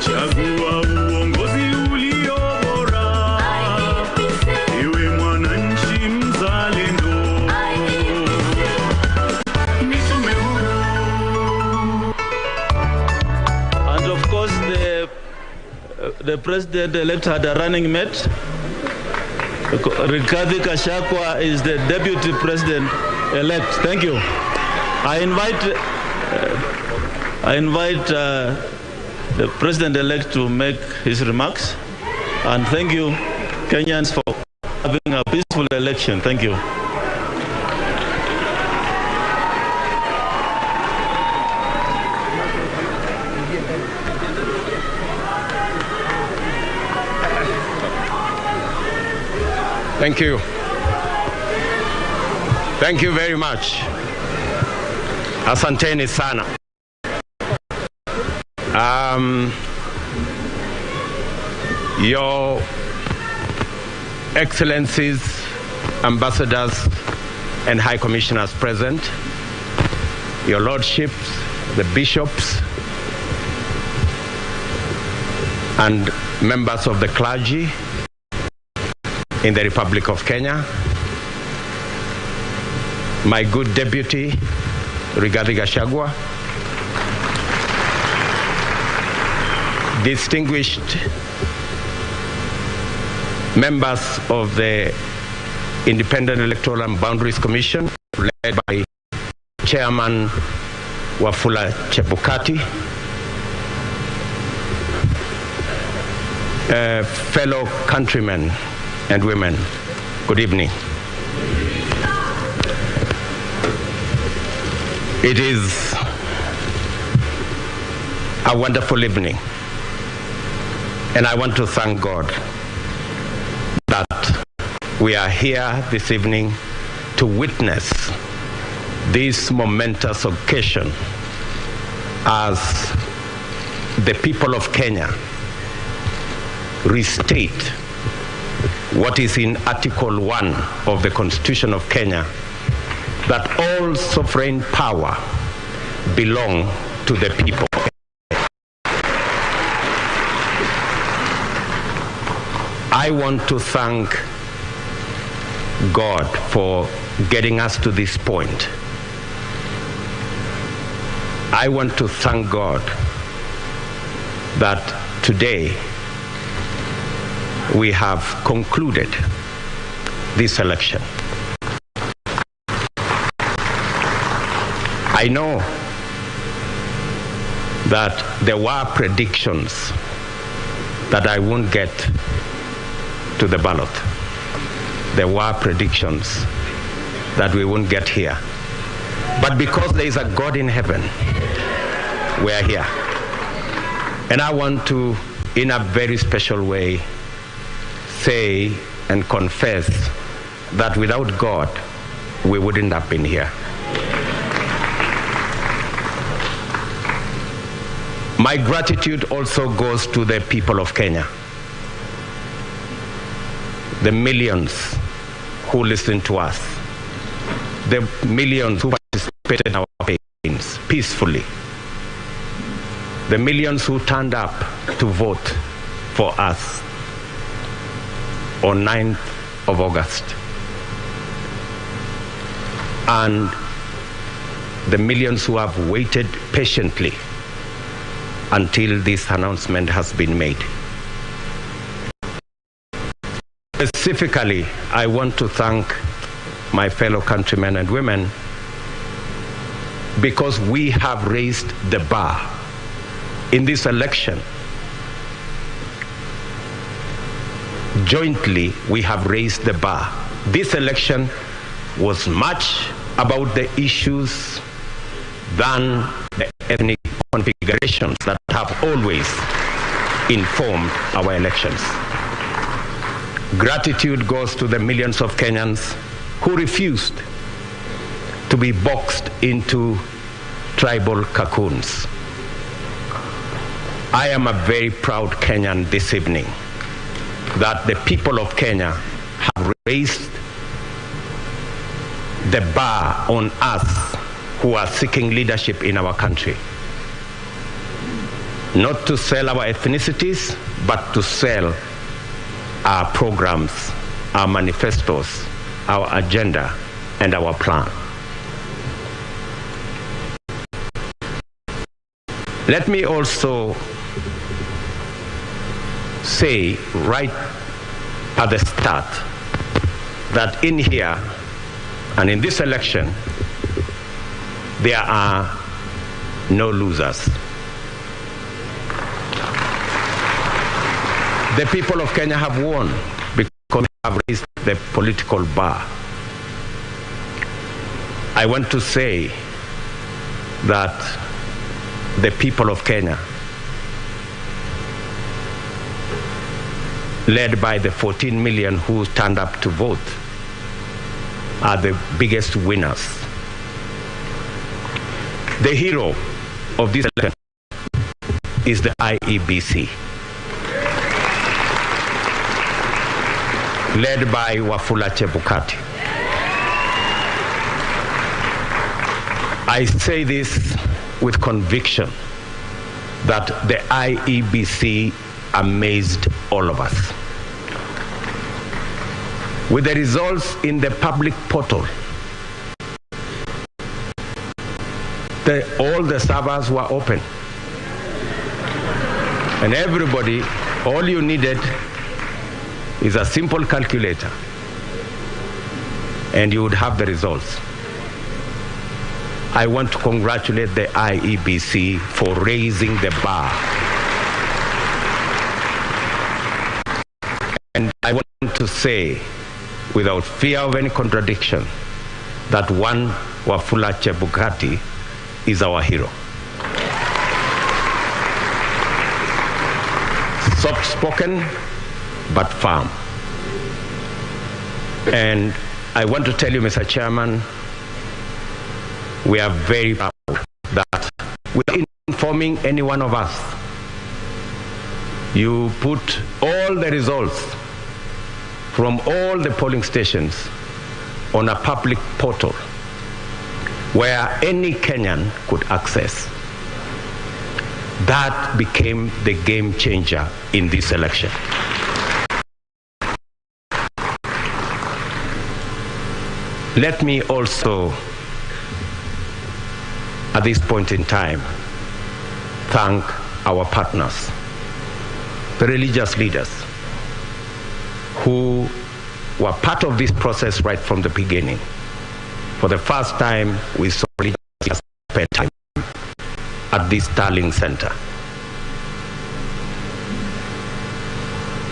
Chagua uongozi ulio bora. The president-elect had a running mate. Rigathi Gachagua is the deputy president-elect. Thank you. I invite the president-elect to make his remarks. And thank you, Kenyans, for having a peaceful election. Thank you. Thank you. Thank you very much. Asanteni sana. Your Excellencies, Ambassadors, and High Commissioners present, Your Lordships, the Bishops, and members of the clergy in the Republic of Kenya, my good deputy, Rigathi Gachagua, distinguished members of the Independent Electoral and Boundaries Commission, led by Chairman Wafula Chebukati, fellow countrymen and women, good evening. It is a wonderful evening, and I want to thank God that we are here this evening to witness this momentous occasion as the people of Kenya restate what is in Article 1 of the Constitution of Kenya, that all sovereign power belong to the people. I want to thank God for getting us to this point. I want to thank God that today we have concluded this election. I know that there were predictions that I won't get to the ballot. There were predictions that we won't get here. But because there is a God in heaven, we are here. And I want to, in a very special way, say and confess that without God, we wouldn't have been here. My gratitude also goes to the people of Kenya, the millions who listen to us, the millions who participated in our campaigns peacefully, the millions who turned up to vote for us on 9th of August, and the millions who have waited patiently until this announcement has been made. Specifically, I want to thank my fellow countrymen and women because we have raised the bar in this election. Jointly, we have raised the bar. This election was much about the issues than the ethnic configurations that have always informed our elections. Gratitude goes to the millions of Kenyans who refused to be boxed into tribal cocoons. I am a very proud Kenyan this evening that the people of Kenya have raised the bar on us who are seeking leadership in our country. Not to sell our ethnicities, but to sell our programs, our manifestos, our agenda, and our plan. Let me also say right at the start that in here and in this election, there are no losers. The people of Kenya have won because they have raised the political bar. I want to say that the people of Kenya, led by the 14 million who turned up to vote, are the biggest winners. The hero of this election is the IEBC, led by Wafula Chebukati. I say this with conviction that the IEBC amazed all of us. With the results in the public portal, all the servers were open. And everybody, all you needed is a simple calculator, and you would have the results. I want to congratulate the IEBC for raising the bar. And I want to say, without fear of any contradiction, that one Wafula Chebukati is our hero. Soft-spoken, but firm. And I want to tell you, Mr. Chairman, we are very proud that without informing any one of us, you put all the results from all the polling stations on a public portal where any Kenyan could access. That became the game changer in this election. Let me also, at this point in time, thank our partners, the religious leaders, who were part of this process right from the beginning. For the first time, we saw religious leaders spend time at this Starling Center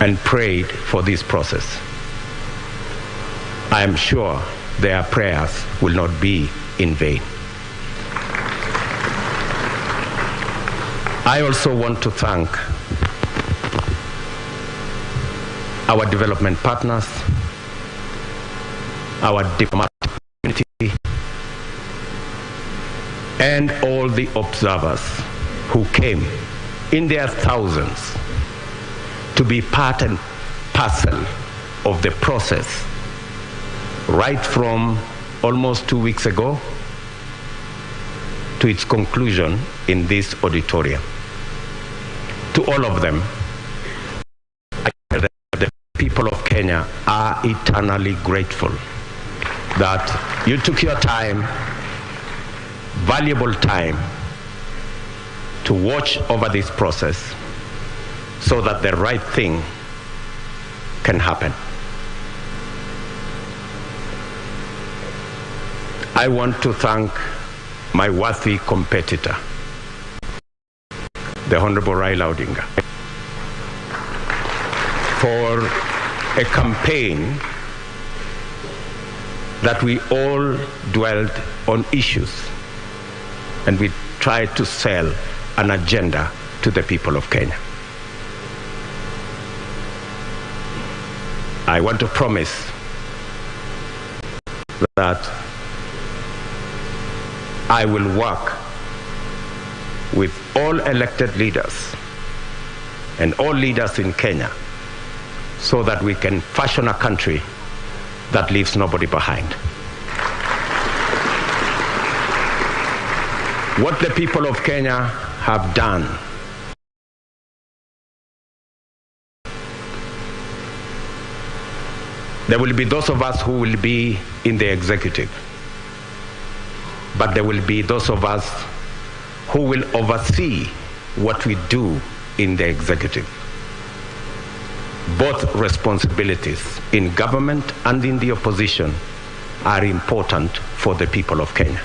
and prayed for this process. I am sure their prayers will not be in vain. I also want to thank our development partners, our diplomatic community, and all the observers who came in their thousands to be part and parcel of the process right from almost 2 weeks ago to its conclusion in this auditorium. To all of them, I tell them the people of Kenya are eternally grateful that you took your time, valuable time, to watch over this process so that the right thing can happen. I want to thank my worthy competitor, the Honorable Raila Odinga, for a campaign that we all dwelt on issues and we tried to sell an agenda to the people of Kenya. I want to promise that I will work with all elected leaders and all leaders in Kenya so that we can fashion a country that leaves nobody behind. What the people of Kenya have done there will be those of us who will be in the executive, but there will be those of us who will oversee what we do in the executive. Both responsibilities in government and in the opposition are important for the people of Kenya.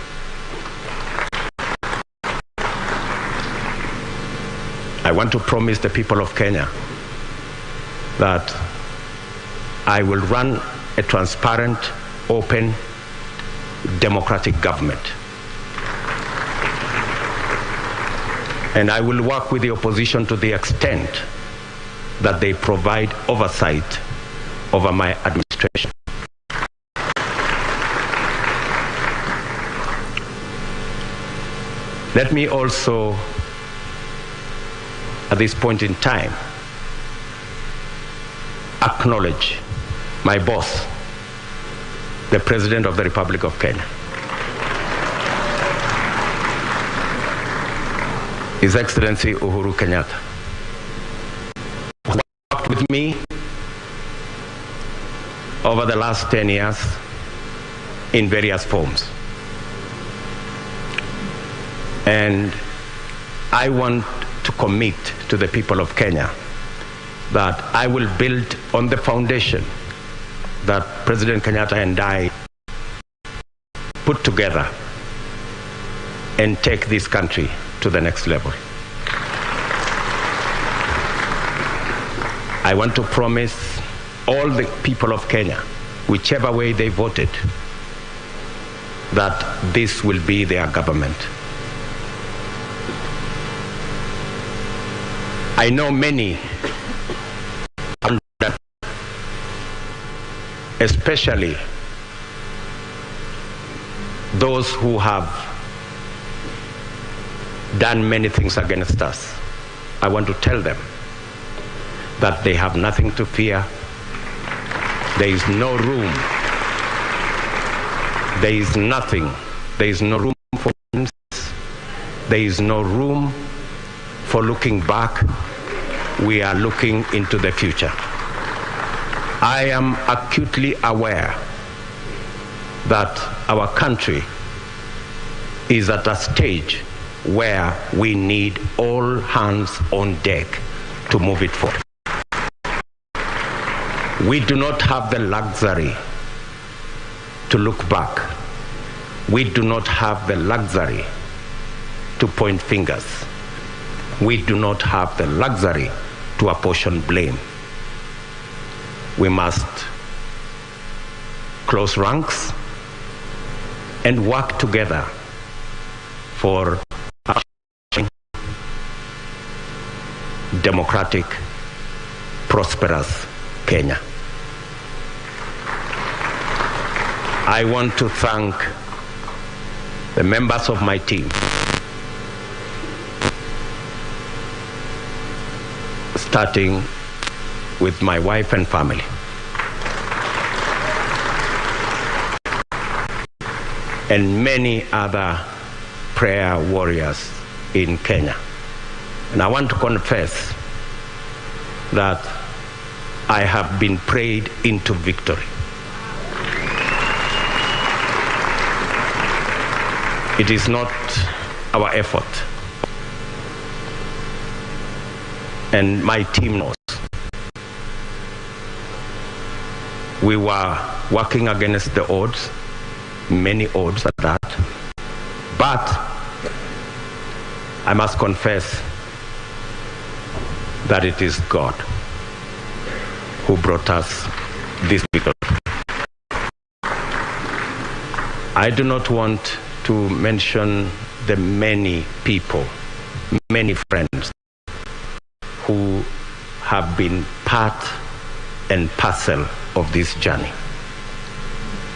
I want to promise the people of Kenya that I will run a transparent, open, democratic government. And I will work with the opposition to the extent that they provide oversight over my administration. Let me also, at this point in time, acknowledge my boss, the President of the Republic of Kenya, His Excellency Uhuru Kenyatta, who worked with me over the last 10 years in various forms. And I want to commit to the people of Kenya that I will build on the foundation that President Kenyatta and I put together and take this country to the next level. I want to promise all the people of Kenya, whichever way they voted, that this will be their government. I know many, especially those who have done many things against us. I want to tell them that they have nothing to fear. There is no room. There is nothing. There is no room for violence. There is no room for looking back. We are looking into the future. I am acutely aware that our country is at a stage where we need all hands on deck to move it forward. We do not have the luxury to look back. We do not have the luxury to point fingers. We do not have the luxury to apportion blame. We must close ranks and work together for a democratic, prosperous Kenya. I want to thank the members of my team, starting with my wife and family. And many other prayer warriors in Kenya. And I want to confess that I have been prayed into victory. It is not our effort. And my team knows. We were working against the odds, many odds at that. But I must confess that it is God who brought us this victory. I do not want to mention the many people, many friends who have been part and parcel of this journey.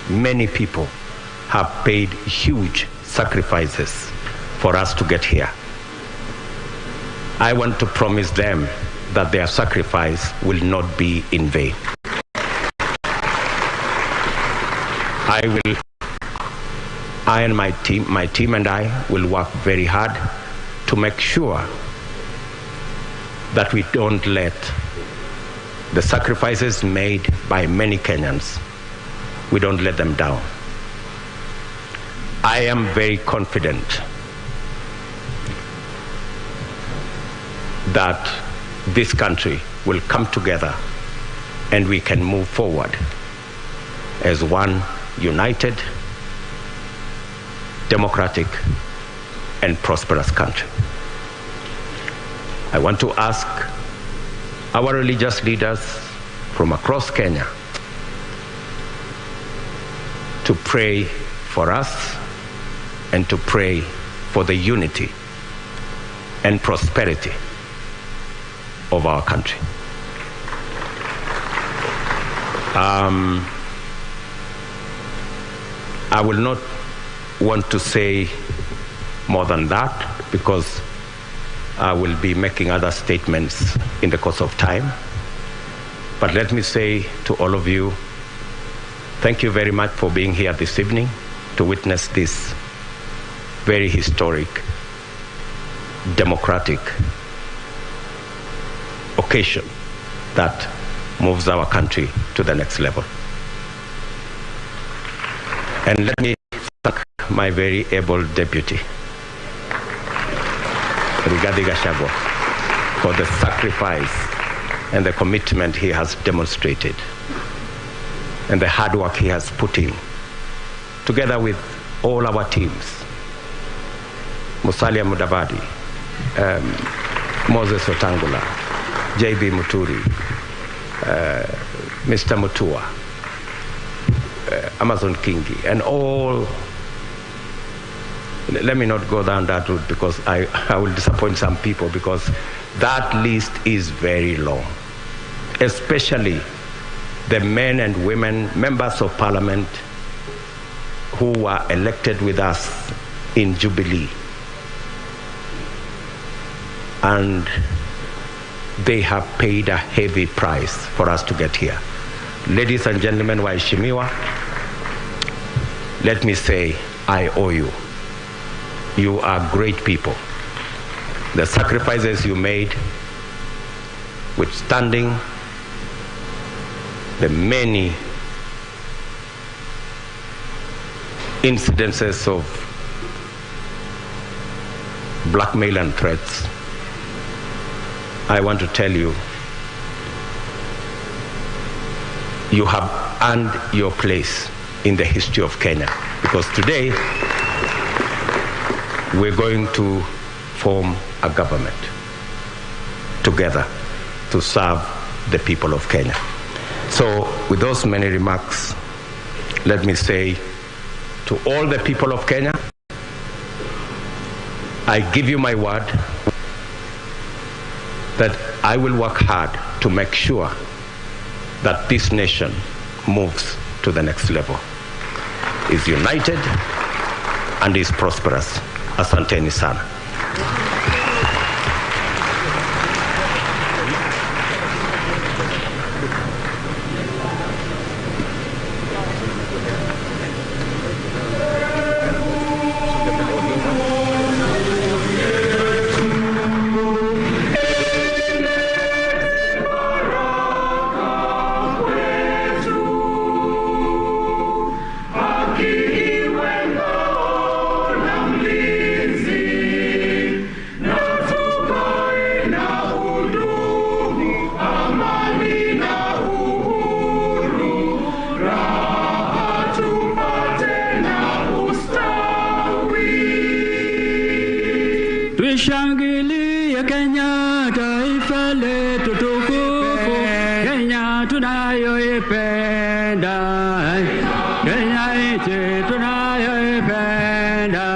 Many people have paid huge sacrifices for us to get here. I want to promise them that their sacrifice will not be in vain. I and my team and I will work very hard to make sure that we don't let the sacrifices made by many Kenyans, we don't let them down. I am very confident that this country will come together and we can move forward as one united, democratic, and prosperous country. I want to ask our religious leaders from across Kenya to pray for us and to pray for the unity and prosperity of our country. I will not want to say more than that because I will be making other statements in the course of time. But let me say to all of you, thank you very much for being here this evening to witness this very historic, democratic occasion that moves our country to the next level. And let me thank my very able deputy, Rigathi Gachagua, for the sacrifice and the commitment he has demonstrated and the hard work he has put in, together with all our teams, Musalia Mudavadi, Moses Wetangula, JB Muturi, Mr. Mutua, Amazon Kingi, and all. Let me not go down that route because I will disappoint some people, because that list is very long, especially the men and women, members of parliament who were elected with us in Jubilee. And they have paid a heavy price for us to get here. Ladies and gentlemen, waheshimiwa, let me say, I owe you. You are great people. The sacrifices you made, withstanding the many incidences of blackmail and threats, I want to tell you, you have earned your place in the history of Kenya, because today we're going to form a government together to serve the people of Kenya. So with those many remarks, let me say to all the people of Kenya, I give you my word that I will work hard to make sure that this nation moves to the next level, is united and is prosperous. Asanteni sana. Tuishangilie Kenya, taifa letu tukufu, Kenya tunayoipenda, Kenya nchi tunayoipenda,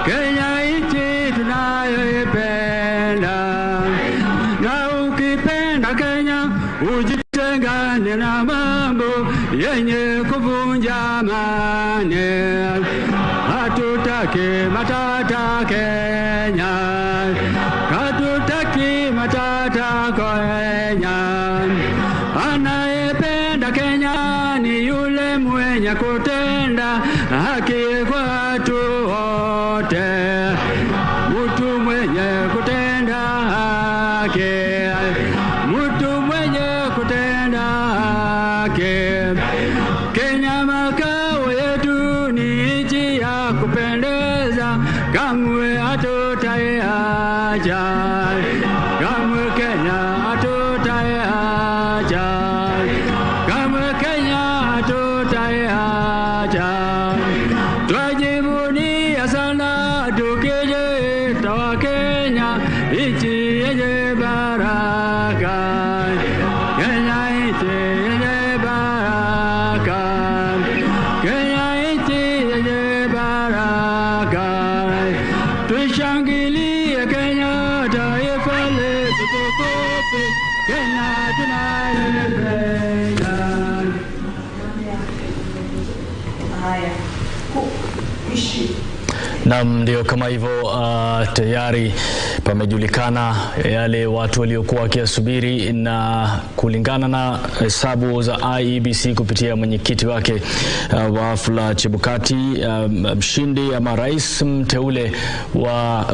Kenya nchi tunayoipenda. Na ukipenda Kenya ujitengane na mambo yenye kuvunja amani. Hatutaki matata Kenya, hatutaki matata Kenya. Anayependa Kenya ni yule mwenye kutenda haki kwa watu wote, mtu mwenye kutenda haki, mtu mwenye kutenda haki. Kenya makao yetu ni nchi ya kupendeza, kamwe hatutaiacha, kamwe Kenya hatutaiacha. Kenya, nchi yenye baraka. Kenya nchi yenye baraka. Kenya nchi yenye baraka. Tushangilie Kenya, taifa letu tukufu. Kenya tunayependa. Naam, ndio kama hivyo. Tayari pamejulikana yale watu waliokuwa wakiyasubiri, na kulingana na hesabu za IEBC kupitia mwenyekiti wake Wafula Chebukati, mshindi ama rais mteule wa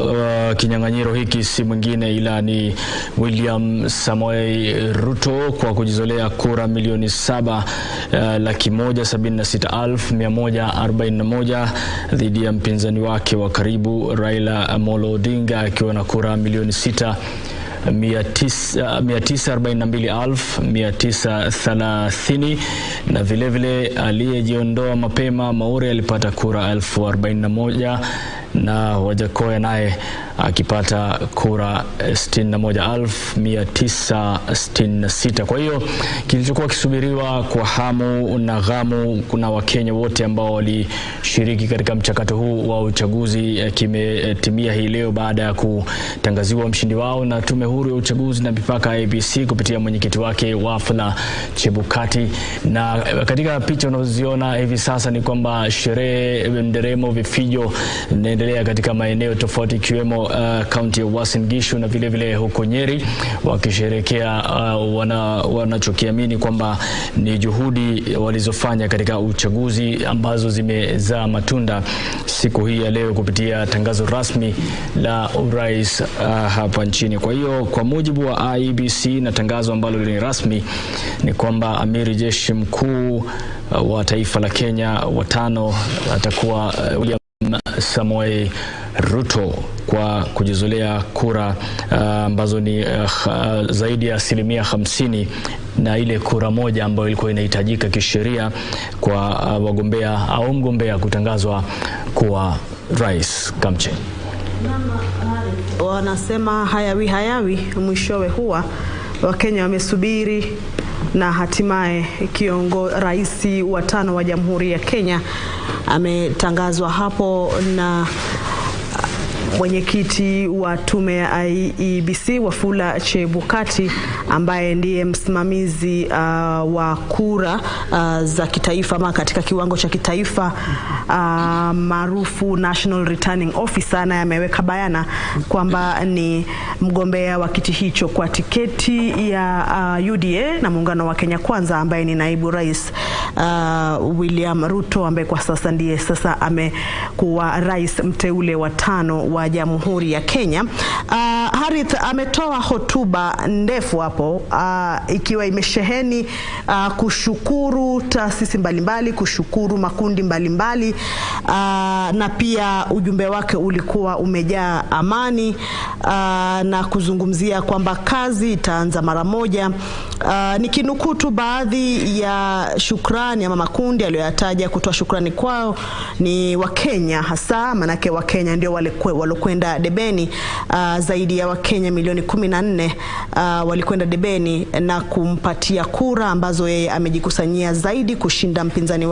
kinyang'anyiro hiki si mwingine ila ni William Samoei Ruto kwa kujizolea kura milioni 7,176,141 dhidi ya mpinzani wake wa karibu Raila Amolo Odinga akiwa na kura milioni 6,942,930, na vilevile aliyejiondoa mapema Maure alipata kura 41,000 na Wajakoya naye akipata kura 61,966. Kwa hiyo kilichokuwa kisubiriwa kwa hamu na ghamu kuna Wakenya wote ambao walishiriki katika mchakato huu wa uchaguzi kimetimia hii leo baada ya kutangaziwa mshindi wao na Tume Huru ya Uchaguzi na Mipaka IEBC kupitia mwenyekiti wake Wafula Chebukati. Na katika picha unazoziona hivi sasa ni kwamba sherehe, nderemo, vifijo inaendelea katika maeneo tofauti ikiwemo kaunti ya Uasin Gishu na vile vile huko Nyeri, wakisherehekea wanachokiamini kwamba ni juhudi walizofanya katika uchaguzi ambazo zimezaa matunda siku hii ya leo kupitia tangazo rasmi la urais hapa nchini. Kwa hiyo kwa mujibu wa IEBC na tangazo ambalo ni rasmi ni kwamba amiri jeshi mkuu wa taifa la Kenya watano atakuwa William Samoei Ruto kwa kujizolea kura ambazo ni zaidi ya 50% na ile kura moja ambayo ilikuwa inahitajika kisheria kwa wagombea au mgombea kutangazwa kuwa rais. Kamche wanasema hayawi hayawi mwishowe huwa. Wakenya wamesubiri na hatimaye rais wa tano wa Jamhuri ya Kenya ametangazwa hapo na mwenyekiti wa tume ya IEBC Wafula Chebukati ambaye ndiye msimamizi wa kura za kitaifa ama katika kiwango cha kitaifa maarufu National Returning Officer, naye ameweka bayana kwamba ni mgombea wa kiti hicho kwa tiketi ya UDA na muungano wa Kenya Kwanza ambaye ni naibu rais William Ruto ambaye kwa sasa ndiye sasa amekuwa rais mteule wa tano wa Jamhuri ya Kenya. Harith ametoa hotuba ndefu hapo ikiwa imesheheni kushukuru taasisi mbalimbali, kushukuru makundi mbalimbali, na pia ujumbe wake ulikuwa umejaa amani na kuzungumzia kwamba kazi itaanza mara moja. Nikinukuu tu baadhi ya shukrani ama makundi aliyoyataja kutoa shukrani kwao ni Wakenya hasa, manake Wakenya ndio wale walokwenda debeni. Zaidi ya Wakenya milioni 14 walikwenda debeni na kumpatia kura ambazo yeye amejikusanyia zaidi kushinda mpinzani wake.